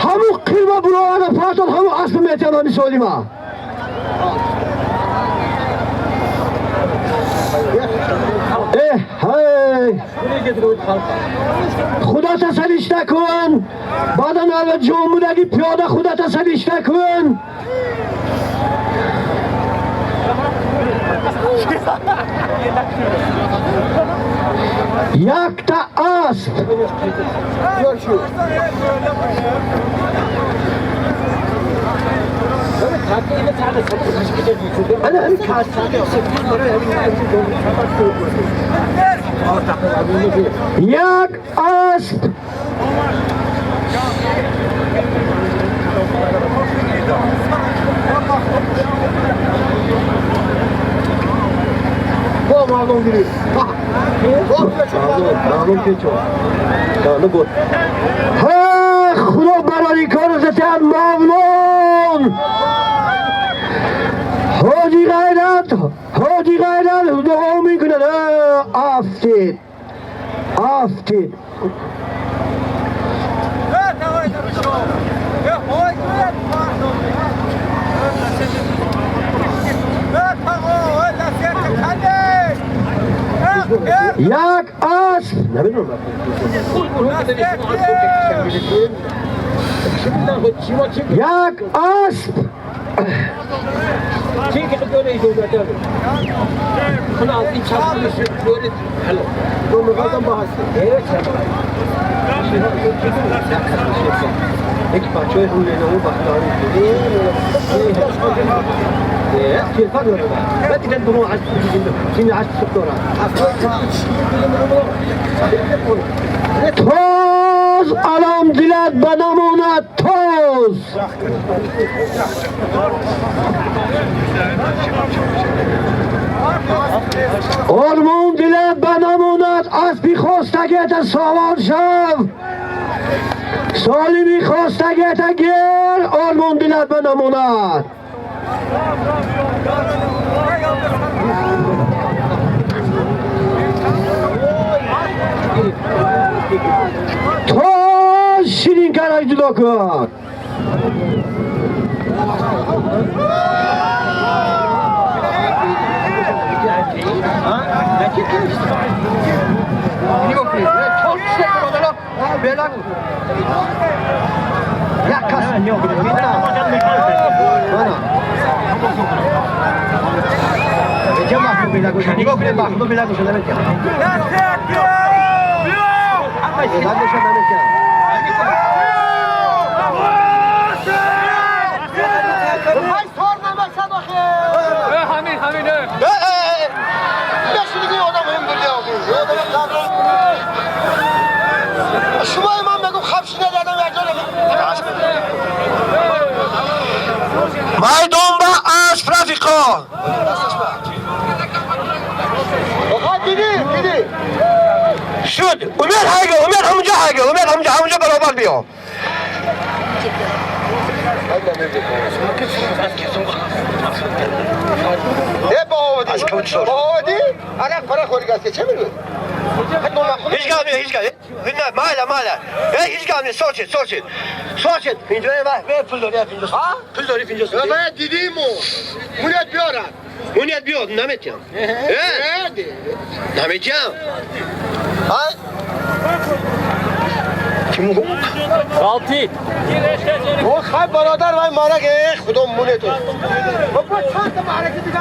ҳамун қирма буроварда партон, ҳамун аспу метиҳам ҳами солима. Эҳ, ҳай, Худо тасаллиш накун. Баъдан ава ҷон будаги пиёда худо тасаллиш накун. Якта асп. Як асп. ها خدا برای کار زتن ممنون. حاجی غیرت، حاجی غیرت دعا میکنن. افتید افتید. Як асп. Як асп. Тоз алом дилат ба намонад, тоз. Ормон дилат ба намонад, аспи хостагиата савор шав. Солими хостагиата гир, ормон дилат ба намонад. То ширин карак ҷудо кун. مردم با اسب رفیقا. دیدی شد. عمر هایگه، عمر همونجا هایگه، عمر همونجا، همونجا برابر بیا. هیچ گامی، هیچ گامی. نه، مالا مالا. هیچ گامی، سوچید، سوچید. سوچید. اینجا به پول داری اینجا. پول داری اینجا. من دیدیمو. مونیت بیارن. مونیت بیاد، نمیتیم. نمیتیم. ها؟ غلطید. او خیلی برادر وای مارک خدا مونیت. بابا چند تا معرکه دیگه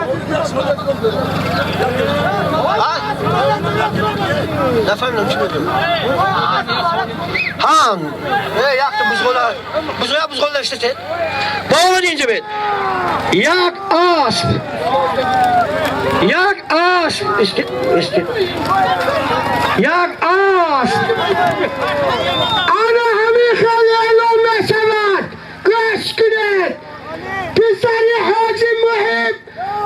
نفهمیدم چی میگم. ها، یک تا بزغولا، بزغولا بزغولا نوشته. با اینجا بید. یک اسب، یک اسب، یک اسب. انا همین خیلی اعلام نشود. گوش کنید. پسر حاجی محب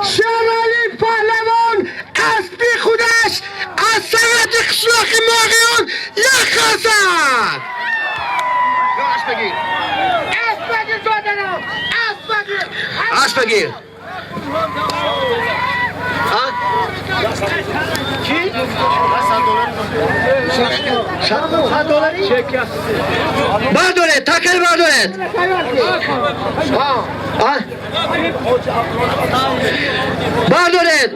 شیرعلی پهلوان اسبی خودش از سمت قشلاق ماغیان یک خواستد. اسب بگیر. اسب بگیر دادنم. اسب بگیر. اسب بگیر. ها؟ چی؟ 100 دلاری؟ بردارید، تکل بردارید. ها؟ بردارید.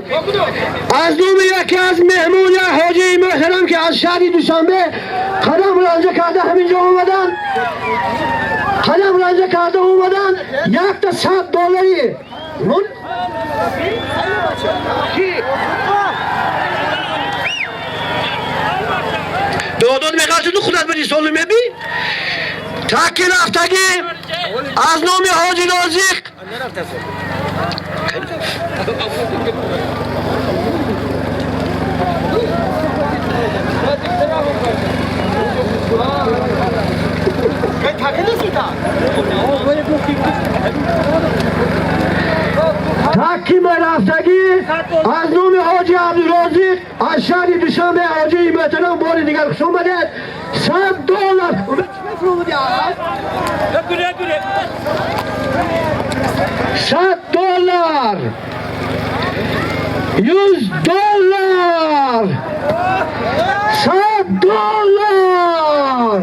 از نام یکی از مهمون حاجی محترم که از شهر دوشنبه قدم رنجه کرده همینجا اومدن، قدم رنجه کرده اومدن، یک تا 100 دلاری. کی؟ دادان میخواد تو خودت بدی سالو میبی؟ تکی رفتگی از نام حاجی رازق تکی رفتگی از نام حاجی عبدالرازق از شهر دوشنبه حاجی محترم بار دیگر خوش آمدید. 100 دلار. 100 دلار. 100 دلار. 100 دلار.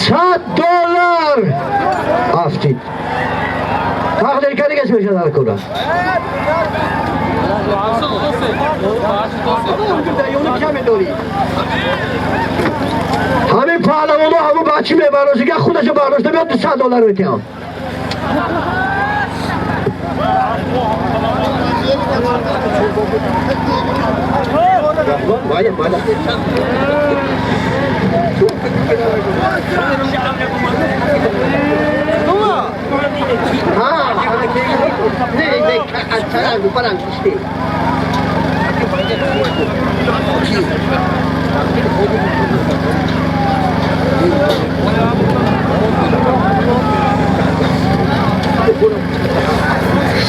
$100 افتید. تقدیر کردی کسی میشه. Зарар кунад. Ҳамин паҳлавоно ҳамун бачи мебардошт, га худашо бардошта биёд 200 доллар метиҳам.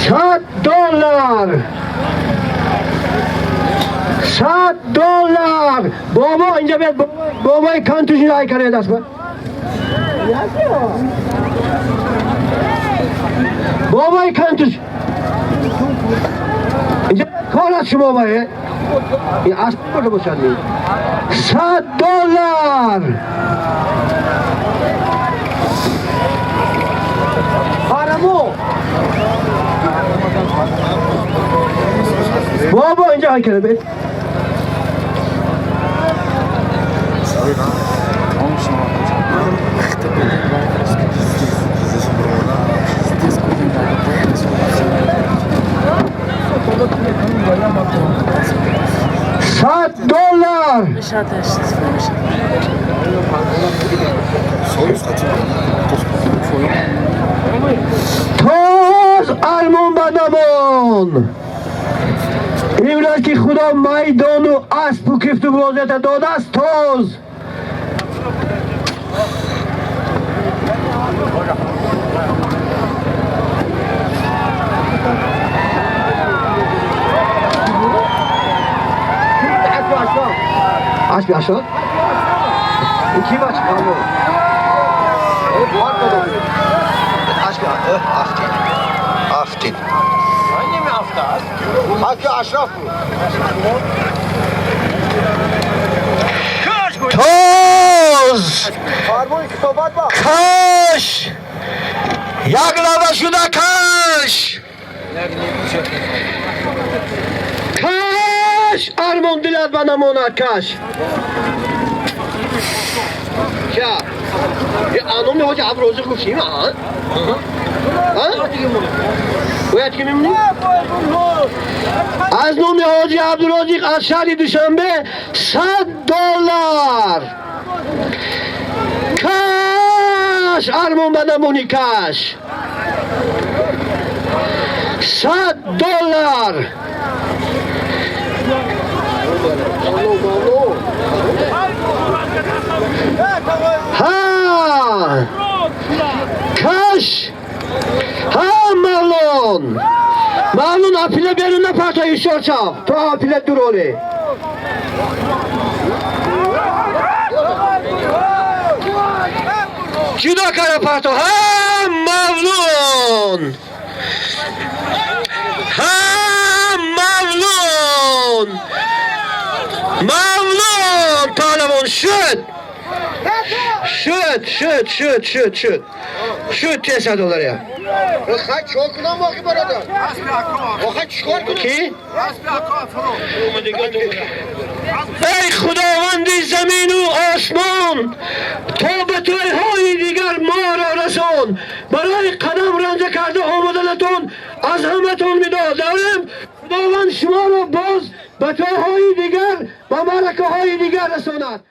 $100 $100 بابا اینجا بیاد بابای کانتوش رای کنه دست من بابای کانتوش اینجا کار از شما بایه این اصلا برده باشد $100 آرامو بابا اینجا های کنه بید $100 تاز ارمان بدمان امروز که خدا میدان و اسب و کفت و بازیت داده است تاز اسب اشرا این کی بچه کامو افتید حتی اشرف بود تاز کش یک لبه شده کش کش ارمان دلت به نماند کش چه یه انومی حاجی ابروزی گفتیم ها ها باید که میمونی؟ از نام حاجی عبدالرازق از شهر دوشنبه $100 کش ارمان به نمونی کش $100 ها کش ها مالون مالون اپیله بیرون نپرتا شورچا تو اپیله دور اولی جدا کار پرتا ها مالون ها مالون مالون پهلوان شد شد شد شد شد شد شد $300 یا خواهد چیکار کنم واقعی برادر؟ واقعا چیکار کنم؟ کی؟ ای خداوند زمین و آسمان تا به تویهای دیگر ما را رسان برای قدم رنجه کرده آمدنتون از همتون میدادم خداوند شما را باز به تویهای دیگر و معرکه های دیگر رساند.